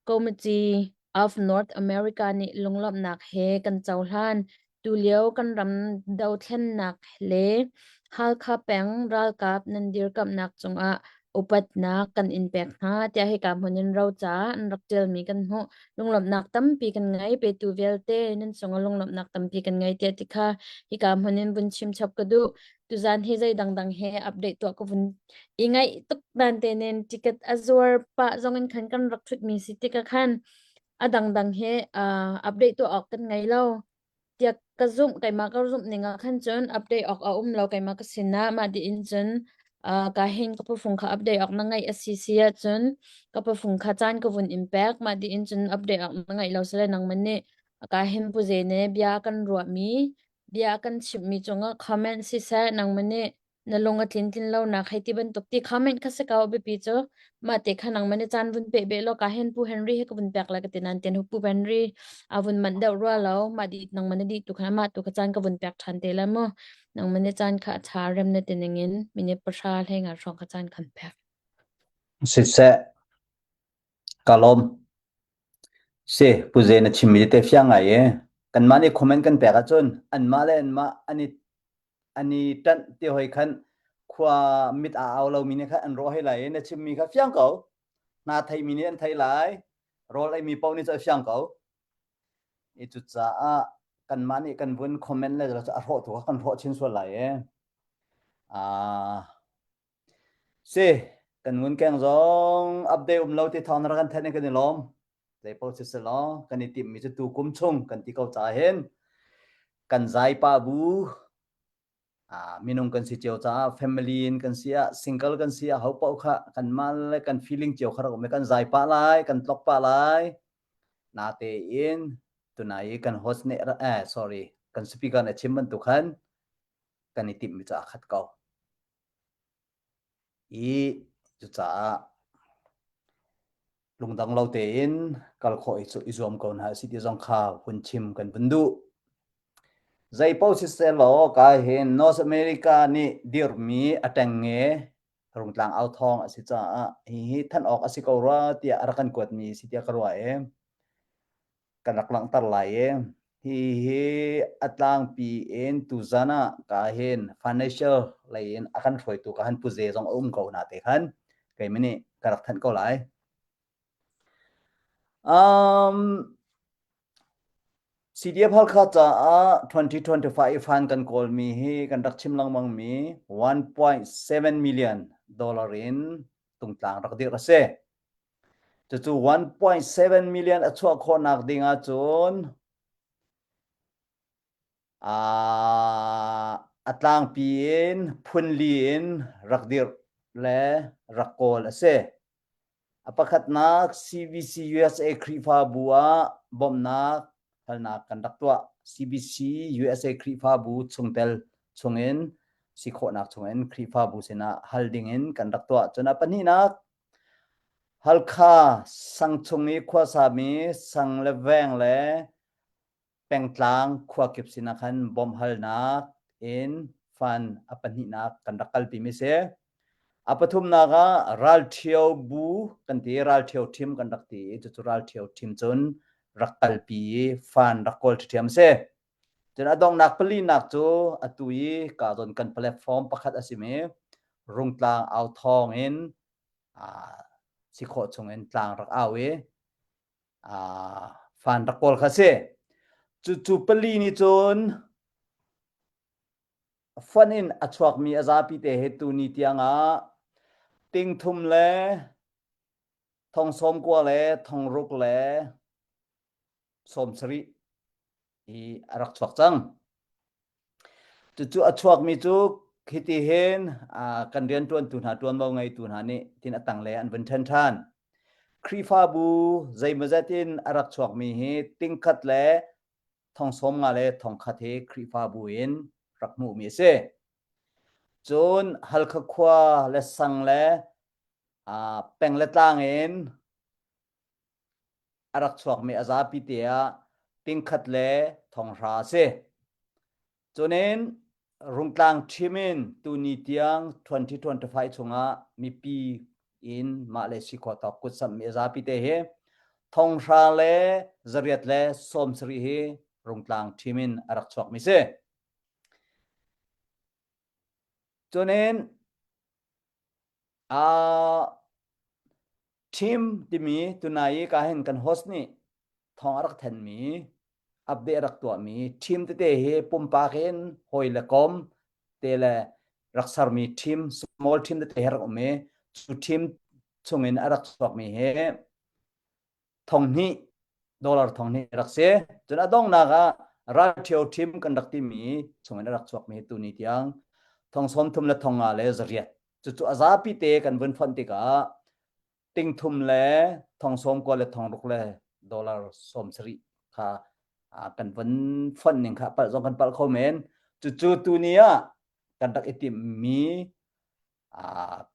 Committee of North America nih lunglawmhnak he kan cohlan. Tulio kan ram dothlennak le Halkha peng ralkap nan dirkamhnak cungah upatnak kan in pek hna tiah hika hmun in roca an rak ṭialmi kan hmuh. Lunglawmhnak tampi kan ngei. Petu vialte nan cungah lunglawmhnak tampi kan ngei tiah ti kha hika hmun in vun chim chap ka duh. Tuzan hi zei dangdang he update tuah ka vun i ngaih tuk dan te nen ticket a zuar pah zong in khan kan rak ṭhutmi si tikah khan a dangdang he uh, update tuah awk kan ngei lo. Tiah ka zumh keimah ka zumh ning ah khan cun update awk a um lo keimah ka sinah mah tiin cun uh, ka hin ka pufung kha update awk na ngaih a si si ahcun ka pufung kha caan ka vun in pek mah tiin cun update awk na ngaih lo sile nangman nih ka hin pu ze ne bia kan ruahmi bia kan chimhmi cungah comment siseh nangman nih na lung a tlin tlin lo nak hei ti bantuk ti comment kha si ko biapi cu mah te kha nangman i caan vun pe be lo ka hen pu Henry he ka vun pek la ka ti nan ten pu Henry a vun man deuh rua lo mah di nangman di tu kha mah tu kha caan ka vun pek than te la mu nangman i caan kha a tha rem na ti ning in minute pahra hlei nga hrawng kha caan kan pek Siseh, ka lawm. Si, Pu Ze na chimmi te fiang ngai i kanmah nih comment kan pek ahcun anmah le anmah an i an i ṭanh ti hoi khan khua mit aa au lomi nih khan an rawh hei lai i na chimmi kha fiang ko. Hna theimi nih an theih lai. Rawl eimi paoh nih cu a fiang ko. I cucaah kanmah nih kan vun comment le a hrawh tu kha kan hrawh chin sual lai i. Ah, Si, kan ngunkeng zong update um lo ti thawng na rak kan thanh i kan i lawm. Zeipaoh si selaw kan i timhmi cu tu kum chung kan ti ko caah hin kan zai pah bu ah, minung kan si cio caah family in kan si ah single kan si ah ho paoh kha kanmah le kan feeling cio kha rak um i kan zai pah lai kan tlok pah lai natein tunai i kan host nih eh sorry kan speaker nih a chim bantuk khan kan i timhmi cu aa khat ko. I cucaah lungdang lo tein kal khawh i cu i zuam ko hna si ti zong kha hun chim kan vun duh. Zei paoh siseh law ka hin North America nih dirhmi a ṭengnge Rungtlang au thawng a si caah hihi thanh awk a si ko rua tiah a rak kan kuatmi si tiah ka ruah i kan rak langhter lai i hihi a tlangpi in tuzan ah ka hin financial lei in a kan hruaitu ka han pu ze zong a um ko na te khan keimah nih ka rak thanh ko lai. Um, CDF Halkha caah 2025 fund kan kawlmi hi kan rak chim lengmang mi 1.7 million dollar in tungtlang rak dirh a si. Cucu 1.7 million a chuah khawhnak ding ahcun a tlangpi in phunli in rak dirh le rak kawl a si. A pakhatnak CBC USA Khrihfabu ah bawmhnak halnak kan rak tuah. CBC USA Khrihfabu chungtel chungin si khawhnak chungin Khrihfabu sinah hal dingin kan rak tuah. Cun a pahnihnak Halkha sang chung i khuasami sang le veng le pengtlang khua kip sinah khan bawmhhalnak in fund a pahnihnak kan rak kalpi mi si. A pathumnak ah ralṭhio bu kan ti ralṭhio team kan rak ti i cucu ralṭhio team cun rak kalpi i fund rak kawl ṭhiam si. Cun a donghnak palinak cu atu i ka zawn kan platform pakhat a simi Rungtlang au thawng in si khawh chung in tlang rak au i fan rak kawl kha si. Cucu pali nih cun fonh in a chuakmi a zapi te he tuni tiangah ting thum le thong 90 le thong ruk le 70 hi a rak chuak cang. Cucu a chuakmi cu hiti hin kan rianṭuantu hna ṭuanvo ngeitu hna nih tin a tanglei an vun ṭhen ṭhan. Khrihfabu zeimawzat in a rak chuakmi hi tingkhat le thong 50 le thong khat hi Khrihfabu in rak hmuhmi a si. Cun Halkha khua le sang le peng le tlang in a rak chuakmi a zapi te ah tingkhat le thonghra a si. Cunin Rungtlang ṭhim in tuni tiang 2025 chungah mipi in mah le si khawh tawk kut samhmi a zapi te hi thonghra le zariat le 70 hi Rungtlang ṭhim in a rak chuakmi si. Cunin uh, Team timi tunai i ka hin kan host nih thawng a rak thenmi update a rak tuahmi team tete hi pumpak in hawi le kom te le rak sermi team small team tete hi rak um i cu team chungin a rak chuakmi hi 2000 dollar 2000 rak si. Cun a donghnak ah ralṭhio team kan rak timi chungin a rak chuakmi tuni tiang thong 30 le thong nga le zariat. Cucu a zapi te kan vun fonh tikah ting thum le thong 90 le thong ruk le dollar 70 kha kan vun fonh ning kha palh zong kan palh kho men. Cucu tuni ah kan rak i timhmi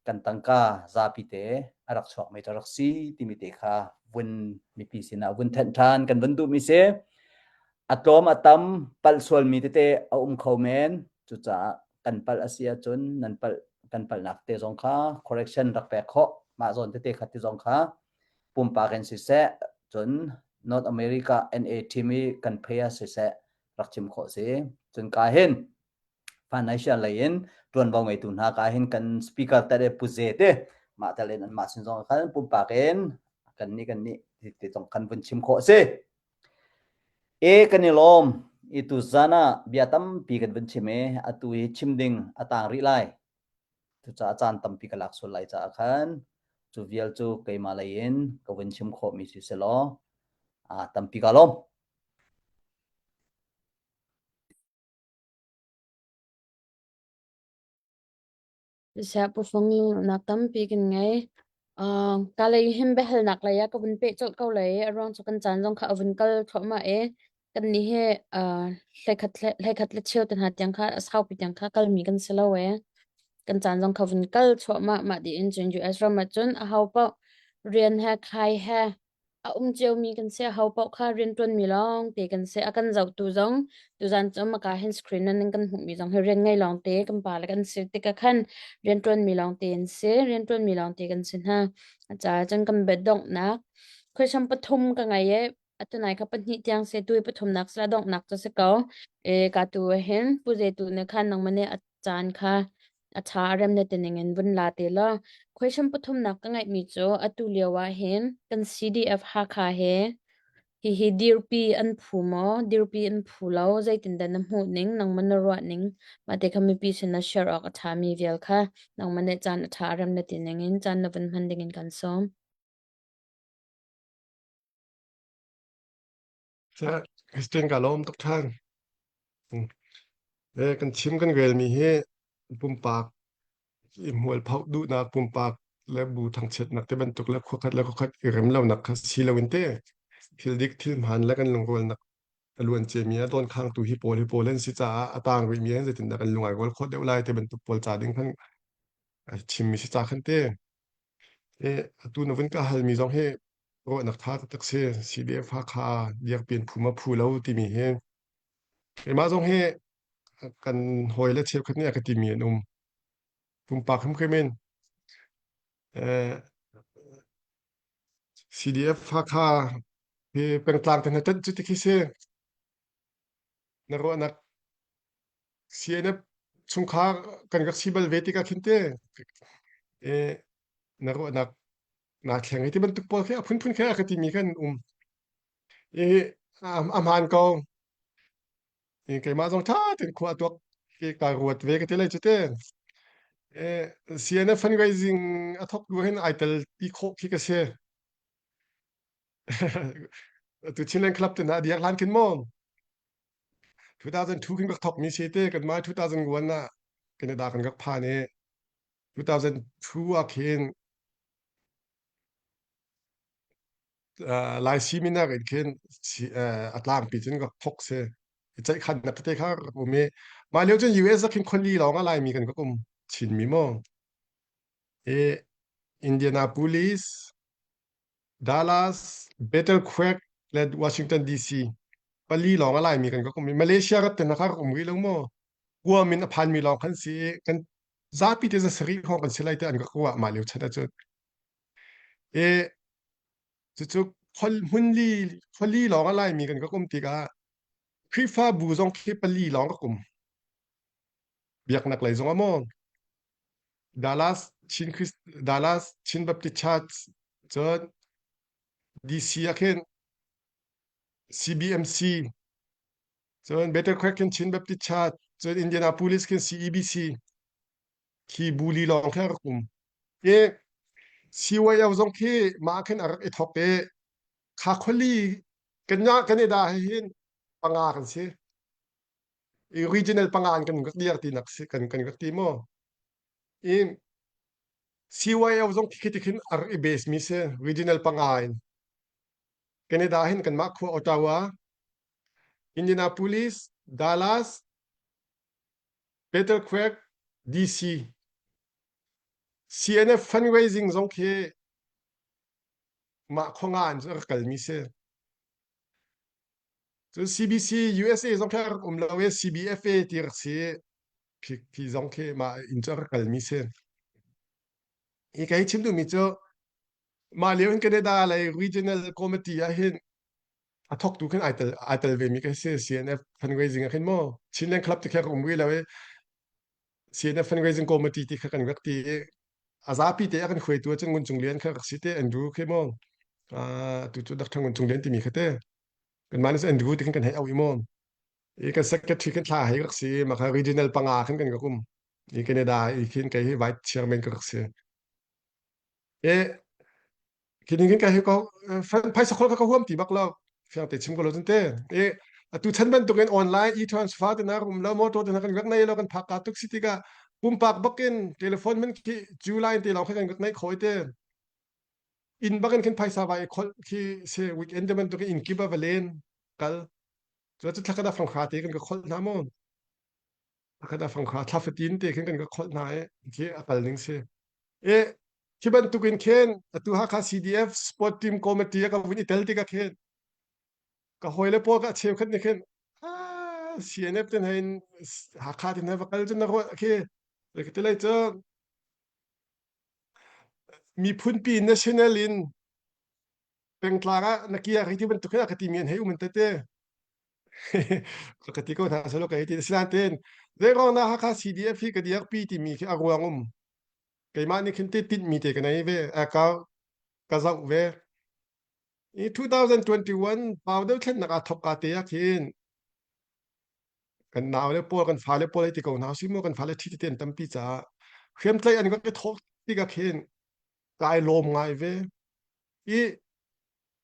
kan tangka zapi te a rak chuakmi cu rak si timi te kha vun mipi sinah vun thenh ṭhan kan vun duhmi si. A tlawm a tam palh sualmi tete a um kho men. Cucaah kan palh a si ahcun nan palh kan palhnak te zong kha correction rak pek khawh mah zawn tete kha ti zong kha pumpak in siseh cun North America NA team i kan phei ah siseh rak chim khawh si. Cun ka hin financial lei in ṭuanvo ngeitu hna ka hin kan speaker te pu ze te mah tel in anmah sin zong khan pumpak in kan nih kan nih ti zong kan vun chim khawh si. E kan i lawm i tu zan ah bia tampi kan vun chim i atu hi chim ding a tang rih lai. Cucaah caan tampi ka lak sual lai caah khan cu vial cu keimah lei in ka vun chim khawhmi si selaw tampi ka lawm. Siah pufang nak tampi kan ngei. Uh, ka lei hin biahalnak lei ah ka vun peh colh ko lai i a ruang cu kan caan zong kha a vun kal thluahmah i kan nih hi uh, hlekhat hlekhat le cheu te hna tiang kha a saupi tiang kha kalmi kan si lo e. Kan caan zong kha vun kal thluahmah mah dih in cun US ram ah cun a ho paoh rian he khai he a um ciomi kan si ho paoh kha rianṭuanmi lawngte kan si a kan zohtu zong tuzan cu maka hin screen nan kan hmuhmi zong hi rian ngei lawngte kan pa le kan si tikah khan rianṭuanmi lawngte an si rianṭuanmi lawngte kan si hna a caah cun kan bet donghnak question pathum ka ngei i atunai kha pahnih tiang se tu i pathumnak sila donghnak cu si ko e ka tu hin pu zetu ne khan nangmah nih a caan kha a ṭha a rem na ti ning in vun la te law question pathumnak ka ngeihmi cu atu lio ah hin kan CDF Hakha he hihi dirpi an phu maw dirpi an phu lo zeitindah na hmuh ning nangmah na ruah ning mah te kha mipi sin ah share awk a ṭhami vial kha nangmah nih caan a ṭha a rem na ti ning in caan na vun hman ding in kan sawm. Christian ka lawm tuk ṭhan. Kan chim kan relmi hi pumpak i hmualphoh duhnak pumpak le bu thangchiatnak te bantuk le khuakhat le khuakhat i rem lonak kha si loin te thil dik thil hmaan le kan lungrualnak a luan ciami a dawnkhaangtu hi pawl hi pawl an si caah a taang rihmi an zeitindah kan lung ai rual khawh deuh lai te bantuk pawl ca ding khan a chimmi si ca khan te. E, atu na vun ka halmi zong hi ruahnak tha taktak si. CDF Hakha dirpian phu ma phu lo timi hi. Keimah zong hi kan hawi le cheukhat nih a ka timi an um. Pumpak hrimhrim in eh, CDF Hakha hi pengtlang te hna ṭanh cu ti khi si. Na ruahnak CNF chungkhar kan rak si bal ve tikah khin te eh, na ruahnak naa thleng i ti bantuk pawl khi a phunphun khi a ka timi khan um. I a hmaan ko. I keimah zong ṭha tein khua tuak ke ka ruat ve ka ti lai cu te. Eh, CNF fundraising a thok lu hin ai tel pi khawh khi ka si. Tu Chinland Club te na diak hlan khin maw? 2002 khin rak thok mi si te kan mah 2001 ah Canada kan rak phan i 2002 ah khin Lai seminar in khin a tlangpi cun rak thok si. Ceihkhannak tete kha rak um i mah lio cun US ah khin khuali lawng ah Laimi kan rak um Chinmi maw. I Indianapolis, Dallas, Battle Creek le Washington DC pali lawng a Laimi kan rak um i Malaysia rat te hna kha rak um rih lo maw. Guam in a phanmi lawng khan si i kan zapi te za sarih hrawng kan si lai te an rak ruah mah lio chan ahcun. I cucu hmunli khuali lawng a Laimi kan rak um tikah Khrihfabu zong khi pali lawng rak um. Biaknak lei zong ah maw Dallas Chin Christ Dallas Chin Baptist Church cun DC ah khin CBMC cun Battle Creek khin Chin Baptist Church cun Indianapolis khin CEBC khi bu li lawng khi a rak um. I CYO zong khi mah khin a rak i thawk i kha khuali kan Canada he hin panga kan si. I regional panga in kan rak dir ti nak si kan kan rak ti maw. I CYO zong khi ti khin a rak i base mi si regional panga in. Canada hin kanmah khua Ottawa, Indianapolis, Dallas, Battle Creek, DC. CNF fundraising zong khi mah khuanga in cu a rak kalmi si. Cun CBC USA zong khi a rak um lo i CBFA ti rak si. Khi, khi zong khi mah in cu a rak kalmi si. Hi ka hi chim duhmi cu mah lio in Canada lei regional committee ah hin a thawktu khin ai tel ai tel ve mi ka si CNF fundraising ah khin maw Chinland Club ti kha ka um rih lo i CNF fundraising committee ti kha kan rak ti i a zapi te a kan hruaitu ah cun Ngun Cung Lian kha rak si te Andrew khi maw tu cu Dr. Ngun Cung Lian timi kha te kanmah nih Andrew ti khin kan hei auh i maw i kan secretary khin thla hei rak si i mah kha regional panga khin kan rak um i Canada i khin kei hi vice chairman ka rak si e Khi ning ka hi ko phaisa khol ka ka huam ti bak lo fiang te chim ko lo cun te e atu chan bantuk in online e transfer te na rum lo motor te na kan rak nei lo kan phak ka tuk si tikah pumpak bakin telephone man khi cu line te lo kha kan rak nei khoi te in bakin khin phaisa vai khol khi se weekend te bantuk in kip a valen kal cu cu thlakada fanghra te kan ka khol hna mo Thlakhat ah fanghra thla fatin te khin kan ka kholh hna i khi a kal ning si. E khi bantuk in khin atu Hakha CDF Sport Team Committee a ka vun i tel tikah khin ka hawile pawl ka cheukhat nih khin ah CNF ten hein Hakha ten va kal cun na ruah khi ka ti lai cu miphunpi national in pengtlang ah na kia ri ti bantuk hin a ka timi an hei um an tete ka ti ko hna selo ka ti sinain zeiruang dah Hakha CDF hi ka dirpi timi khi a ruang um keimah nih khin ti tinh mi te ka nei ve ka ka zoh ve i 2021 pau deuh thlennak aa thok ka te ah khin kan nau le pawl kan fale pawl ai ti ko hna si mu kan fale thi te an tampi caah hriamtlaih an rak i thawk tikah khin kai lawm ngai ve i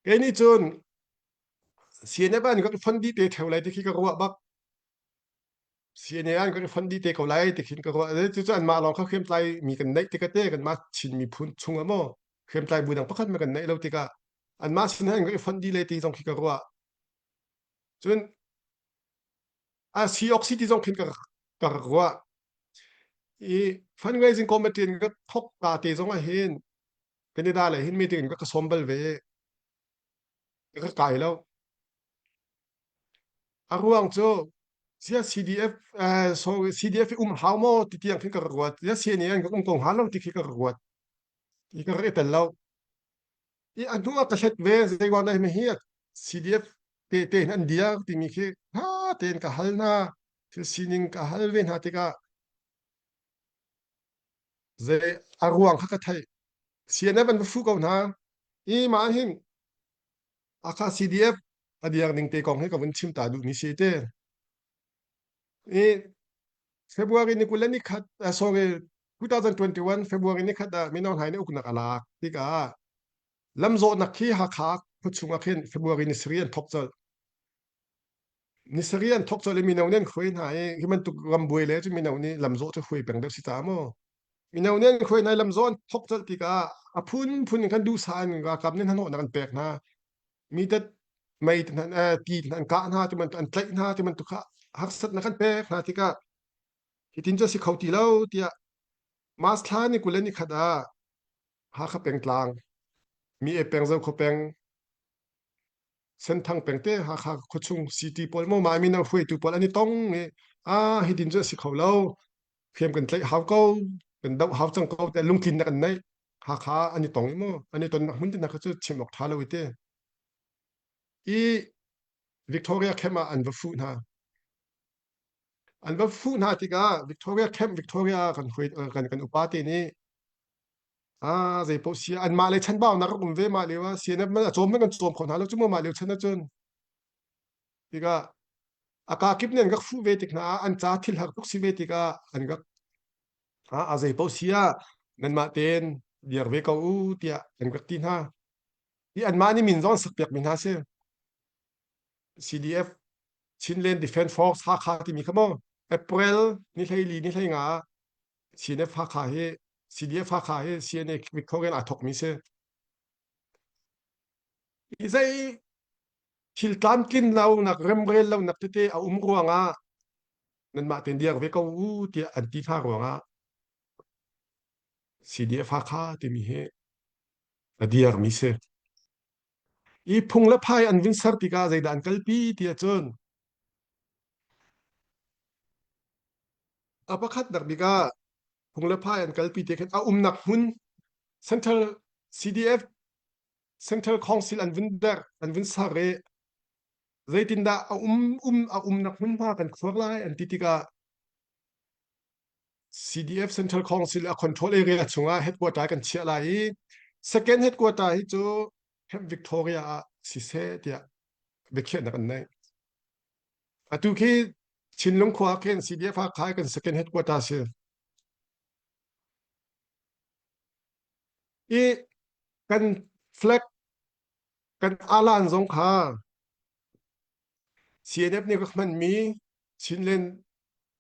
kei nih cun CNF an rak fund dih te theo lai ti khi ka ruah bak. CNA an kan i fonh dih te ko lai ti khin ka ruah. Cucu anmah lawng kha hriamtlai mi kan neih tikah te kanmah Chin miphun chung ah maw hriamtlai bu dang pakhat ma kan neih lo tikah anmah sin an kan i fonh dih le ti zong khi ka ruah. Cun a si awk si ti zong khin ka ka rak ruah. I fundraising committee in ka thok ka te zong ah hin Canada le hin meeting in ka ka sawm bal ve. Ka kai lo. A ruang cu sia CDF eh, sorry CDF i um hau maw ti tiang khin ka rak ruat. Sia CNA an ka um ko hnga lo ti khi ka rak ruat. I ka rak i tel lo. I a hnu ah ka hlet ve zei ruang dah hi CDF te te hin an dir timi khi ha tein ka hal hna. Thil sining ka hal ve hna tikah zei a ruang kha ka theih. CNF an va fuh ko hna. I mah hin Akha CDF a diar ning te kong hi ka vun chim ta duhmi si te. I February ni 20 le ni khat uh, sorry 2021 February ni khat ah Mino Hlai nih uknak a lak tikah lamzawhnak khi Hakha khuachung ah khin February ni sarih an thok colh. Ni sarih an thok colh i mino nih an hruai hna i hi bantuk rambuai le cu mino nih lamzawh cu hruai peng deuh si ca maw. Mino nih an hruai hna i lamzawh an thok colh tikah a phunphun in kan duhsah in ralkap nih hnahnawhnak an pek hna. Mi tet mei te hna ti hna an kah hna ti bantuk an tlaih hna ti bantuk kha harsatnak an pek hna tikah hitin cu a si kho ti lo tiah March thla ni 20 le ni khat ah Hakha pengtlang mi e peng Zokhua peng Senthang peng te Hakha khuachung city pawl maw mah mino hruaitu pawl an i tong i a hitin cu a si kho lo hriam kan tlaih hau ko kan doh hau cang ko tiah lungtlinnak an neih Hakha an i tong i maw an i tonnak hmun te hna kha cu chim awk ṭha lo i te i Victoria camp ah an va fuh hna an va fuh hna tikah Victoria camp Victoria kan hruai kan kan upa te nih Ah, zei paoh si anmah le chanbaunak rak um ve mah lio ah CNF man a cawm man kan cawm kho hna lo cu maw mah lio chan ahcun tikah a ka kip nih an rak fuh ve tik hna ah an ca thil har tuk si ve tikah an rak ah a zei paoh si ah nanmah tein dir ve ko u tiah an rak ti hna hi anmah nih min zong an sakpiak mi hna si CDF Chinland Defense Force Hakha timi kha maw April ni 14 ni 15 ah CNF Hakha hi CDF Hakha hi CNA Victorian aa thawkmi si. Hi zei thil tlamtlin lonak remrel lonak tete a um ruangah nanmah tein diar ve ko u tiah an ti hna ruangah CDF Hakha timi hi a diarmi si. I phung le phai an vun ser tikah zeidah an kalpi ti ahcun A pakhatnak bik ah phung le phai an kalpi te khin a umnak hmun Central CDF Central Council an vun der an vun ser i zeitindah a um um a umnak hmunhma kan khuar lai an ti tikah CDF Central Council a control area chungah headquarter kan chiah lai i second headquarter hi cu Camp Victoria ah siseh tiah biakhiahnak an neih. Atu khi Chinlung khua khin CDF Hakha kan second headquarter si. I kan flag kan alan zong kha CNF nih ka hmanmi Chinland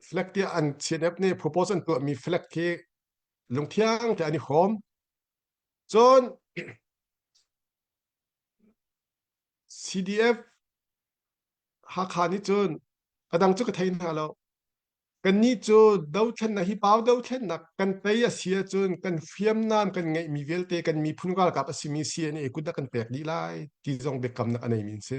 flag tiah an CNF nih propose an tuahmi flag khi lungthiang te an i hrawm. Cun CDF Hakha nih cun a dang cu ka thei hna lo. Kannih cu dothlennak hi pau dothlennak kan tei a si ahcun kan hriamnam kan ngeihmi vialte kan miphun ralkap a simi CNA kut ah kan pek dih lai ti zong biakamnak a neimi an si.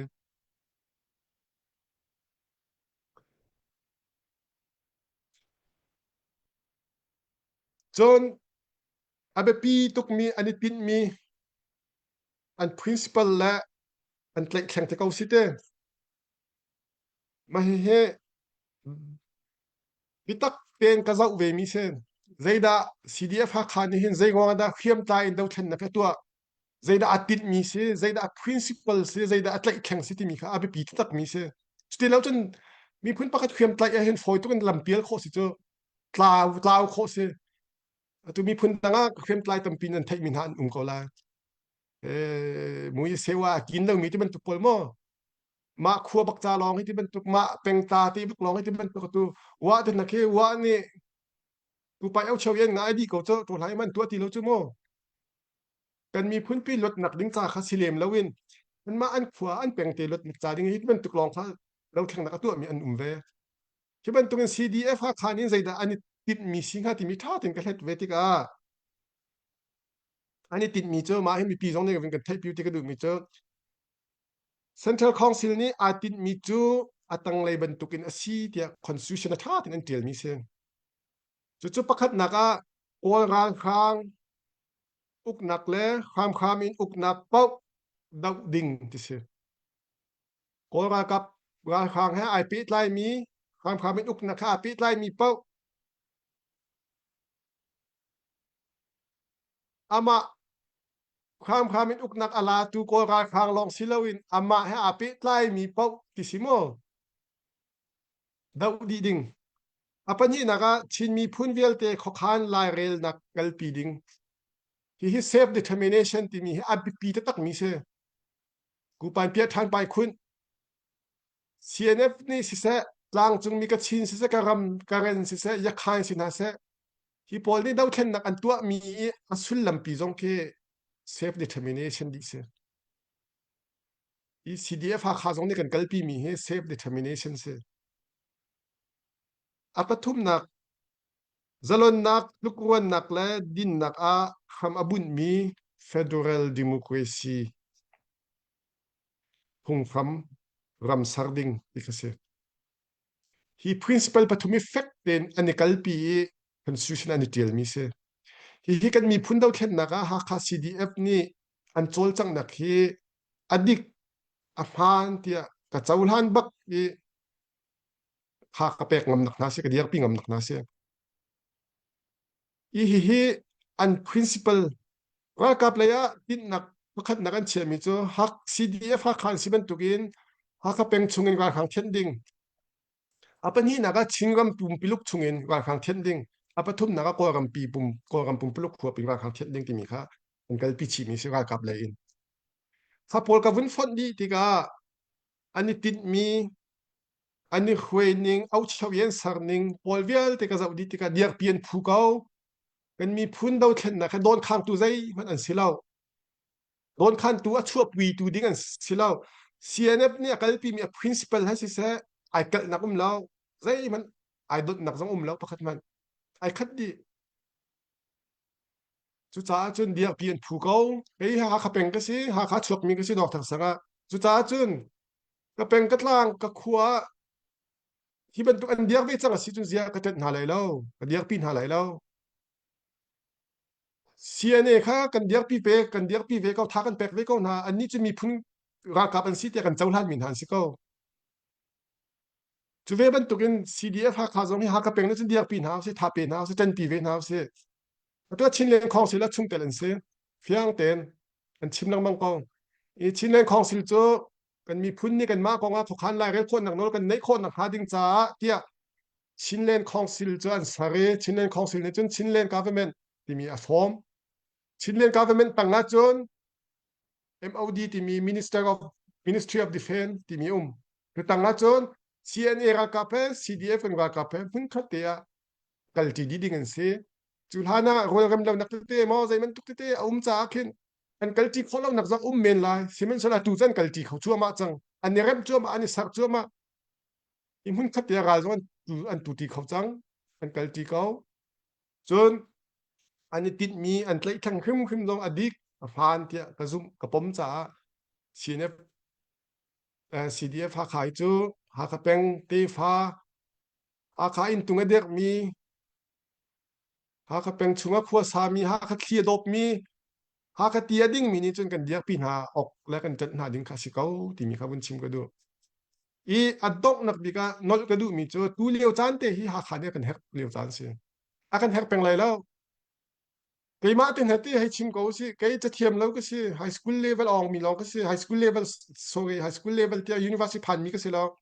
Cun a biapi tukmi an i tinhmi an principal le an tlaihtleng te ko si te. Mah hihi biatak tein ka zoh ve mi si. Zeidah CDF Hakha nih hin zei ruang dah hriamtlai in dothlennak a tuah? Zeidah a tinhmi si? Zeidah a principle si? Zeidah a tlaihtleng si timi kha a biapi taktak mi si. Cuti lo cun miphun pakhat hriamtlaih ah hin fawi tuk in lampial khawh si cu. Tlau tlau khawh si. Atu miphun dang ah hriamtlai tampi nan theihmi hna an um ko lai. Eh, mui sewa kin lomi ti bantuk pawl maw? Mah khua bak ca lawng hi ti bantuk mah pengta ti bak lawng hi ti bantuk tu wa te na khi wa nih tu pai au cheu yen ngai di ko cho tu hlai man tua ti lo chu mu. Kan miphun pi luatnak ding ca kha si lem loin anmah an khua an pengte luatnak ca ding hi bantuk lawng kha dothlennak a tuahmi an um ve. Hi bantukin CDF Hakha nih zeidah an i tinhmi si hnga timi ṭha tein ka hlet ve tikah an i tinhmi cu mah hi mipi zong nih kan theihpi ti ka duhmi cu Central Council nih aa tinhmi cu a tanglei bantukin a si tiah constitution a ṭha tein an ṭialmi si. Cucu pakhatnak ah Kawl ralhrang uknak le hramhram in uknak paoh doh ding ti si. Kawl ralkap ralhrang he ai pehtlaimi hramhram in uknak he aa pehtlaimi paoh amah hramhram in uknak a latu Kawl ralhrang lawng si loin amah he aa pehtlaimi paoh ti si maw? Doh dih ding. A pahnihnak ah Chin miphun vialte khuakhan lairelnak kalpi ding. Hihi self determination timi hi a biapi taktakmi si. Kupan piah ṭhan pai khunh. CNF nih siseh, tlangcungmi Kachin siseh, ka ram Karen siseh, Yakhain si hna seh, hi pawl nih dothlennak an tuahmi i a sullampi zong khi self determination dih si. Hi CDF Hakha zong nih kan kalpi mi hi self determination si. A pathumnak zalonnak, tlukruannak le dinnak ah hram a bunhmi federal democracy phunghram ram ser ding ti kha si. Hi principle pathum hi fek tein an i kalpi i constitution an i ṭialmi si. Hihi kan miphun dothlennak ah Hakha CDF nih an cawlcanghnak hi a dik a hmaan tiah ka cohlan bak i kha ka pek ngamnak hna si ka dirpi ngamnak hna si. Hi hihi an principle ralkap lei ah tinhnak pakhatnak an chiahmi cu Hak CDF Hakha an si bantukin Hakha peng chungin ralhrang thianh ding. A pahnihnak ah Chinram pumpiluk chungin ralhrang thianh ding. A pathumnak ah Kawlram pi pum Kawlram pumpuluk huap in ralhrang thianh ding timi kha an kalpi chihmi si ralkap lei in. Kha pawl ka vun fonh dih tikah an i tinhmi an i hruai ning aucheu i an ser ning pawl vialte ka zoh dih tikah dirpi an phu ko. Kan miphun dothlennak he dawnkhangtu zeihmanh an si lo. Dawnkhantu a chuahpitu ding an si lo. CNF nih a kalpimi a principle he siseh ai kalhnak um lo. Zeihmanh ai donhnak zong um lo pakhat hmanh. Ai khat dih. Cucaah cun dirpi an phu ko. Kei Hakha peng ka si, Hakha chuakmi ka si Dawk Sang ah. Cucaah cun ka peng ka tlang ka khua ah hi bantuk an dirh ve cang a si cun zia ka ṭanh hna lai lo, ka dirpi hna lai lo. CNA kha kan dirpi ve, kan dirpi ve ko, tha kan pek ve ko hna. Annih cu miphun ralkap an si tiah kan cohlanmi hna an si ko. Cu ve bantukin CDF Hakha zong hi Hakha peng nih cun dirpi hna usih, tha pe hna usih, ṭanpi ve hna usih. Atu ah Chinland Council ah chungtel an si. Fiang tein an chim lengmang ko. I Chinland Council cu kan miphun nih kanmah kong ah khuakhan lairel khawhnak nawl kan neih khawhnak hnga ding caah tiah Chinland Council cu an ser i Chinland Council nih cun Chinland Government timi a form. Chinland Government tang ah cun MOD timi Minister of Ministry of Defense timi um. Cu tang ah cun CNA ralkap he CDF kan ralkap he hmunkhat te ah kalṭi dih ding an si. Cu hlan ah rualrem lonak tete maw zei bantuk tete a um caah khin an kalṭi khawh lonak zong um men lai. Sihmanhsehlaw atu cu an kalṭi kho cuahmah cang. An i remh cuahmah, an i serh cuahmah. I hmunkhat te ah ral zong an tu an tuṭi kho cang. An kalṭi ko. Cun an i tinhmi an tlaihtleng hrimhrim zong a dik a hmaan tiah ka zumh ka pom caah CNF eh, CDF Hakha hi cu Hakha peng tefa Hakha inntung a dirhmi Hakha peng chungah khua sami Hakha thli a dawpmi Hakha ti a dingmi nih cun kan dirpi hna awk le kan ṭanh hna ding kha a si ko timi kha vun chim ka duh. I a donghnak bik ah nolh ka duhmi cu tu lio caan te hi Hakha nih a kan herh lio caan si. A kan herh peng lai lo. Keimah te hna ti hei chim ko si. Kei cathiam lo ka si. High school level awng mi lawng ka si. High school level sorry high school level tiah university phan mi ka si lo.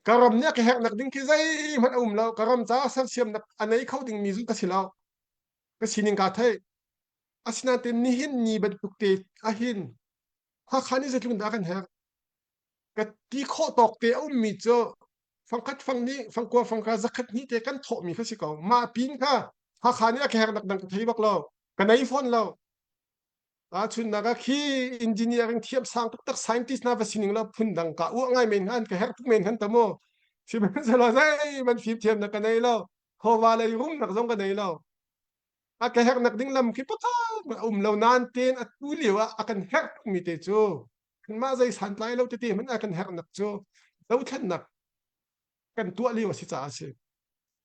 Ka ram nih a ka herhnak ding khi zeihmanh a um lo. Ka ram caah sersiamnak a nei kho dingmi zong ka si lo. Ka sining kaa theih. Asinain nihin ni bantuk te ahhin. Hakha nih zeitluk in dah kan herh? Ka ti khawh tawk te a ummi cu fangkhat fang nih fangkua fangka zakhat hnih te kan thawhmi kha si ko. Mah pin kha Hakha nih a ka herhnak dang ka thei bak lo. Ka nei fawn lo. Tahchunhnak ah khi engineering thiam sang taktak scientist hna va sining la phun dang ka uah ngai men han ka herh tuk men han ta mu. Sihmanhsehlaw zeihmanh fimthiamnak ka nei lo. Chawva lei rumnak zong ka nei lo. A ka herhnak ding lam khi pakhat a um lo nain tein atu lio ah a kan herh tukmi te cu kanmah zei santlai lo tete hmanh a kan herhnak cu dothlennak kan tuah lio a si caah a si.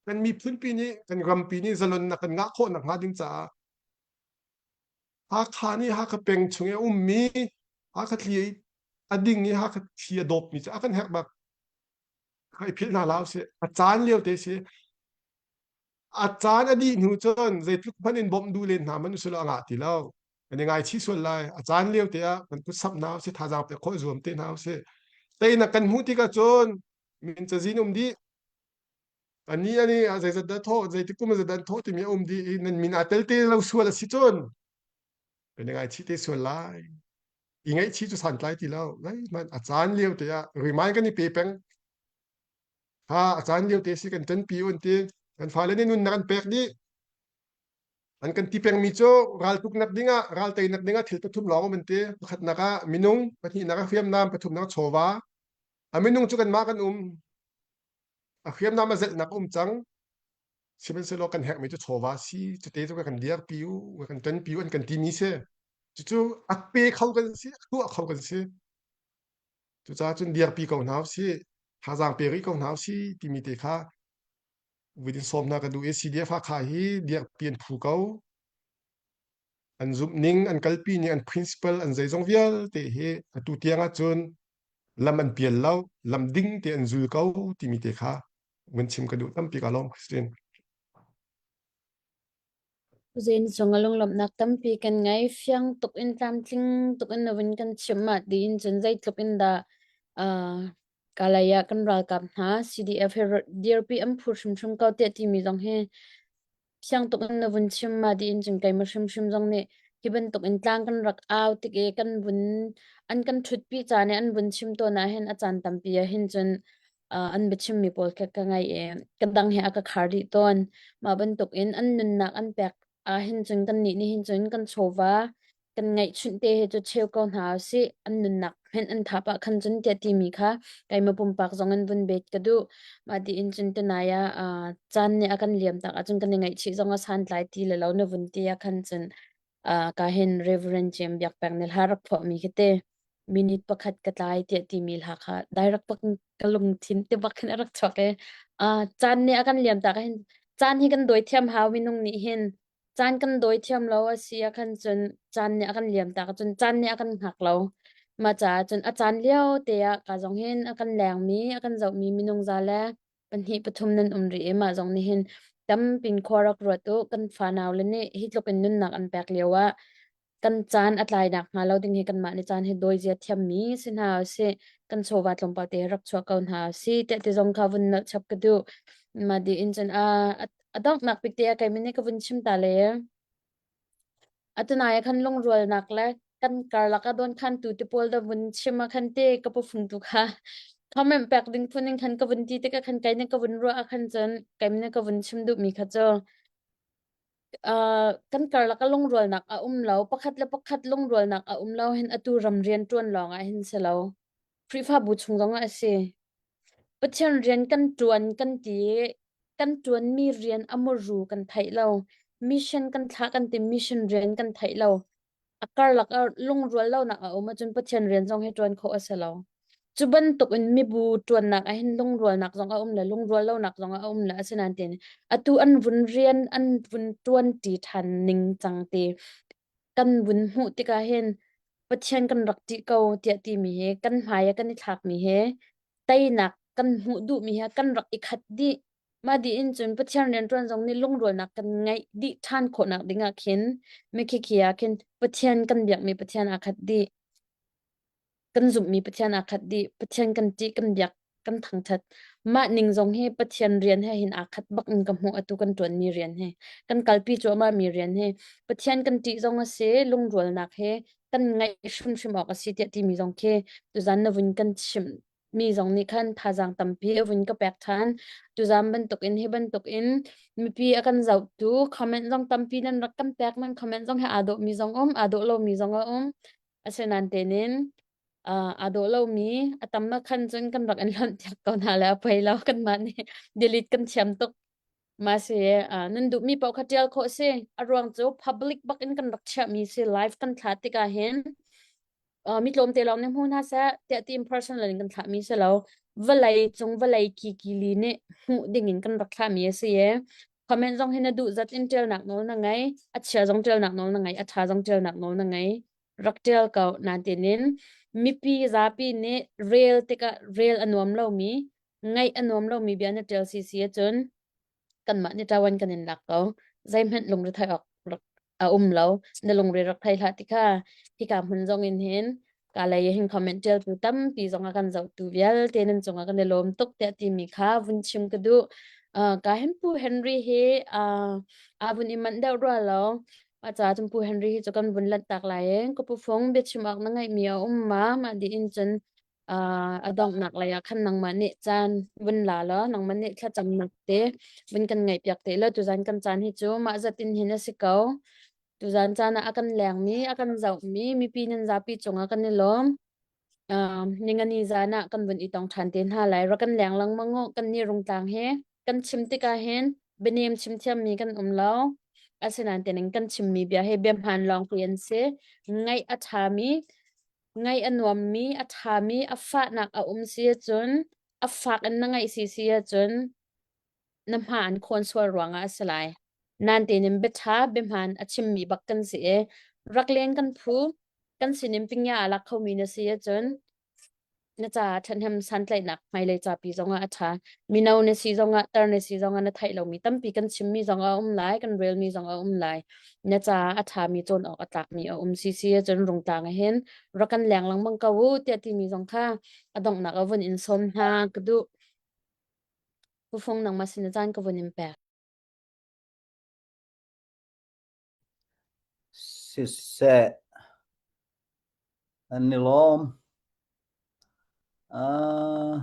Kan miphunpi nih kan rampi nih zalonnak kan ngah khawh nakhnga ding caah Hakha nih Hakha peng chung i a ummi Hakha thli a ding i Hakha thli a dawpmi cu a kan herh bak. I philh hna hlah usih. A caan lio te si. A caan a dih hnu cun zeitluk hmanh in bawmh duh len hna hmanh usih law a ngah ti lo. Kan i ngaichih sual lai. A caan lio te ah kan kut samh hna usih, thazaang pek khawh zuam te hna usih. Teinak kan hmuh tikah cun min cazin um dih. Ani ani ah zeizat dah thawh, zeitik kum ah dah thawh timi a um dih i nan min aa tel te lo sual a si cun kan i ngaichih te sual lai. I ngaihchih cu santlai ti lo. Zeihmanh a caan lio te ah remind kan i pe peng. Ha a caan lio te si kan ṭanpi un ti. Kan fale nih nunnak an pek dih. An kan ti pengmi cu raltuknak dingah, ral teinak dingah thil pathum lawng um an ti. Pakhatnak ah minung, pahnihnak ah hriamnam, pathumnak ah chawva. A minung cu kanmah kan um. A hriamnam a zelhnak a um cang. Sihmanhsehlaw kan herhmi cu chawva si. Cute cu kan dirpi u, kan ṭanpi u an kan timi si. Cucu a pe kho kan si, a tuah kho kan si. Cucaah cun dirpi ko hna usih, thazaang pe rih ko hna usih timi te kha within sawm hna ka duh i CDF Hakha hi dirpi an phu ko. An zumh ning, an kalpi ning, an principle, an zeizong vialte hi atu tiang ahcun lam an pial lo, lam ding te an zul ko timi te kha vun chim ka duh tampi ka lawm Christine. Zein cung a lunglawmhnak tampi kan ngei. Fiang tuk in tlamtling tuk in na vun kan chimh ah tiin cun zeitluk in dah uh, Kalay ah kan ralkap hna CDF he dirpi an phu hrimhrim ko tiah timi zong hi fiang tuk in na vun chim ma tiin cun keimah hrimhrim zong nih hi bantuk in tlang kan rak au tik i kan vun an kan ṭhutpi caan i an vun chim tawn ah hin a caan tampi ah hin cun uh, an biachimmi pawl kha ka ngaih i ka dang he a ka khar dih tawn. Mah bantuk in an nunnak an pek ah hin cun kannih nih hin cun kan chawva kan ngeihchunh te he cu cheu ko hna usih an nunnak hmenh an thap ah khan cun tiah timi kha keimah pumpak zong in vun bet ka duh. Mah tiin cun tunai ah uh, caan nih a kan liam tak ahcun kan i ngaihchih zong a santlai ti le lo na vun ti ah khan cun uh, ka hin Reverend James Biak Peng nih hla rak phuahmi khi te minute pakhat ka tlai tiah timi hla kha direct bak ka lungthin te bak hin a rak chuak i uh, caan nih a kan liam tak hin caan hi kan dawi thiam hau minung nih hin caan kan dawi thiam lo a si ah khan cun caan nih a kan liam tak cun caan nih a kan hngak lo mah caah cun a caan lio te ah ka zong hin a kan lengmi a kan zohmi minung za le pahnih pathum nan um rih i mah zong nih hin tampin khua rak ruat u kan fanau le nih hi tluk in nunnak an pek lio ah kan caan a tlai nak hnga lo ding hi kanmah nih caan hi dawi zia thiammi si hna usih kan chawva tlawmpal te rak chuah ko hna usih tiah ti zong kha vun nolh chap ka duh mah di in cun a a donghnak bik te ah keimah nih ka vun chim ta le Atunai ah khan lungrualnak le kan karlak ah dawnkhantu te pawl da vun chim ah khan te ka pufung tu kha comment pek ding phun in khan ka vun ti tikah khan kai nih ka vun ruah ah khan cun kai nih ka vun chim duhmi kha cu uh, kan karlak ah lungrualnak a um lo pakhat le pakhat lungrualnak a um lo hin atu ram rian ṭuan lawng ah hin si lo Khrihfabu chung zong ah a si Pathian rian kan ṭuan kan ti i kan ṭuanmi rian a muru kan theih lo. Mission kan thlah kan ti mission rian kan theih lo. A karlak ah lungrual lonak a um ahcun Pathian rian zong hi ṭuan khawh a si lo. Cu bantuk in mibu ṭuannak ah hin lungrualnak zong a um le lungrual lonak zong a um le asinain tiin atu an vun rian an vun ṭuanṭi ṭhan ning cang ti kan vun hmuh tikah hin Pathian kan rak ṭih ko tiah timi hi kan hmai ah kan i thlakmi he teinak kan hmuh duhmi he kan rak i khat dih. Mah dih in cun Pathian rianṭuan zong nih lungrualnak kan ngeih dih ṭhan khawhnak ding ah khin mikhikhi ah khin Pathian kan biakmi Pathian aa khat dih. Kan zumhmi Pathian aa khat dih. Pathian kan ṭih, kan biak, kan thangṭhat. Mah ning zong hi Pathian rian he hin aa khat bak in ka hmuh atu kan ṭuanmi rian hi. Kan kalpi cuahmahmi rian hi. Pathian kan ṭih zong a si, lungrualnak he. kan ngaih hrimhrim awk a si tiah timi zong khi tuzan na vun kan chimh mi zong nih khan thazaang tampi a vun ka pek ṭhan. Tuzan bantukin hi bantukin mipi a kan zohtu comment zong tampi nan rak kan pek nan comment zong hi aa dawh mi zong um aa dawh lo mi zong a um. Asinain tenin uh, aa dawh lomi a tam na khan cun kan rak in hlonh piak ko hna le a poi lo kanmah nih delete kan thiam tuk. Mah si uh, nan duhmi paoh kha ṭial khawh si. A ruang cu public bak in kan rak chiahmi si live kan thlah tikah hin uh, mi tlawmte lawng nih hmu hna seh tiah ti in personal in kan thlahmi si lo. Vawlei cung vawlei kikili nih hmuh ding in kan rak thlahmi a si i comment zong hi na duh zat in ṭialnak nawl na ngei, a chia zong ṭialnak nawl na ngei, a ṭha zong ṭialnak nawl na ngei. Rak ṭial ko nain in mipi zapi nih rel tikah rel a nuam lomi, ngaih a nuam lomi bia na ṭial sisi ahcun kanmah nih ṭawan kan in lak ko. Zeihmanh lungre awk rak a um lo. Na lungre rak thei hlah ti kha hika hmun zong in hin ka lei hin comment ṭialtu tampi zong a kan zohtu vialte nan cungah kan i lawm tuk tiah timi kha vun chim ka duh. Uh, ka hin Pu Henry hi uh, aa vun i manh deuh rua lo. Mah ca cun Pu Henry hi cu kan vun lanh tak lai i ka pu Fung biachim awk na ngeihmi a um ma? Mah dih in cun uh, a donghnak lei ah khan nangmah nih caan vun la law nangmah nih thlacamnak te vun kan ngaihpiak te law tuzan kan caan hi cu mah zat in hin a si ko. Tuzan caan ah a kan lengmi, a kan zohmi mipi nan zapi cungah kan i lawm. Um, ningani zan ah kan vun i tong ṭhan te hna lai. Rak kan leng lengmang u. Kan nih Rungtlang he kan chim tikah hin bianem chim thiammi kan um lo. Asinain tining kan chimmi bia hi bia hmaan lawng ti an si. Ngaih a ṭhami, ngaih a nuammi, a ṭhami, a fahnak a um si ahcun, a fak in na ngaih si si ahcun na hma an khawn sual ruangah a si lai. Nan tein biaṭha biahmaan a chimmi bak kan si i rak leng kan phu kan sinin pingya a lak khomi na si ahcun na caah ṭhahnem santlaihnak hmailei capi zongah a ṭha. Mino na si zongah tar na si zongah na theih lomi tampi kan chimmi zong a um lai, kan relmi zong a um lai. Na caah a ṭhami cawn awk a tlakmi a um sisi ahcun rungtlang ahhin rak kan leng lengmang ko u tiah timi zong kha a donghnak a vun in sawm hna ka duh. Pu Fung nangmah sin caan ka vun in pek. Siseh, an i lawm. Uh,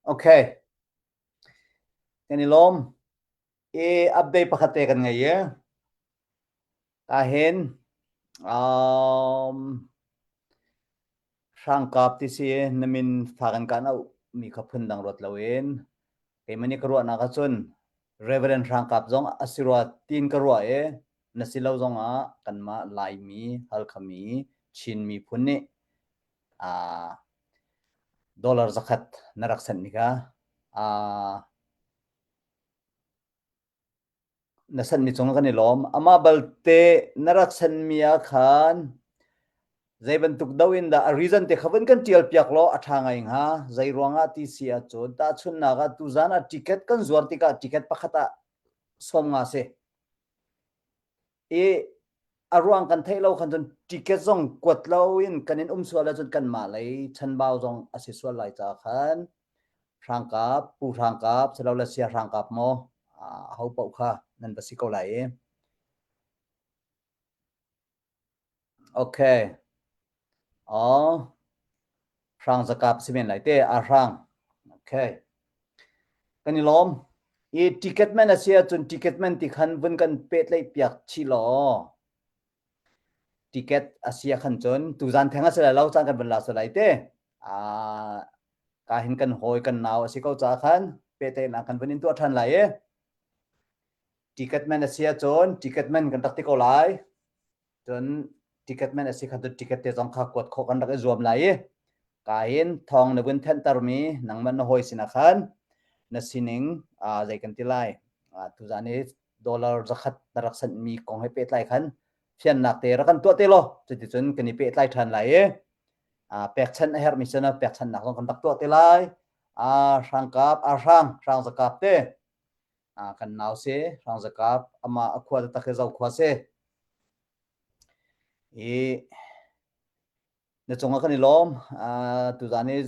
okay. Kan i lawm. I update pakhat te kan ngei i. Ahhin um, hrangkap ti si na min fa kan kan auh mi kha phun dang ruat loin keimah nih ka ruahnak ahcun Reverend Hrangkap zong a si rua tiin ka ruah i na si lo zongah kanmah Laimi, Halkhami, Chin miphun nih uh, dollar zakhat na rak sent mi kha uh, Na sanmi cungah kan i lawm. Amah balte na rak sanmi ah khan zei bantuk do in dah a reason te kha vun kan ṭial piak law a ṭha ngai hnga. Zei ruangah ti si ahcun tahchunhnak ah tuzaan ah ticket kan zuar tikah ticket pakhat ah 50 si. I a ruang kan theih lo khan cun ticket zong kuat lo in kan in um sual ahcun kanmah lei chanbau zong a si sual lai caah khan Hrangkap, Pu Hrangkap, silole Sia Hrangkap maw aho paoh kha nan va si ko lai i. Okay. Oh, hrang zakap si men lai te, a hrang. Okay. Kan i lawm. I ticket man a si ahcun ticket man ti khan vun kan pehtlaih piak chih law ticket a si ah khan cun tuzan theng a si lai lo caan kan vun la sual lai te. Ah, ka hin kan hawi kan nau a si ko caah khan pehtlaihnak kan vun in tuah ṭhan lai i ticket man a si ahcun ticket man kan rak ti ko lai cun ticket man a si khan cun ticket te zong kha kuat khawh kan rak i zuam lai i ka hin thawng na vun thenhtermi nangmah na hawi sinah khan na sining zei kan ti lai tuzan i dollar zakhat na rak sanhmi kong he pehtlai khan fiannak te rak kan tuah te law cuticun kan i pehtlai ṭhan lai i pekchanh a herhmi cu na pekchanhnak zong kan rak tuah te lai. Hrangkap, a hrang, hrang zakap te kan nau si, hrang zakap amah a khua taktak hi zo khua si. I na cungah kan i lawm. Tuzan i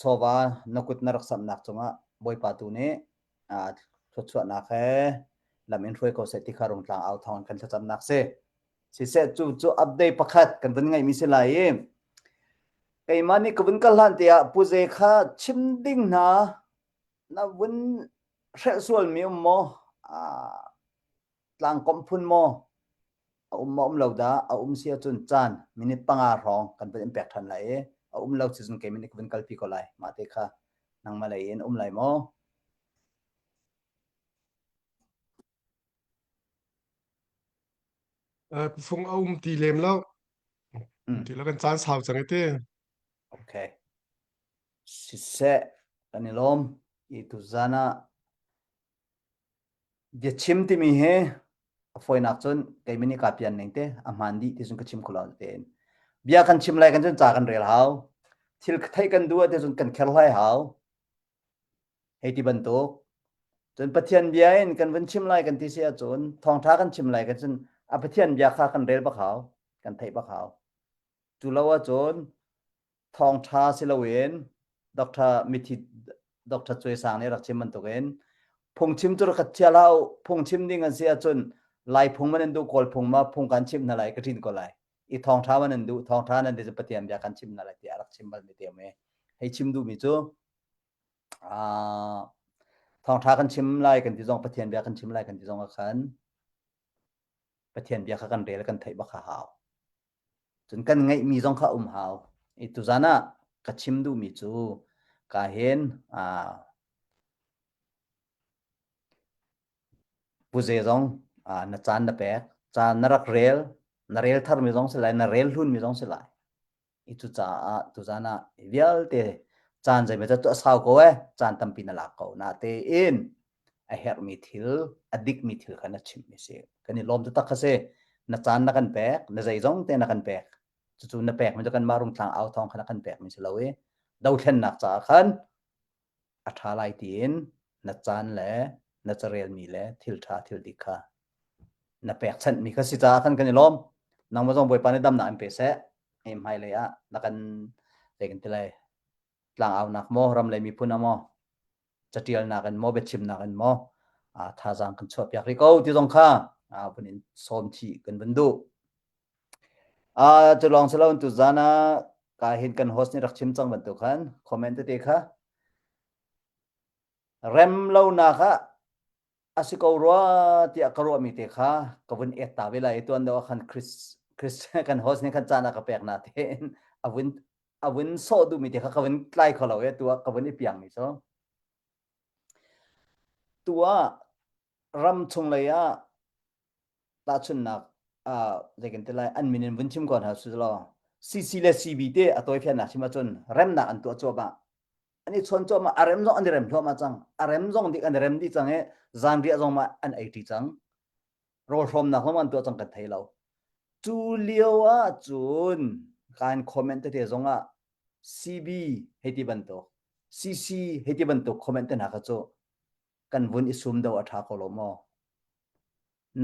chawva na kut na rak samhnak cungah Bawipa tu nih thluachuahnak he lam in hruai ko seh ti kha rungtlang au thawng kan thlacamnak si. Siseh cu cu update pakhat kan vun ngeihmi si lai i keimah nih ka vun kal hlan tiah Pu Ze kha chim ding hna na vun hrelh sualmi um maw? Tlangkomh phun maw? A um maw um lo dah? A um si ahcun caan minute panga hrawng kan vun in pek ṭhan lai i a um lo si cun keimah nih ka vun kalpi ko lai. Mah te kha nangmah lei in um lai maw? Fung a um ti lem lo. Ti lo kan caan sau cang i ti. Okay. Siseh, kan i lawm. I tuzan ah biachim timi hi a fawinak cun keimah nih kaa pian ning te a hmaan dih ti cun ka chim kho lo tein. Bia kan chim lai kan cun ca kan rel hau. Thil theih kan duh ah te cun kan kher hlai hau. Hei ti bantuk. Cun Pathian bia in kan vun chim lai kan ti si ahcun thawngṭha kan chim lai kan cun a Pathian bia kha kan rel bak hau, kan theih bak hau. Cu lo ahcun thawngṭha si loin Dr. Mithi Dr. Cuai Sang nih rak chim bantukin phungchim cu rak chia hlah u phungchim ding an si ahcun Lai phung man in duh Kawl phung ma phung kan chimh hna lai ka ṭin ko lai. I thawngṭha man in duh thawngṭha nan ti cu Pathian bia kan chim hna lai tiah a rak chim bal mi te um i hei chim duhmi cu Thawngṭha kan chim lai kan ti zong Pathian bia kan chim lai kan ti zong ah khan Pathian bia kha kan rel kan theih bak a hau. Cun kan ngeihmi zong kha um hau. I tuzan ah ka chim duhmi cu ka hin Pu Ze zong na caan na pek, caan na rak rel, na rel tharmi zong si lai, na rel hlunmi zong si lai. I cucaah tuzan ah vialte caan zeimaw zat cu a sau ko eh, caan tampi na lak ko. Natein a herhmi thil, a dikmi thil kha na chimmi si. Kan i lawm taktak kha si. Na caan na kan pek, na zeizong te na kan pek. Cucu na pekmi cu kanmah Rungtlang au thawng kha na kan pekmi si lo i dothlennak caah khan a ṭha lai tiin na caan le na carelmi le thil ṭha thil dik kha na pekchanhmi kha si caah khan kan i lawm. Nangmah zong Bawipa nih damnak in pe seh. Hei hmailei ah na kan zei kan ti lai tlangaunak maw ram le miphun ah maw catialnak in maw biachimnak in maw thazaang kan chuahpiak rih ko ti zong kha vun in sawm chih kan vun duh. Cu lawng si lo tuzan ah ka hin kan host nih rak chim cang bantuk khan comment tete kha rem lonak ah a si ko rua tiah ka ruahmi te kha ka vun et ta ve lai i tuan deuh ah khan Chris Chris kan host nih khan caan a ka pek na tein a vun a vun sawh duhmi te kha ka vun tlai kho lo i tu ah ka vun i piangmi cu tu ah ram chung lei ah tahchunhnak ah zei kan ti lai an min in vun chim ko hna su law CC le CB te a tawifiannak chim ahcun remnak an tuah cuahmah an i chawn cuahmah a rem zong an i rem thluahmah cang a rem zong dik an i rem dih cang i zanriah zong ma an ei ṭi cang rawl hrawmnak zong an tuah cang kan thei lo cu lio ah cun kan comment tete zong ah CB hei ti bantuk CC hei ti bantuk comment te hna kha cu kan vun i sum do a ṭha ko lo maw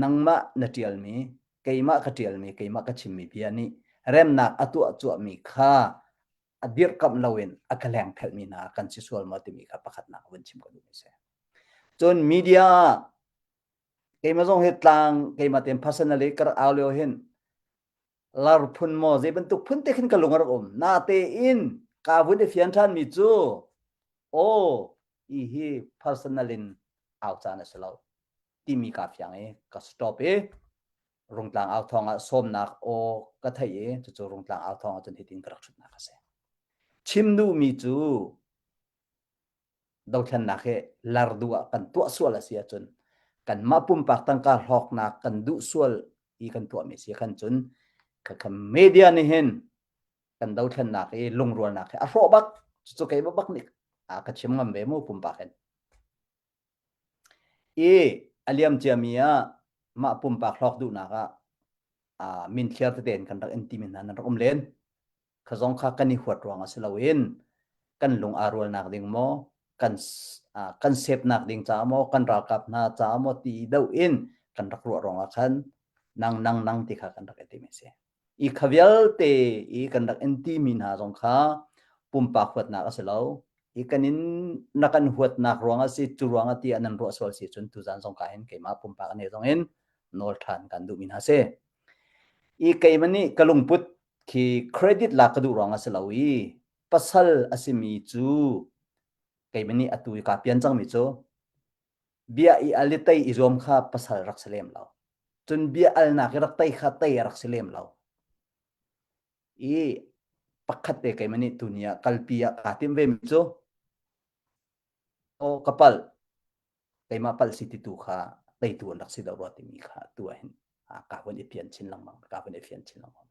Nangmah na ṭialmi, keimah ka ṭialmi, keimah ka chimmi bia nih remnak a tuah cuahmi kha a dirhkamh loin a ka lengphelhmi hna kan si sual maw timi kha pakhatnak vun chim ka duhmi si. Cun media ah keimah zong hi tlang keimah tein personally ka rak au lio hin lar phun maw zei bantuk phun te khin ka lung a rak um. Natein ka vun i fian ṭhanmi cu aw i hi personal in au caan a si lo. timi kaa fiang i ka stop i Rungtlang au thawng ah sawmnak aw ka theih i cucu Rungtlang au thawng ahcun hitin ka rak ṭhutnak a si. Chim duhmi cu dothlennak hi lar duh ah kan tuah sual a si ahcun kanmah pumpak tangka hlawknak kan duh sual i kan tuahmi si khan cun kha media nih hin kan dothlennak i lungrualnak hi a hrawh bak cucu keimah bak nih a ka chim ngam ve mu pumpak in. I a liam ciami ah mah pumpak hlawk duhnak ah min thliar tete in kan rak in timi hna nan rak um len. Kha zong kha kan i huat ruangah si loin kan lung aa rualnak ding maw, kan kan sepnak ding caah maw, kan ralkap hna caah maw ti deuh in kan rak ruah ruangah khan nang nang nang ti kha kan rak i timi a si. I kha vialte i kan rak in timi hna zong kha pumpak huatnak a si lo. I kan in na kan huatnak ruang a si, cu ruang ah ti ah nan ruah sual si cun tuzan zong ka hin keimah pumpak ane zong in nawl ṭhan kan duhmi hna si. I keimah nih ka lungput khi credit lak ka duh ruang a si lo i pasal a simi cu keimah nih atu i kaa pian cangmi cu bia i al i tei i zuam kha pasal rak si lem lo. Cun bia alnak i rak tei kha tei a rak si lem lo. I pakhat te keimah nih tuni ah kalpi ah kaa timh vemi cu aw ka palh keimah palh si ti tu kha teitu an rak si deuh rua timi kha tu ah hin ka vun i fian chin lengmang ka vun i fian chin lengmang.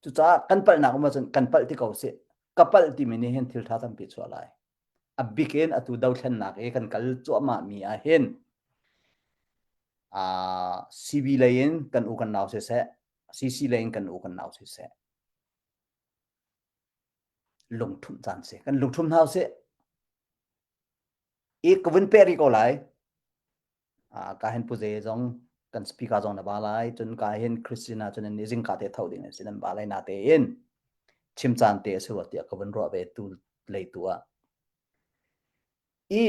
Cucaah kan palhnak um ahcun kan palh ti ko sih. Ka palh timi nih hin thil ṭha tampi chuah lai. A bik in atu dothlennak i kan kal cuahmah mi ah hin CB lei in kan u kan nau siseh, CC lei in kan u kan nau siseh, lungṭhumh caan si. Kan lungṭhum hna usih. I ka vun peh rih ko lai. Ka hin pu ze zong kan speaker zong na ba lai cun ka hin Christina cun an zingka te tho ding sin an ba lai na te in chim caan te a si rua tiah ka vun ruah ve tu lei tu ah i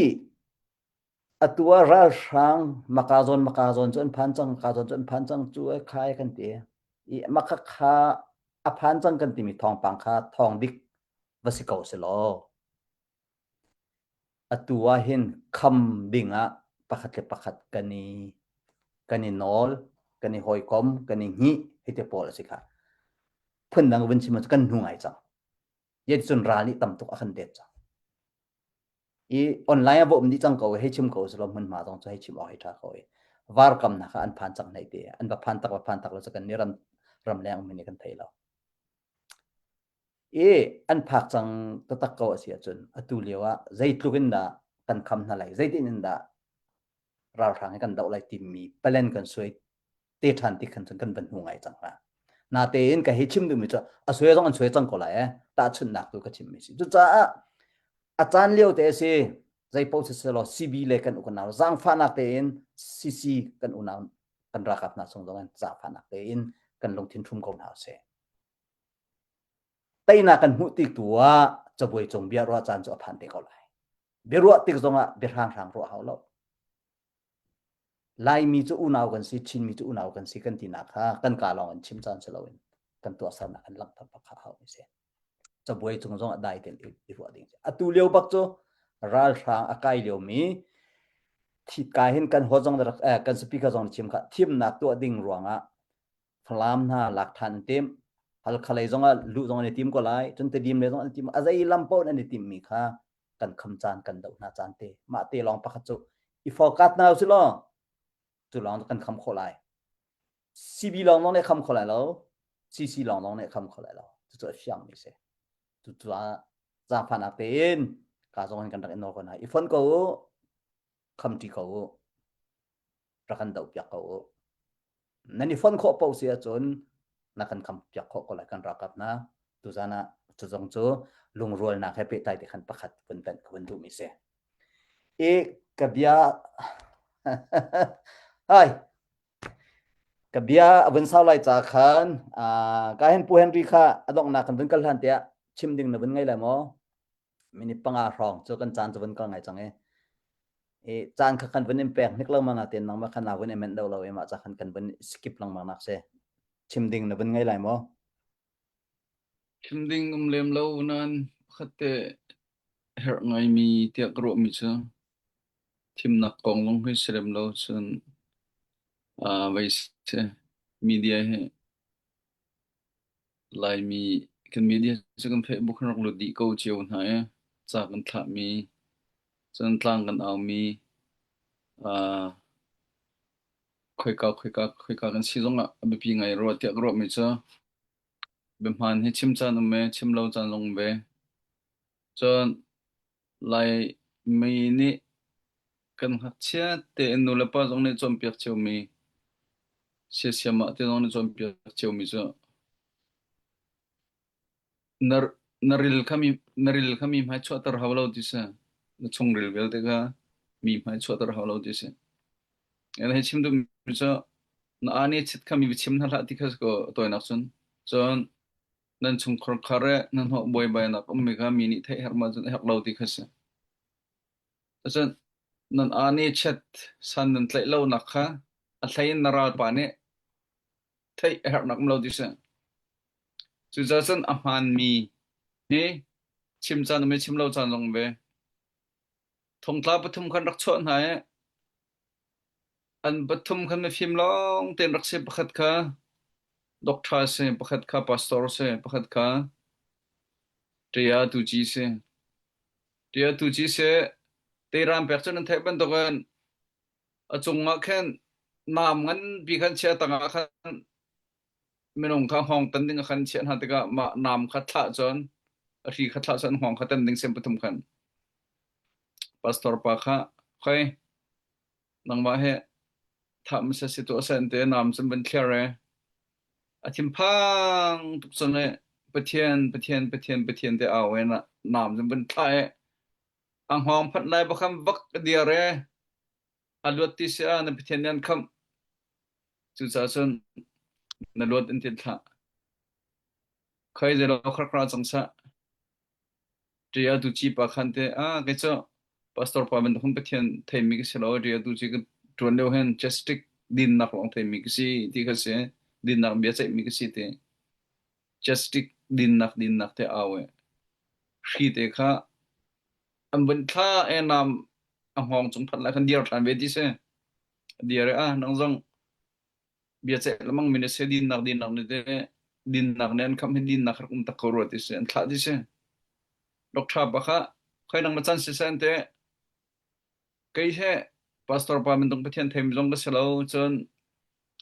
atu ah ralhrang maka zawn maka zawn cu an phan cang maka zawn cu an phan cang cu ai khai kan ti i maka kha a phan cang kan timi thawngpang kha thawng dik va si ko si law Atu ah hin kham dingah pakhat le pakhat kan i kan i nawl, kan i hawikom, kan i hngih hei ti pawl a si kha. Phundang vun chim ahcun kan hnu ngai cang. Zeticun ral nih tam tuk a kan det cang. I online ah va um dih cang ko i hei chim ko selaw hmunhma zong cu hei chim awk hei ṭha ko i varkam hna kha an phan cang hnei ti. An va phan tak va phan tak lo cu kan nih ram ramleng um hi kan thei lo. I an phak cang taktak ko a si ahcun atu lio ah zeitluk in dah kan kham hna lai, zeitin in dah ralhrang hi kan doh lai timi plan kan suai te ṭhan ti khan cun kan van hmu ngai cang hnga. Natein ka hei chim duhmi cu a suai zong an suai cang ko lai eh tahchunhnak tu ka chimmi si. Cucaah a caan lio te a si zei paoh siselaw CB le kan unau zaangfahnak tein CC kan unau kan ralkap hna chung zong in zaangfahnak tein kan lungthin ṭhum ko hna usih. Teinak kan hmuh tik tu ah cabuai cung bia ruah caan cu a phan te ko lai. Biaruah tik zongah biahranghrang ruah hau lo. Laimi cu unau kan si, Chinmi cu unau kan si kan tinak kha kan ka lawng in chim caan si loin kan tuahsernak kan langhter bak kha hau mi si. Cabuai cung zongah dai tein i ruah ding. Atu lio bak cu ralhrang a kai liomi thit kai hin kan ho zong rak eh, kan speaker zong chim kha thimnak tuah ding ruangah Falam hna lak ṭhan an timh. Halkha lei zongah luh zong an i tim ko lai. Cun Tedim lei zong an i tim. A zei lam paoh an i timmi kha kan kham caan kan doh hna caan te. Mah te lawng pakhat cu i forecast hna usih law cu lawng kan kham khawh lai. CB lawng lawng nih kham kho lai lo. CC lawng lawng nih kham kho lai lo. Cucu a fiangmi si. Cucaah zaangfahnak tein ka zong in kan rak i nawl ko hna. I fon ko u. Khamṭi ko u. Rak kan doh piak ko u. Nan i fonh khawh paoh si ahcun na kan kham piak khawh ko lai kan ralkap hna. Tuzan ah cu zong cu lungrualnak he pehtlai te khan pakhat vun tanh ka vun duhmi si. I ka bia hai ka bia a vun sau lai ca khan ka hen Pu Henry kha a donghnak kan vun kal hlan tiah chim ding na vun ngei lai maw? Minute panga hrawng cu kan caan cu vun kal ngai cang i i caan kha kan vun in pek hnik lengmang natin nangmah kha na vun i menh deuh lo i mah ca khan kan vun skip lengmang nak si. Chim ding na vun ngei lai maw? Chim ding um lem lo nain pakhat te herh ngaimi tiah ka ruahmi cu thimnak kong lawng hi si lem lo cun uh, vei si media hi Laimi kan media cu kan Facebook kan rak lut dih ko cio hna i ca kan thlahmi cun tlang kan aumi uh, khoika khoika khoika kan si zongah a biapi ngai rua tiah ka ruahmi cu biahmaan hi chim caan um ve chim lo caan zong um ve. Cun Laimi nih kan ngakchia tein nulepa zong nih cawnpiak ciomi siasiamah te zong nih cawnpiak ciomi cu na na ril kha mi na ril kha mi hmai chuahter hau lo ti si. Na chungril vialte kha mi hmai chuahter hau lo ti si. And hei chim duhmi cu na aa nih chit kha mi va chim hna hlah ti kha si ko tawinak cun. Cun nan chungkhar khar i nan hnawh buaibainak ummi kha mi nih theih herh ma cun a herh lo ti kha si. Cun nan aa nih chiat san nan tlaih lonak kha a hlei in na ralpa nih. Theih a herhnak um lo ti si. Cucaah cun a hmaanmi hi chim caan um i chim lo caan zong um ve. Thongtla pathum khan rak chuah hna i an pathum khan mifim lawng tein rak si. Pakhat kha doctor si, pakhat kha pastor si, pakhat kha ṭia tuci si. Ṭia tuci si, teiram pek cu nan theih bantukin a cungah khin nam nganpi khan chia tangah khan minung kha hngawng tan ding khan chiah hna tikah mah nam kha thlah cun a hri kha thlah cun hngawng kha tan ding sem pathum khan pastor pa kha khoi nangmah he thah masa si tu asan te nam cun van thliar e a thinphang tuk cun e pathian pathian pathian pathian te au e na nam cun van thlah e a hngawng phanh lai bakhan vak diar e a luat ti si ah na Pathian nih an khamh. Cucaah cun na luat in tin thlah. Khoi zeilo khrakra cang sah. Ṭia tu ci pa khan te ah kei cu pastor pa bantuk Pathian theimi ka si lo ṭia tu ci ka ṭuan lio hin justic dinnak lawng theimi ka si ti kha si dinnak bia ceihmi ka si ti justic dinnak dinnak te au e hri te kha an vun thla e nam a hngawng cung phanh lai khan dir ṭhan ve ti si. Dir ah nang zong bia ceih lemang mi na si dinnak dinnak ni te dinnak ne an kham hi dinnak rak um tak ko rua ti si an thlah ti si. Doctor pa kha khoi nang ma chan si sen te kei he pastor pa bantuk Pathian theim zong ka si lo cun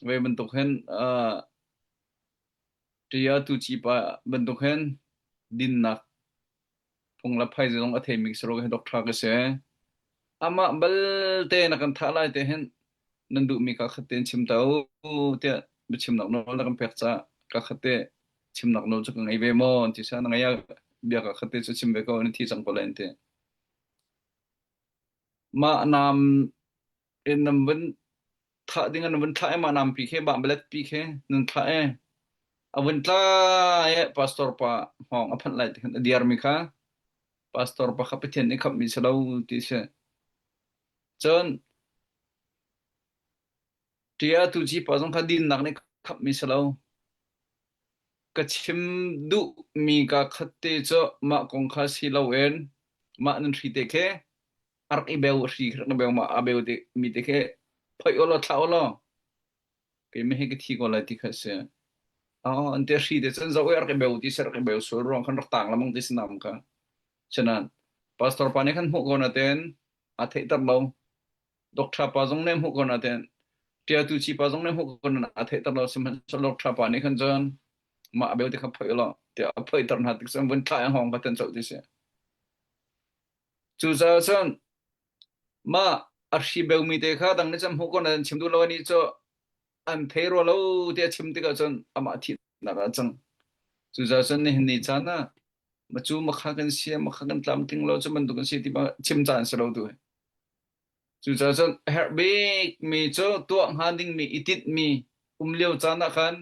ve bantuk hin uh, tia tu chi pa bantuk hin dinnak phung le phai zong a theimi si ro hi doctor ka si. Amah balte na kan thah lai te hin nan duhmi ka khat tein chim ta u tiah biachimnak nawl na kan pek caah ka khat te chimnak nawl cu ka ngei ve maw an ti sa na ngei ah bia ka khat te cu chim ve ko na thi cang ko lai an ti. Mah nam in nan vun thah ding an vun thlah i mah nampi khi mah balet pi khi nan thlah i a vun tla i pastor pa hngawng a phanh lai ti khan a diarmi kha pastor pa kha Pathian nih khamhmi si lo ti si. Cun ṭia tu ci pa zong kha dinnak nih khamhmi si lo. Ka chim duhmi ka khat te cu mah kong kha si loin mah nan hri te khi a rak i beu hri rak i beu ma a beu te mi te khi phoi ulaw thlah ulaw keimah hi ka thi ko lai ti kha si. Oh, an te hri te cun zo rak i beu ti si rak i beu sul ruang khan rak tang lamang ti si nam kha. Chanan pastor pa nih khan hmuh ko na ten a theihter lo. Doctor pa zong nih hmuh ko na ten tia tu chi pa zong nih hmuh ko na a theihter lo sihmanhsehlaw doctor pa nih khan cun mah a beu te kha phoi ulaw tiah a phoiter hna tik cun vun thlah in hong ka ten colh ti si. Cucaah cun mah a hri beumi te kha dang nih cun hmuh ko nan chim duh lo anih cu an thei rua lo tiah chim tikah cun amah thihnak ah a cang. Cucaah cun nihin ni caan ah macu makha kan si makha kan tlamtling lo cu bantuk kan si ti chim caan si lo tu hi. Cucaah cun a herh bikmi cu tuah hnga dingmi i tinhmi um lio caan ah khan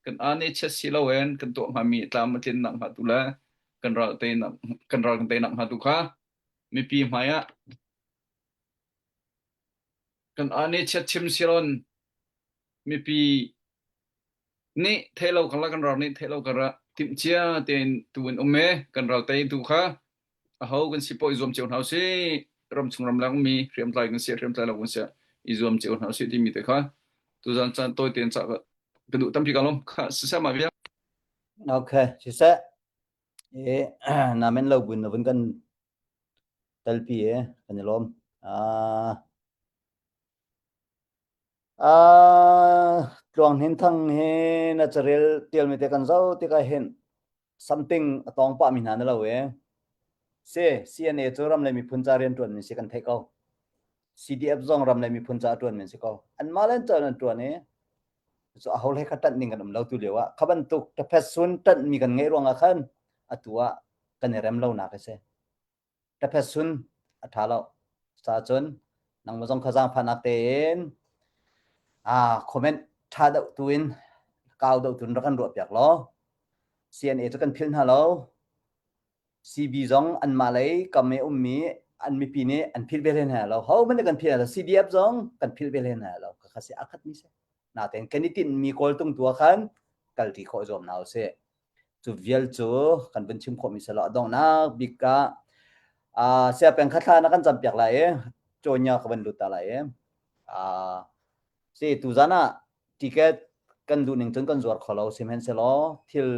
kan aa nih chiat si loin kan tuah hngami tlam a tlin nakhnga tu le kan ral teinak kan ral kan tei nakhnga tu kha mipi hmai ah kan aa nih chiat chim siron mipi nih thei lo karlak kan ral nih thei lo karah timhcia tein tu in um e kan ral tei tu kha aho kan si poh i zuam cio hna usih ramchung ramleng mi hriamtlai kan si hriamtlai lo kan si i zuam cio hna usih timi te kha tuzan caan tawi tein ca ka duh tampi ka lawm kha siseh ma bia Okay, siseh. E na men lo bun na vun kan telpi e kan i lawm. Ah Ah, Tluang Hnin Thang hi na carel tialmi te kan zoh tikah hin something a tawng pahmi hna na lo e. Si, CNA cu ram le miphun ca rian ṭuanmi si kan theih ko. CDF zong ram le miphun ca ṭuanmi si ko. Anmah le an an ṭuan i cu aho hlei kha ṭanh ding kan um lo tu lio ah kha bantuk ṭaphet sun ṭanhmi kan ngeih ruangah khan atu ah kan i rem lonak a si. Ṭaphet sun a ṭha lo. Cucaah nangmah zong kha zaangfahnak tein ah comment ṭha deuh tu in kau deuh tu in rak kan ruahpiak law CNA cu kan philh hna lo. CB zong anmah lei kam i ummi an mipi nih an philh ve hlei hna lo. Ho hmanh nih kan philh hna lo. CDF zong kan philh ve hlei hna lo. Khakha si a khatmi si. Natein kan i tinhmi kawltung tu ah khan kalṭi khawh zuam hna usih. Cu vial cu kan vun chim khawhmi si lo. A donghnak bik ah uh, sia peng kha thla na kan campiak lai i cawnya ka van lut ta lai i uh, si tuzan ah ticket kan duh ning cun kan zuar kho lo sihmanhsehlaw thil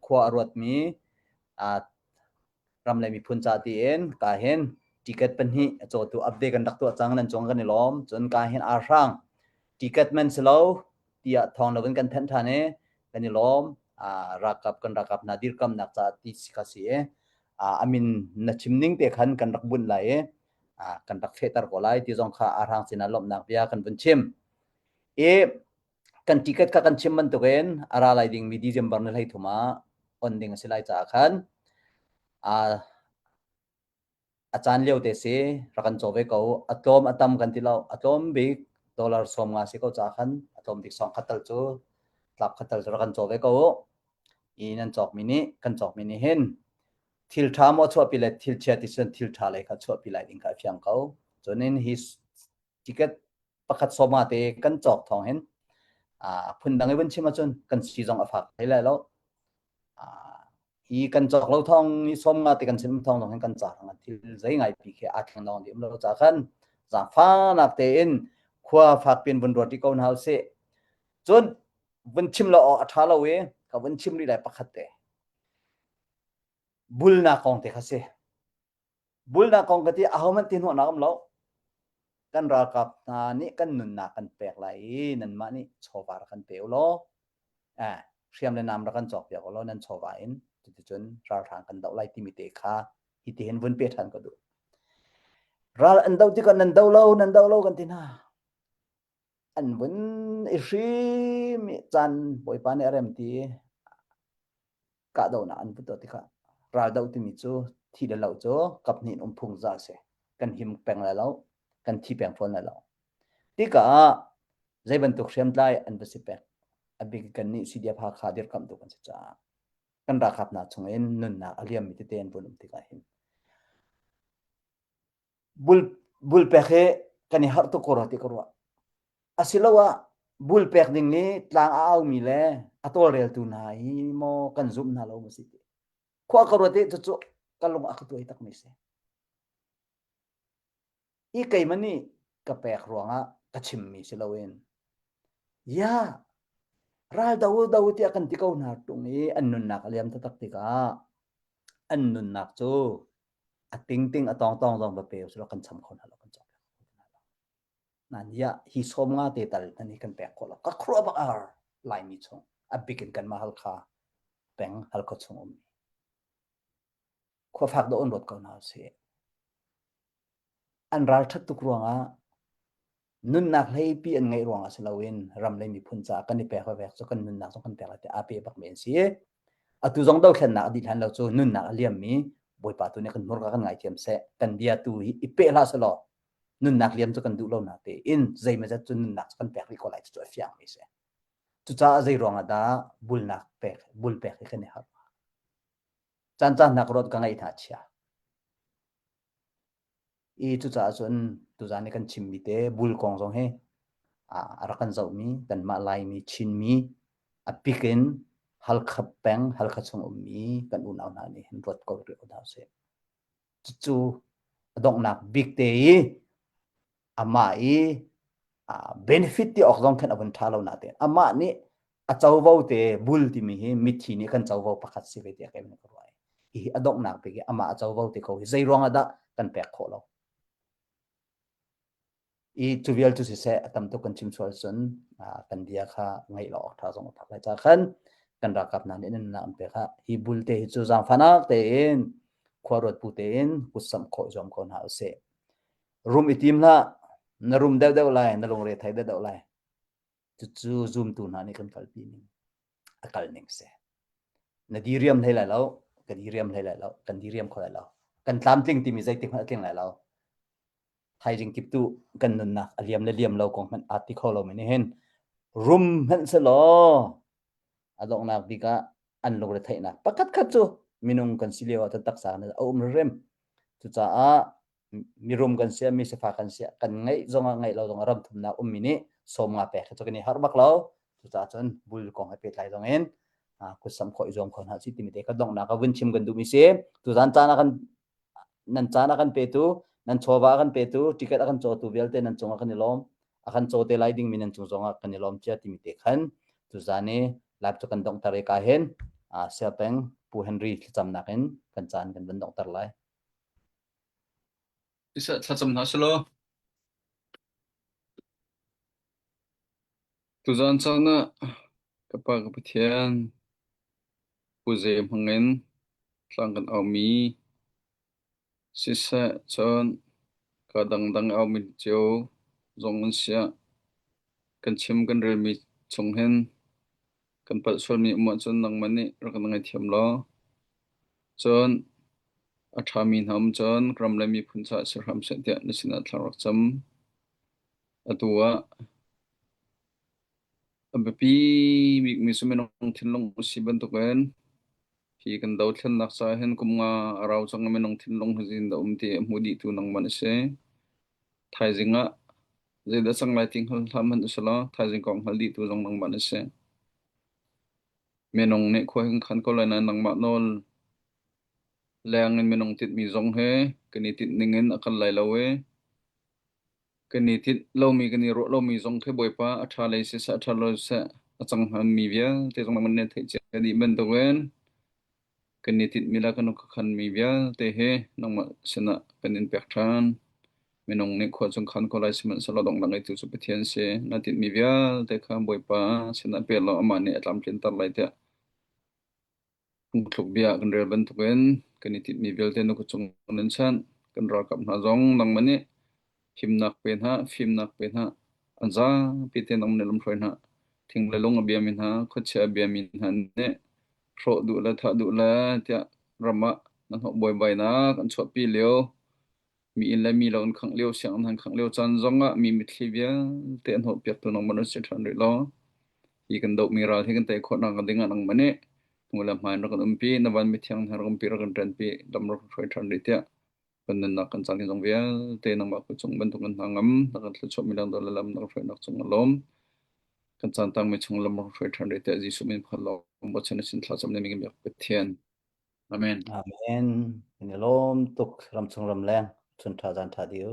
khua a ruatmi uh, ram le miphun ca tiin ka hin ticket pahnih a cawtu update kan rak tuah cang nan cung kan i lawm cun ka hin arhrang ticket man si lo tiah thawng lo in kan thanh than i kan i lawm ralkap kan ralkap hna dirkamnak ca ti si kha si i amin na chim ning te khan kan rak bunh lai i kan rak fehter ko lai ti zong kha arhang sinah lawmhnak bia kan vun chim i kan ticket kha kan chim bantukin a ra lai dingmi December ni 13 ah on ding a si lai caah khan a caan lio te si rak kan caw ve ko. A tlawm a tam kan ti lo. A tlawm bik dollar 50 si ko caah khan a tlawm bik sawng khat tal cu tlap khat tal cu rak kan caw ve ko. I nan cawkmi nih kan cawkmi nih hin thil ṭha maw chuahpi le thil chia ti cun thil ṭha lei kha chuahpi lai ding kha a fiang ko. Cun hi ticket pakhat sawma te kan cawk thawng hin phundang i vun chim ahcun kan si zong a fak hlei lai lo. Hi kan cawk lo thawng i sawm nga te kan chim thawng zong hin kan ca thang thil zei ngai pi khi aa thleng dong di um lo ca khan zaangfanak tein khua fak pin vun ruat rih ko hna usih. Cun vun chim lo awk a ṭha lo i ka vun chim rih lai pakhat te. Bulnak kong te kha si. Bulnak kong ka ti ahohmanh ti hnawhnak um lo. Kan ralkap hna nih kan nunnak kan pek lai i nanmah nih chawva rak kan pe u law eh, hriam le nam rak kan cawkpiak u law nan chawva in cuticun ralhrang kan doh lai timi te kha hitihin vun pe ṭhan ka duh. Ral an doh tikah nan do lo, nan do lo kan ti hna. An vun i hrim i caan Bawipa nih a rem ti kahdohnak an vun tuah tikah raldoh timi cu thi le lo cu kaphnih in um phung za a si. Kan him peng lai lo, kan thi peng fawn lai lo. Tikah zei bantuk hriamtlai an va si pek. A bik kan nih CDF Hakha dirkamhtu kan si caah kan ralkap hna chungin nunnak a liammi tete an vun um tikah hin bul bul pek hi kan i harh tuk ko rua ti ka ruah. Asiloah bul pek ding nih tlang a aumi le a tawlreltu hna hi maw kan zumh hna lo maw si ti. Khua ka ruat i cucu ka lung a ka tuai takmi si. I keimah nih ka pek ruangah ka chimmi si loin ya ral do do tiah kan ti ko hna tung i an nunnak a liam taktak tikah an nunnak cu a tingting a tawngtawng zong va pe usih law kan cham kho hna lo kan cawk kho hna lo nan ya hi som nga te tal nan hi kan pek khawh lo ka khruah bak ar laimi chung a bik in kan mah halkha peng halkha chung ummi khua fak do on rot ko hna usih An ralṭhat tuk ruangah nunnak hleipi an ngeih ruangah si loin ram le miphun caah kan i pek vevek cu kan nunnak zong kan pek lai tiah aa pe bakmi an si. Atu zong dothlennak a dih hlan lo cu nunnak a liammi Bawipa tu nih kan hmurka kan ngaithiam seh. Kan bia tu hi i peh hlah selaw nunnak liam cu kan duh lo na tein zeimazat cu nunnak cu kan pek rih ko lai cu a fiangmi si. Cucaah zei ruangah dah bulnak pek bul pek hi kan i harh. Caan caan hna ka ruat ka ngaih hna chia. I cucaah cun tuzaan i kan chimmi te bul kong zong hi a rak kan zohmi kanmah Laimi Chinmi a pik in Halkha peng Halkha chung ummi kan unau hna nih hin ruat ko rih ko hna usih. Cucu a donghnak bik te i amah i benefit ti awk zong khan a vun ṭha lo natein amah nih a covo te bul timi hi mithi nih kan covo pakhat si ve tiah kei ka ruah. Hihi a donghnak bik i amah a covo te ko hi zei ruang ah dah kan pek khawh lo. I cu vial cu siseh a tam tuk kan chim sual cun kan bia kha ngaih lo awk ṭha zong a phak lai ca khan kan ralkap hna nih nunnak an pek ah hi bul te hi cu zaangfahnak tein khua ruat bu tein kutsamh khawh zuam ko hna usih. Rum i tim hlah, na rum deuhdeuh lai, na lungre thei deuhdeuh lai. Cucu zumtu hna nih kan kalpi ning a kal ning si. Na diriam hlei lai lo, ka diriam hlei lai lo, kan diriam kho lai lo. Kan tlamtling timi zeitik hmanh a tling lai lo. Thaizing kip tu kan nunnak a liam le liam lo kong hmanh aa ti kho lo mi nih hin rum hmanh selaw a donghnak bik ah an lungre theihnak pakhat khat cu minung kan si lio ah cun taksa a um rem. Cucaah mirum kan si mi sifak kan si kan ngeih zongah ngeih lo zongah ram thumnak ummi nih sawm nga pek cu kan i harh bak lo. Cucaah cun bul kong he pehtlai zong in kutsam khawh i zuam kho hna si timi te ka donghnak ah vun chim kan duhmi si. Tuzan caan ah kan nan caan a kan petu, nan chawva a kan petu, ticket a kan cawtu vialte nan cungah kan i lawm. A kan caw te lai dingmi nan cung zongah kan i lawm cia timi te khan tuzan i live cu kan donghter i ka hin Siapeng Pu Henry thlacamnak in kan caan kan van donghter lai. Isa thlacam hna selaw. Tuzan caan ah ka pa ka Pathian Pu Ze hmang in tlang kan aumi siseh cun ka dangdang aumi cio zong an siah kan chim kan relmi chung hin kan palh sualmi um ahcun nangmah nih rak kan ngaithiam law cun a ṭhami hna um cun ram le miphun caah si hram seh tiah na sinah thla rak cam. Atu ah a biapi bikmi cu minung thinlung a si bantukin hi kan dothlennak caah hin kum nga a rau cang i minung thinlung hi zeitindah um ti a hmu dihtu nangmah na si. Thaizing ah zeidah cang lai ti hngal hlah hmanh usih law thaizing kong hngal dihtu zong nangmah na si. Minung nih khua hin khan ko lai nain nangmah nawl leng in minung tinhmi zong hi kan i tinh ning in a kal lai lo i Kan i tinh lomi kan i ruah lomi zong khi Bawipa a ṭha lei siseh a ṭha lo siseh a cang hmanmi vialte zong nangmah nih theih cia dih bantukin kan i tinhmi le kan khuakhanmi vialte hi nangmah sinah kan in pek ṭhan. Minung nih khua cung khan ko lai sihmanhsehlaw donghnak ngeitu cu Pathian si. Na tinhmi vialte kha Bawipa sinah pe law amah nih a tlamtlinter lai tiah Phungthluk bia kan rel bantukin kan i tinhmi vialte na kut cung nan chanh. Kan ralkap hna zong nangmah nih himnak pe hna, fimnak pe hna, an zapi te nangmah nih lamhruai hna. Thing le lung a biami hna, khuachia a biami hna nih hrawh duh le thah duh le tiah ram ah na hnawh buaibainak an chuahpi lio Mi inn le mi lo an khangh lio, sianginn an khangh lio caan zongah mi mitthli vialte an hnawhpiaktu nangmah na si ṭhan rih law hi kan dohmi ral hi kan tei khawhnak ding ah nangmah nih hnu le hmai in rak kan umpi, na van mithiang hna rak umpi, rak kan ṭanpi, lam rak kan hruai ṭhan rih tiah kan nunnak kan caan zong vialte nangmah kut cung bantuk in hna ngam, na kan thluachuahmi dangdang le lam na kan hruainak cung a lawm. Kan caan tangmi chung lam rak hruai ṭhan rih tiah Jesuh min pakhat lawng bochan in thlacam le min biak Pathian. Amen. Amen. Kan i lawm tuk ramchung ramleng chun tha zan tha diu.